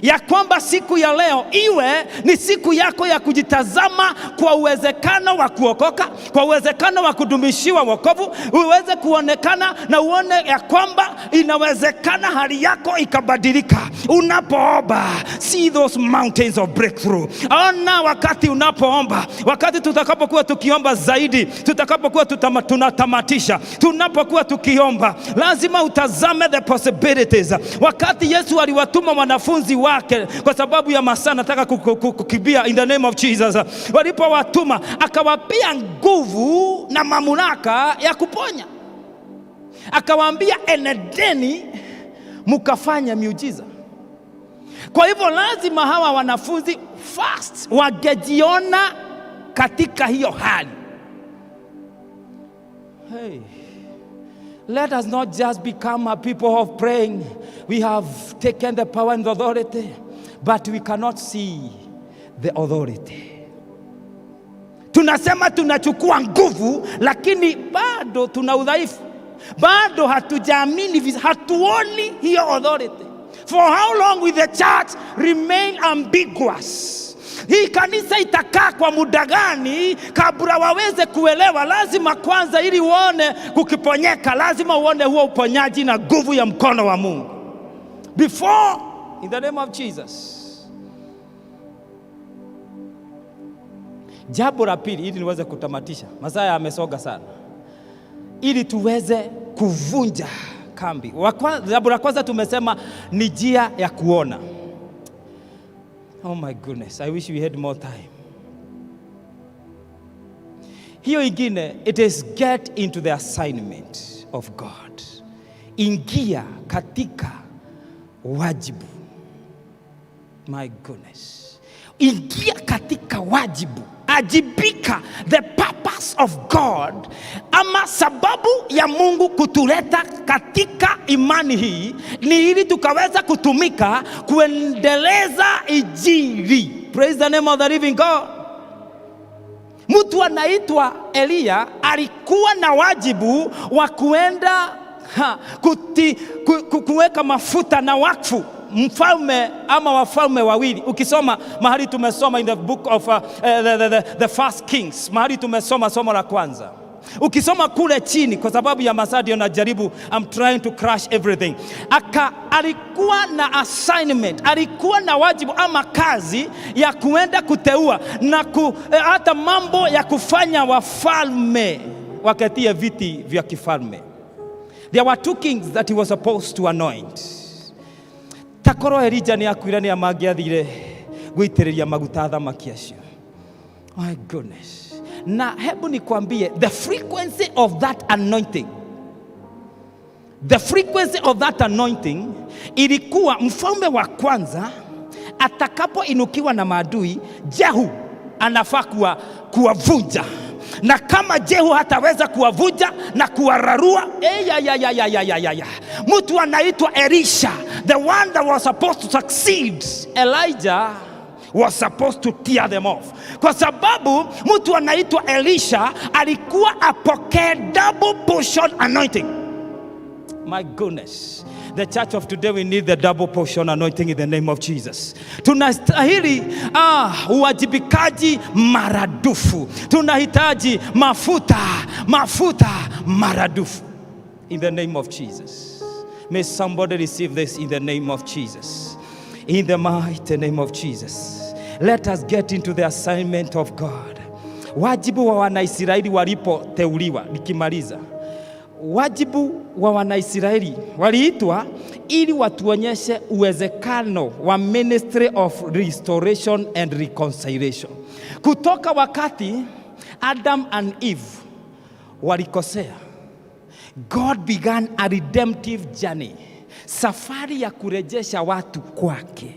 S13: ya kwamba siku ya leo iwe ni siku yako ya kujitazama kwa uwezekano wa kuokoka, kwa uwezekano wa kudumishiwa wokovu, uweze kuonekana na uone ya kwamba inawezekana hali yako ikabadilika. Unapoomba, see those mountains of breakthrough. Ona wakati unapoomba, wakati tutakapokuwa tukiomba zaidi, tutakapokuwa tunatamatisha, tunapokuwa tukiomba, lazima utazame the possibilities. Wakati Yesu aliwatuma wanafunzi wake, kwa sababu ya masaa nataka kukimbia, in the name of Jesus. Walipowatuma akawapia nguvu na mamlaka ya kuponya, akawaambia, "Enendeni mkafanya miujiza." Kwa hivyo lazima hawa wanafunzi first wangejiona katika hiyo hali. Hey. Let us not just become a people of praying. We have taken the power and authority, but we cannot see the authority. Tunasema tunachukua nguvu, lakini bado tuna udhaifu, bado hatujaamini, hatuoni hiyo authority. For how long will the church remain ambiguous? Hii kanisa itakaa kwa muda gani kabla waweze kuelewa? Lazima kwanza, ili uone kukiponyeka, lazima uone huo uponyaji na nguvu ya mkono wa Mungu before, in the name of Jesus. Jambo la pili, ili niweze kutamatisha, masaa yamesonga sana, ili tuweze kuvunja kambi. Jambo la kwanza tumesema ni njia ya kuona. Oh my goodness, I wish we had more time. Hiyo ingine, it is get into the assignment of God. Ingia katika wajibu. My goodness. Ingia katika wajibu. Ajibika, the purpose of God, ama sababu ya Mungu kutuleta katika imani hii ni ili tukaweza kutumika kuendeleza Injili. Praise the name of the living God. Mtu anaitwa Eliya alikuwa na wajibu wa kuenda kuweka mafuta na wakfu mfalme ama wafalme wawili. Ukisoma mahali tumesoma in the book of the First Kings, mahali tumesoma somo la kwanza. Ukisoma kule chini, kwa sababu ya masaa ndio najaribu, I'm trying to crush everything. Alikuwa na assignment, alikuwa na wajibu ama kazi ya kuenda kuteua na hata mambo ya kufanya wafalme waketie viti vya kifalme. There were two kings that he was supposed to anoint. Takorwo Elija nĩ akuire, nĩ mangĩathire gũitĩrĩria maguta athamaki acio. My goodness. Na hebu nikwambie, the frequency of that anointing, the frequency of that anointing ilikuwa mfalme wa kwanza atakapoinukiwa na maadui, Jehu anafaa kuwavunja, na kama Jehu hataweza kuwavunja na kuwararua, ya, ya, ya, ya, ya, ya, ya, ya, mtu anaitwa Elisha, the one that was supposed to succeed Elijah, was supposed to tear them off, kwa sababu mtu anaitwa Elisha alikuwa apokee double portion anointing. My goodness. The church of today, we need the double portion anointing in the name of Jesus. Tunastahili uwajibikaji maradufu. Tunahitaji mafuta, mafuta maradufu. In the name of Jesus. May somebody receive this in the name of Jesus. In the mighty name of Jesus. Let us get into the assignment of God. Wajibu wa Wanaisraeli walipoteuliwa, nikimaliza, wajibu wa Wanaisraeli waliitwa ili watuonyeshe uwezekano wa ministry of restoration and reconciliation. Kutoka wakati Adam and Eve walikosea, God began a redemptive journey, safari ya kurejesha watu kwake.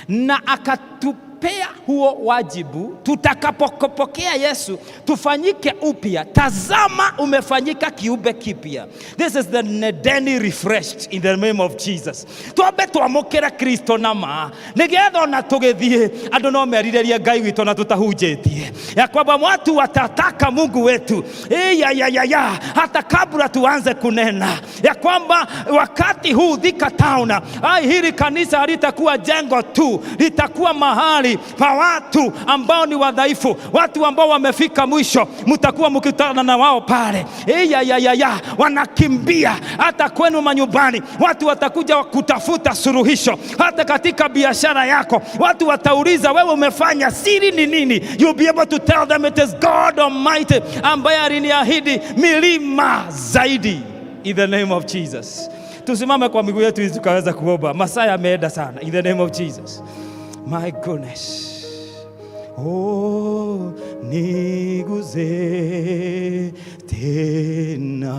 S13: Na akatupea huo wajibu, tutakapopokea Yesu tufanyike upya. Tazama, umefanyika kiumbe kipya. This is the Nedeni refreshed in the name of Jesus. Twambe twamũkĩre Kristo na ma, nĩgetha ona tũgĩthiĩ andũ no merirĩrie Ngai witũ na tũtahunjĩtie ya kwamba watu watataka Mungu wetu. Ya, ya, ya, ya. Hata kabla tuanze kunena ya kwamba wakati huu Thika Town, ai, hili kanisa halitakuwa jengo tu, litakuwa mahali pa watu ambao ni wadhaifu, watu ambao wamefika mwisho, mtakuwa mkutana na wao pale. Ya, ya, ya, ya. Wanakimbia hata kwenu manyumbani, watu watakuja kutafuta suluhisho. Hata katika biashara yako watu watauliza wewe umefanya, siri ni nini? You'll be able to tell them it is God Almighty ambaye aliniahidi milima zaidi, in the name of Jesus. Tusimame kwa miguu yetu ili tukaweza kuomba. Masaa yameenda sana, in the name of Jesus. My goodness. Oh, niguze tena,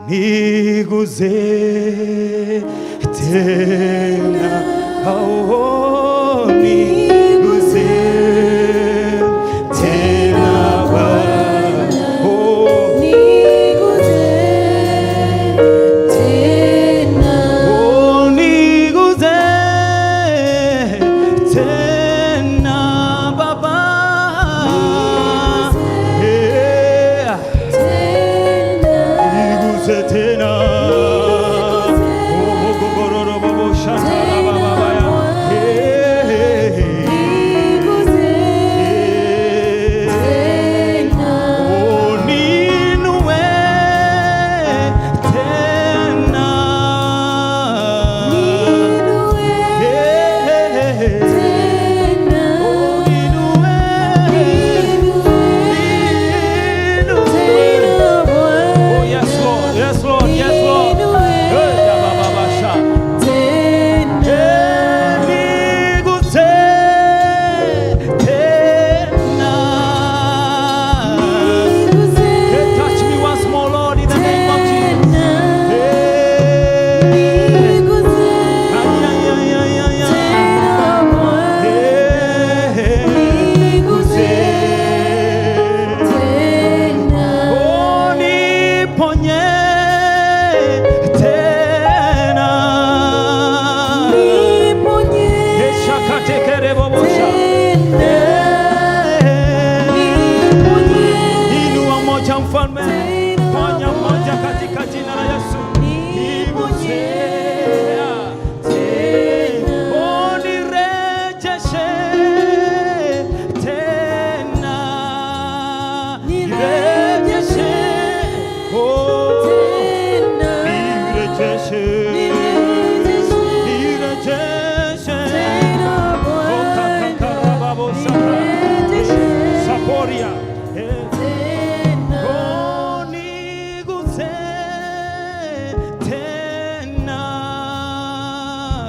S13: niguze tena, oh, niguze tena Bwana, oh,
S6: Niguze tena.
S13: Oh, niguze tena Baba, yeah. Niguze tena. Oh, gogororo bobo shantara baba ya. Hey,
S6: Niguze tena.
S13: Oh, niinue tena.
S6: Niinue
S13: Hey.
S6: tena.
S13: Oh, niinue.
S6: Niinue
S13: Niinue.
S6: tena Bwana.
S13: Oh, yes, Lord. Yes, Lord. Yes, Lord. Hey, ya baba basha.
S6: Tena.
S13: Hey, niguse tena.
S6: Niguze
S13: Hey, touch me once more, Lord, in the name of Jesus.
S6: tena.
S13: Hey.
S6: Niguze
S13: Ay, ay, ay, ay, ay, ay.
S6: tena Bwana.
S13: Hey.
S6: Niguze tena.
S13: Oh, niponye tena.
S6: Niponye
S13: Eshakatekerebobosha.
S6: tena. Niponye
S13: Inua mmoja mfalme,
S6: Tena
S13: ponya mmoja katika jina la Yesu.
S6: Niponye
S13: Tena. Oh, nirejeshe tena.
S6: Nirejeshe
S13: Oh,
S6: tena.
S13: nirejeshe.
S6: Nirejeshe
S13: Nirejeshe.
S6: tena
S13: Oh,
S6: Bwana.
S13: kakakarababosha.
S6: Nirejeshe
S13: Saporia. Eh.
S6: tena.
S13: Oh, niguse tena.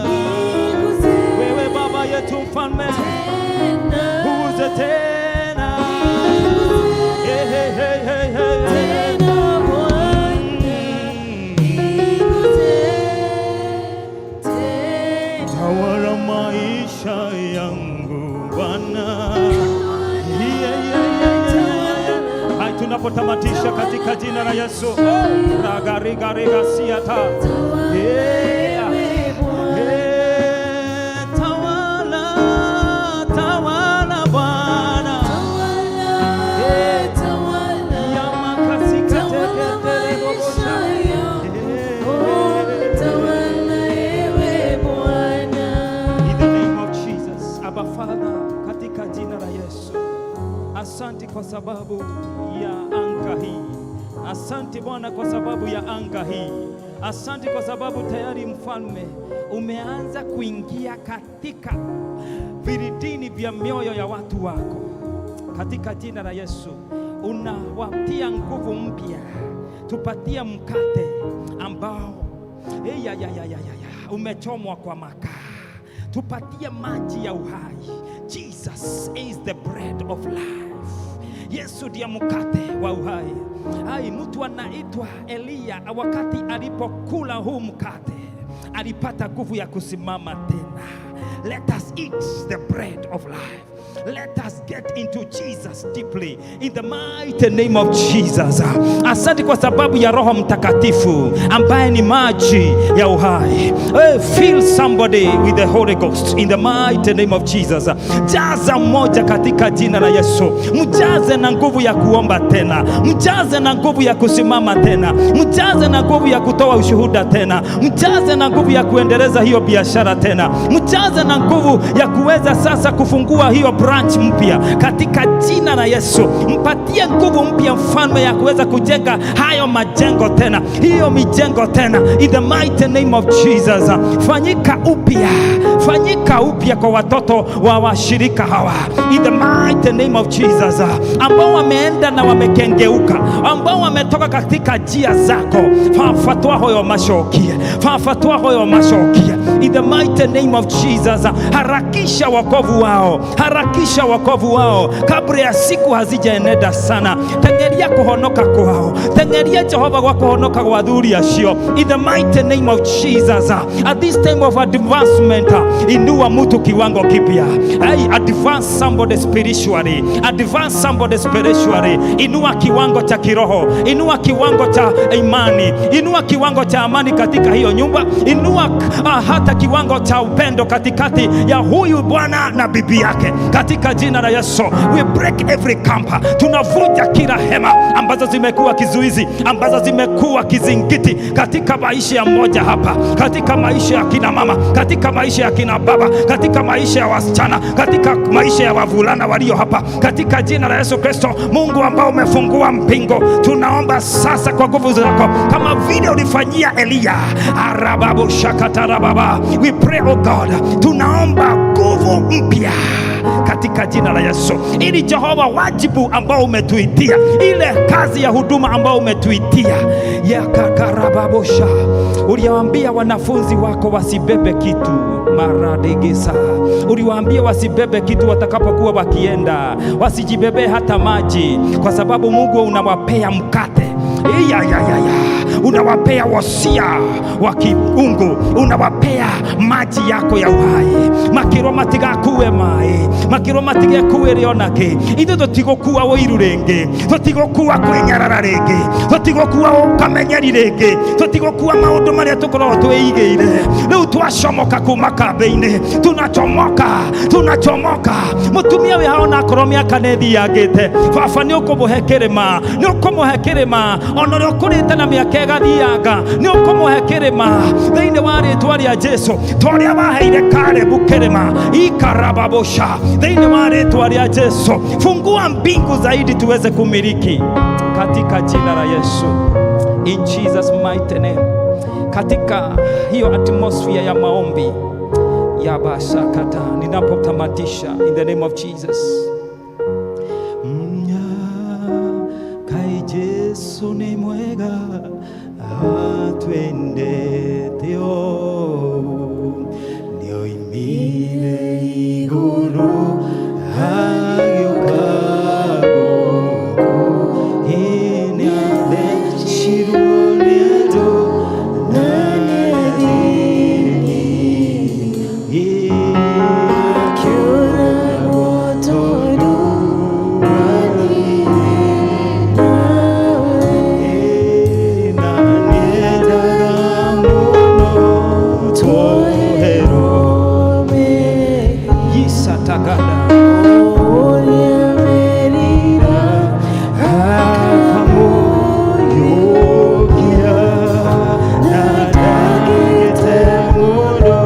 S6: Niguze
S13: Wewe Baba yetu mfalme,
S6: tena.
S13: guze tena. Hey, hey, hey, hey, hey, hey.
S6: Tena Bwana. Niguze tena.
S13: Tawala maisha yangu Bwana. Yeah. Hai, tunapotamatisha katika jina la Yesu. Oh, ragarigariga siata. Yeah. Yeah, tawala, tawala Bwana.
S6: Tawala,
S13: Yamakasika
S6: tawala maisha yangu. Oh, tawala ewe Bwana.
S13: In the name of Jesus, Abba Father, katika jina la Yesu. Asante kwa sababu ya anga hii. Asante Bwana kwa sababu ya anga hii. Asante kwa sababu tayari mfalme umeanza kuingia katika vilindini vya mioyo ya watu wako. Katika jina la Yesu unawatia nguvu mpya, tupatie mkate ambao ya, ya, ya, ya, ya, ya, umechomwa kwa makaa, tupatie maji ya uhai. Jesus is the bread of life. Yesu ndiye mkate wa uhai. Ai, mtu anaitwa Eliya wakati alipokula huu mkate Alipata nguvu ya kusimama tena. Let us eat the bread of life. Let us get into Jesus deeply in the mighty name of Jesus. Asante kwa sababu ya Roho Mtakatifu ambaye ni maji ya uhai. Hey, fill somebody with the Holy Ghost in the mighty name of Jesus. Jaza mmoja katika jina la Yesu, mjaze na nguvu ya kuomba tena, mjaze na nguvu ya kusimama tena, mjaze na nguvu ya kutoa ushuhuda tena, mjaze na nguvu ya kuendeleza hiyo biashara tena, mjaze na nguvu ya kuweza sasa kufungua hiyo branch mpya katika jina la Yesu. Mpatie nguvu mpya mfalme ya kuweza kujenga hayo majengo tena, hiyo mijengo tena, in the mighty name of Jesus. Fanyika upya, fanyika upya kwa watoto wa washirika hawa, in the mighty name of Jesus, ambao wameenda na wamekengeuka, ambao wametoka katika njia zako. Fafatwa hoyo macokie, fafatwa hoyo macokie, in the mighty name of Jesus. Harakisha wokovu wao, harakisha wokovu wao kabla ya siku hazijaenenda sana. Teng'eria kuhonoka kwao, teng'eria Jehova gwa kuhonoka gwa athuri acio, in the mighty name of Jesus. At this time of advancement, inua mtu kiwango kipya. Hey, advance somebody spiritually, advance somebody spiritually. Inua kiwango cha kiroho, inua kiwango cha imani, inua kiwango cha amani katika hiyo nyumba, inua hata kiwango cha upendo katikati ya huyu bwana na bibi yake, katika jina la Yesu. We break every camp, tunavunja kila hema ambazo zimekuwa kizuizi, ambazo zimekuwa kizingiti katika maisha ya mmoja hapa, katika maisha ya kina mama, katika maisha ya kina baba, katika maisha ya wasichana, katika maisha ya wavulana walio hapa, katika jina la Yesu Kristo. Mungu ambao umefungua mpingo, tunaomba sasa kwa nguvu zako, kama vile ulifanyia Eliya, arababu shakatarababa. We pray oh God, tunaomba nguvu mpya katika jina la Yesu, ili Jehova, wajibu ambao umetuitia, ile kazi ya huduma ambao umetuitia ya kakarababosha, uliwaambia wanafunzi wako wasibebe kitu maradegesa, uliwaambia wasibebe kitu watakapokuwa wakienda, wasijibebe hata maji, kwa sababu Mungu unawapea mkate. Ya, ya, ya, ya. Unawapea wasia wa kiungu, unawapea maji yako ya uhai. Makĩrwo matigakue maĩ, makĩrwo matigekuĩre onakĩ. Ithuĩ tũtigũkua ũiru rĩngĩ, tũtigũkua kwĩnyarara rĩngĩ, tũtigũkua ũkamenyeri rĩngĩ, tũtigũkua maũndũ marĩa tũkoragwo twĩigĩire. Rĩu twacomoka kuma kambĩ-inĩ, tunachomoka, tunachomoka. Mũtumia wĩ haha onakorwo mĩaka nĩ ĩthiangĩte, baba nĩ ũkũmũhe kĩrĩma, nĩ ũkũmũhe kĩrĩma, ona ũrĩa ũkũrĩte na mĩaka ĩgathianga, nĩ ũkũmũhe kĩrĩma thĩinĩ wa rĩtwa rĩa Jesu, ta ũrĩa waheire Kalebu kĩrĩma ikarababosha, thĩinĩ wa rĩtwa rĩa Jesu. Fungua mbingu zaidi tuweze kumiliki katika jina la Yesu, in Jesus mighty name. Katika hiyo atmosphere ya maombi ya basakata, ninapotamatisha in the name of Jesus. Kai Jesu ni mwega atwendete ũũ, nĩoimire igũrũ agĩũka gũkũ, ĩ nĩathecirwo nĩ andũ na nĩathĩnire, ĩ
S6: Akĩũragwo tondũ wa niĩ nawe.
S13: Na nĩendaga mũno tuoherwo Yisatakada
S6: Ũrĩa merira
S13: akamũiyũkia na ndagĩte mũno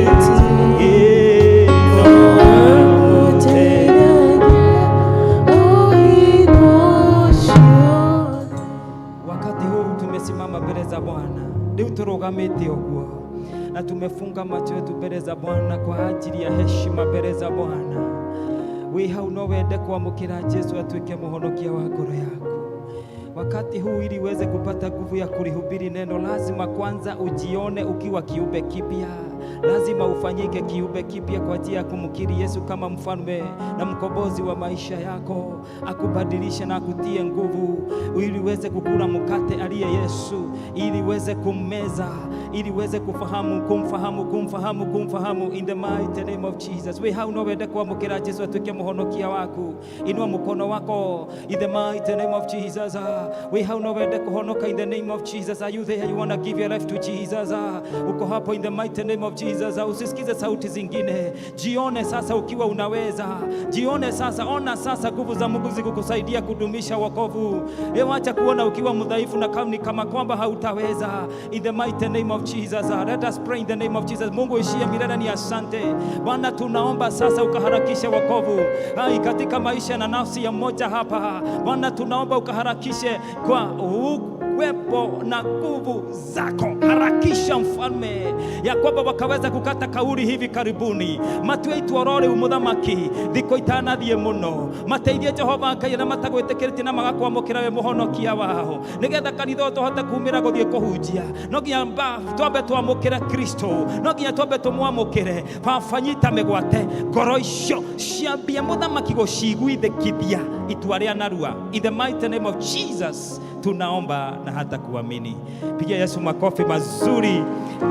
S6: ũmwĩtĩkĩtie
S13: no
S6: amũteithagia o hingo ciothe.
S13: Wakati huu tumesimama mbele za Bwana, rĩu tũrũgamĩte ũguo na tumefunga macho yetu mbele za Bwana kwa ajili ya heshima mbele za Bwana. Wĩ hau no wende kwamũkĩra Jesu atuĩke mũhonokia wa ngoro yaku. Wakati huu ili uweze kupata nguvu ya kulihubiri neno, lazima kwanza ujione ukiwa kiumbe kipya.
S12: Lazima ufanyike kiumbe kipya kwa njia ya kumkiri Yesu kama mfalme na mkombozi wa maisha yako, akubadilishe na akutie nguvu, ili uweze kukula mkate aliye Yesu, ili uweze kummeza, ili uweze kufahamu, kumfahamu, kumfahamu, kumfahamu in the mighty name of Jesus. We hau no wende kwamũkĩra Jesu atuĩke mũhonokia waku, inua mũkono wako in the mighty name of Jesus. We hau no wende kũhonoka in the name of Jesus. Are you there? You wanna give your life to Jesus? Uko hapo in the mighty name of Jesus. Usisikize sauti zingine, jione sasa ukiwa unaweza, jione sasa, ona sasa nguvu za Mungu zikukusaidia kudumisha wokovu. Wacha kuona ukiwa mdhaifu na kama ni kama kwamba hautaweza. In the mighty name of Jesus, let us pray in the name of Jesus. Mungu ishie milele ni asante Bwana, tunaomba sasa ukaharakishe wokovu hai katika maisha na nafsi ya mmoja hapa Bwana, tunaomba ukaharakishe kwa uwepo na nguvu zako, harakisha mfalme, ya kwamba wakaweza kukata kauli hivi karibuni, matue itua rĩu mũthamaki thikũ itanathiĩ mũno, mateithie Jehova Ngai arĩa matagwĩtĩkĩrĩtie na magakwamũkĩra we mũhonokia wao, nĩgetha kanitha ũyũ tũhote kumĩra gũthiĩ kũhunjia. No nginya twambe twamũkĩre Kristo, no nginya twambe tũmwamũkĩre. Baba, nyita mĩgwate ngoro icio ciambie mũthamaki gũciguithĩkithia itua rĩa narua. In the mighty name of Jesus tunaomba na hata kuamini. Pigia Yesu makofi mazuri,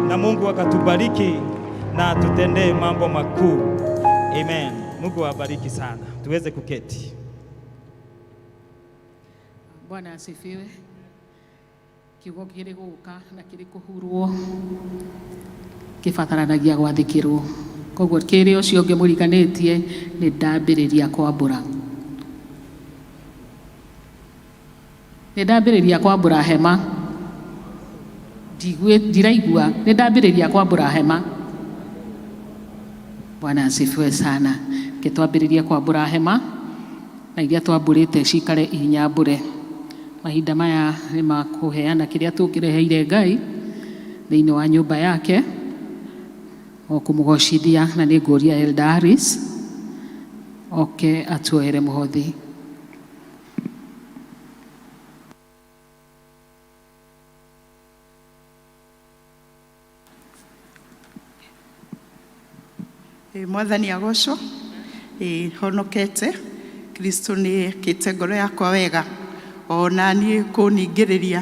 S12: na Mungu akatubariki na atutendee mambo makuu. Amen. Mungu awabariki sana. Tuweze kuketi.
S2: Bwana asifiwe. Kiugo kĩrĩ gũka na kĩrĩ kũhurwo kĩbataranagia gwathĩkĩrwo, koguo kĩrĩ ũcio ũngĩ mũriganĩtie nĩ ndambĩrĩria kwambũra, nĩ ndambĩrĩria kwambũra hema. Ndiraigua nĩ ndambĩrĩria kwambũra hema. Bwana asifiwe sana. Ke twambĩrĩrie kwambũra hema na iria twambũrĩte cikare inyambũre. Mahinda maya nĩ makũheana kĩrĩa tũkĩreheire Ngai thĩinĩ wa nyũmba yake o kũmũgocithia, na nĩ ngũria Elder Harris oke atuoere mũhothi.
S5: Mwathani agocwo. Honokete Kristo nĩ ekĩte ngoro yakwa wega, ona niĩ kũningĩrĩria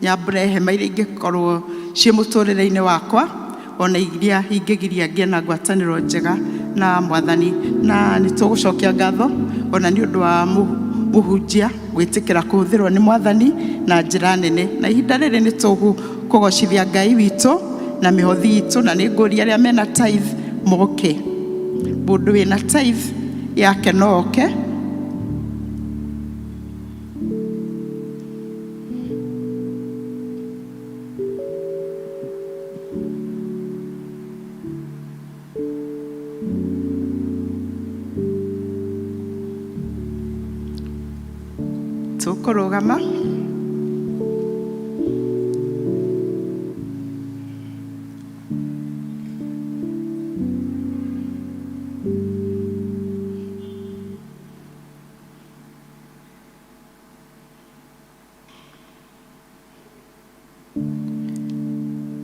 S5: nyambũre hema iria ingĩkorwo ciĩ mũtũrĩre-inĩ wakwa, ona iria ingĩgiria ngĩe na ngwatanĩro njega na Mwathani. Na nĩ tũgũcokia ngatho ona nĩ ũndũ wa mũhunjia gwĩtĩkĩra kũhũthĩrwo nĩ Mwathani na njĩra nene. Na ihinda rĩrĩ nĩ tũkũgocithia Ngai witũ na mĩhothi itũ, na nĩ ngũria arĩa mena tithe moke. Mũndũ wĩna tithe yake no oke. Tũkũrũgama.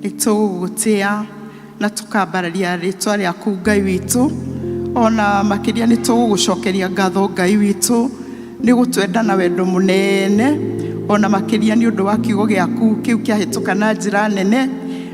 S5: Nĩ tũgũgũtĩa na tũkambararia rĩtwa rĩaku Ngai witũ, ona makĩria nĩ tũgũgũcokeria ngatho Ngai witũ nĩ gũtwenda na wendo mũnene, ona makĩria nĩ ũndũ wa kiugo gĩaku kĩu kĩahĩtũka na njĩra nene,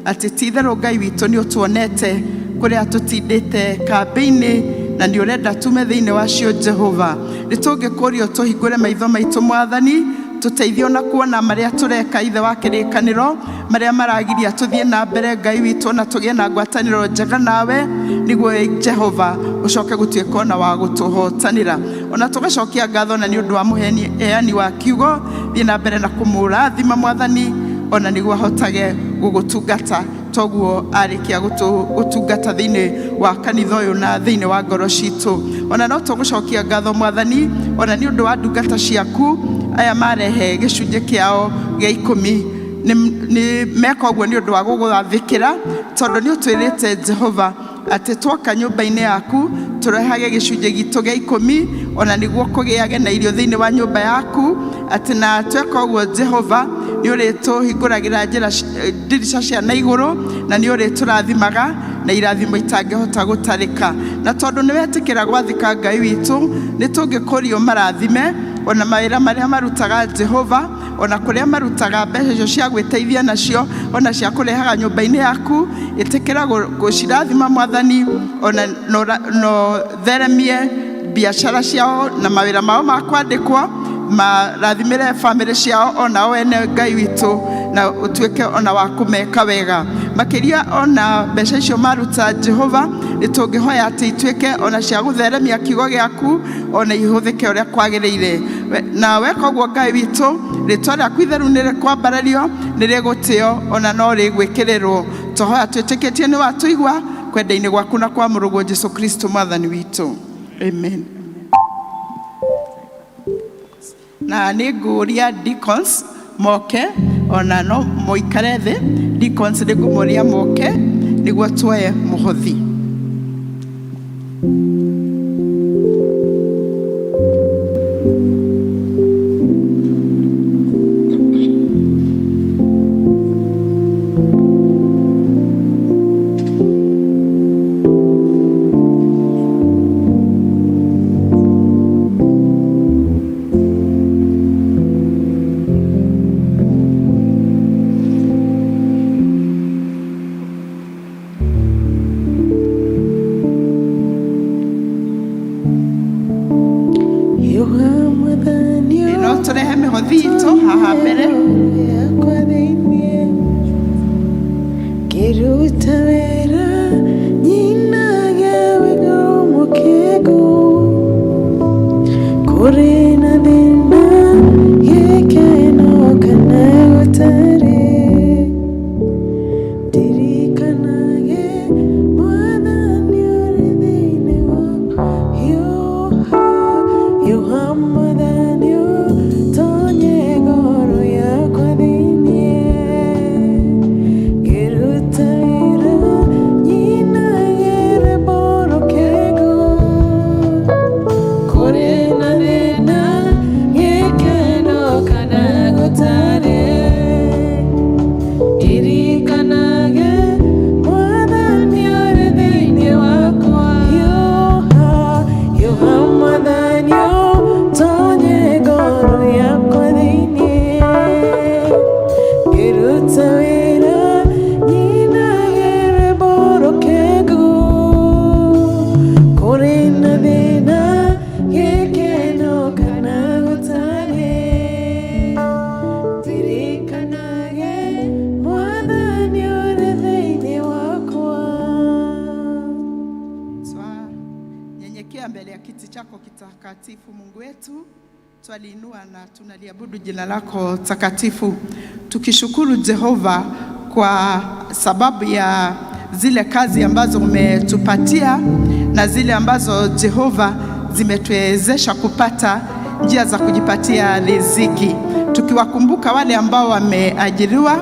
S5: atĩ ti itherũ Ngai witũ nĩ ũtuonete kũrĩa tũtindĩte kambĩ-inĩ na nĩ ũrenda tume thĩinĩ wacio Jehova. Nĩ tũngĩkũria tũhingũre maitho maitũ Mwathani, tũteithio na kuona marĩa tũreka Ithe wa kĩrĩkanĩro, marĩa maragiria tũthiĩ na mbere Ngai witũ, na tũgĩe na ngwatanĩro njega nawe, nĩguo Jehova ũcoke gũtuĩka ona wa gũtũhotanĩra. Ona tũgacokia ngatho na nĩ ũndũ wa mũheani wa kiugo, thiĩ na mbere na kũmũrathima Mwathani, ona nĩguo ahotage gũgũtungata toguo arĩkia gũtungata thĩinĩ wa kanitha ũyũ na thĩinĩ wa ngoro citũ. Ona no tũgũcokia ngatho Mwathani ona nĩ ũndũ wa ndungata ciaku aya marehe gĩcunjĩ kĩao gĩa 10, nĩ meka ũguo nĩ ũndũ wa gũgũathĩkĩra, tondũ nĩ ũtwĩrĩte Jehova Atĩ twoka nyũmba-inĩ yaku tũrehage gĩcunjĩ gitũ gĩa ikũmi, ona nĩguo kũgĩage na irio thĩinĩ wa nyũmba yaku. Atĩ na tweka ũguo Jehova, nĩ ũrĩtũhingũragĩra njĩra ndirica cia na igũrũ, na nĩ ũrĩtũrathimaga na irathimo itangĩhota gũtarĩka. Na tondũ nĩ wetĩkĩra gwathĩka Ngai witũ, nĩ tũngĩkũria ũmarathime ona mawĩra marĩa marutaga Jehova, ona kũrĩa marutaga mbeca icio cia gwĩteithia nacio, ona cia kũrehaga nyũmba-inĩ yaku. Ĩtĩkĩra gũcirathima Mwathani, ona no theremie biacara ciao na mawĩra mao ma kwandĩkwo, marathimĩre bamĩrĩ ciao onao ene Ngai witũ, na ũtuĩke ona wa kũmeka wega makĩria. Ona mbeca icio maruta Jehova, nĩ tũngĩhoya atĩ ituĩke ona cia gũtheremia kiugo gĩaku, ona ihũthĩke ũrĩa kwagĩrĩire. Na weka ũguo Ngai witũ, rĩtwa rĩaku itheru nĩ rĩkwambarario, nĩ rĩgũtĩo, ona no rĩgwĩkĩrĩrwo. Tũhoya twĩtĩkĩtie nĩ watũigua kwenda-inĩ gwaku na kwa mũrũguo Jesu Kristo Mwathani witũ, amen. Na nĩ ngũria deacons moke, ona no mũikare thĩ. Deacons, nĩ ngũmoria moke nĩguo tuoye mũhothi. No tũrehe mĩhothi itũ haha mbere.
S6: Ngĩruta wĩra nyinage wĩgo mũkĩgu, kũrĩ na thĩna, gĩkeno kana gũtarĩ, ndirikanage Mwathani ũrĩ thĩinĩ wakwa. Hiũha hiũha Mwathani, ũtonye ngoro yakwa thĩinĩ. Ngĩruta wĩra nyinage rwĩmbo rũkĩgu, kũrĩ na thĩna, gĩkeno kana gũtarĩ, ndirikanage Mwathani ũrĩ thĩinĩ wakwa. Hiũha hiũha Mwathani, ũtonye ngoro yakwa thĩinĩ. Ngĩruta wĩra nyinage rwĩmbo rũkĩgu, kũrĩ na thĩna, gĩkeno kana gũtarĩ, ndirikanage Mwathani ũrĩ thĩinĩ wakwa.
S5: Twanyenyekea mbele ya kiti chako kitakatifu, Mungu wetu, twaliinua na tunaliabudu jina lako takatifu, tukishukuru Jehova kwa sababu ya zile kazi ambazo umetupatia na zile ambazo Jehova zimetuwezesha kupata njia za kujipatia riziki, tukiwakumbuka wale ambao wameajiriwa,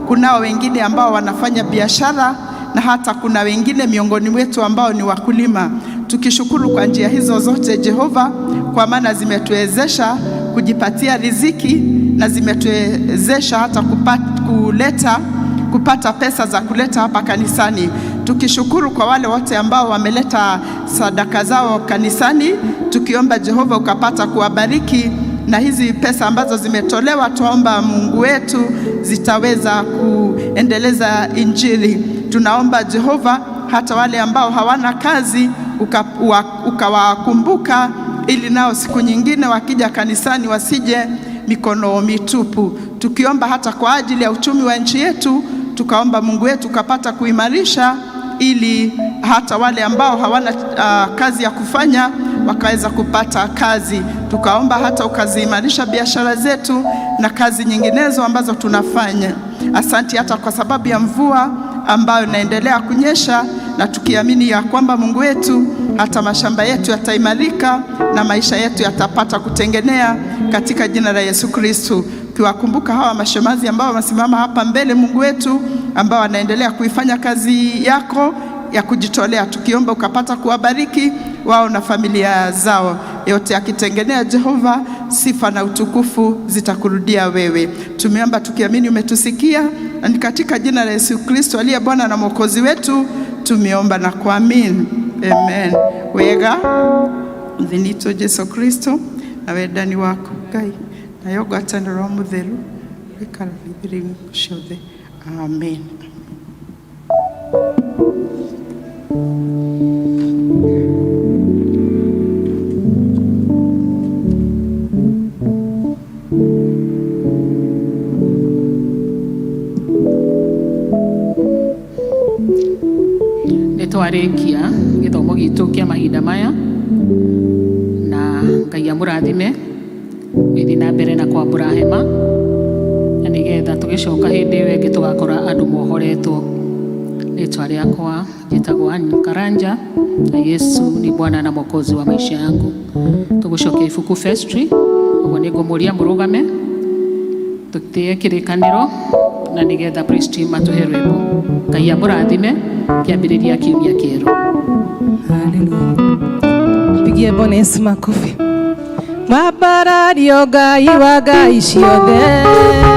S5: kunao wengine ambao wanafanya biashara na hata kuna wengine miongoni mwetu ambao ni wakulima. Tukishukuru kwa njia hizo zote Jehova, kwa maana zimetuwezesha kujipatia riziki na zimetuwezesha hata kupata pesa za kuleta hapa kanisani. Tukishukuru kwa wale wote ambao wameleta sadaka zao kanisani, tukiomba Jehova ukapata kuwabariki, na hizi pesa ambazo zimetolewa, tuomba Mungu wetu zitaweza kuendeleza Injili. Tunaomba Jehova hata wale ambao hawana kazi ukawakumbuka, ili nao siku nyingine wakija kanisani wasije mikono mitupu. Tukiomba hata kwa ajili ya uchumi wa nchi yetu, tukaomba Mungu wetu ukapata kuimarisha, ili hata wale ambao hawana kazi ya kufanya wakaweza kupata kazi. Tukaomba hata ukaziimarisha biashara zetu na kazi nyinginezo ambazo tunafanya. Asanti hata kwa sababu ya mvua ambayo inaendelea kunyesha, na tukiamini ya kwamba Mungu wetu hata mashamba yetu yataimarika na maisha yetu yatapata kutengenea katika jina la Yesu Kristo. Ukiwakumbuka hawa mashemazi ambao wamesimama hapa mbele, Mungu wetu, ambao wanaendelea kuifanya kazi yako ya kujitolea, tukiomba ukapata kuwabariki wao na familia zao. Yote akitengenea Jehova, sifa na utukufu zitakurudia wewe. Tumeomba tukiamini umetusikia, na ni katika jina la Yesu Kristo aliye Bwana na Mwokozi wetu tumeomba na kuamini, amen. Wega mthinitwo Jesu Kristo na wendani waku Ngai nayo ngwatanĩro mũtheru gũikara ithiri ciothe, amen.
S2: Nä twarä kia gä thomo gitå kä a mahinda maya na Ngai amũrathime gũthiĩ na mbere na kwambũra hema na nĩgetha tũgĩcoka hĩndĩ ĩyo ĩngĩ tũgakora andũ mohoretwo. Rĩtwa rĩakwa njĩtagwo Ann Karanja na Yesu ni Bwana na Mwokozi wa maisha yangu. Tũgũcokia ibuku vestry, ũguo nĩ ngũmũria mũrũgame tũtĩe kĩrĩkanĩro na nĩgetha praise team matũhe rwĩmbo. Ngai amũrathime kĩambĩrĩria kiumia kĩerũ.
S3: Pigie Bwana Yesu makofi. Mwambarario Ngai wa ngai ciothe.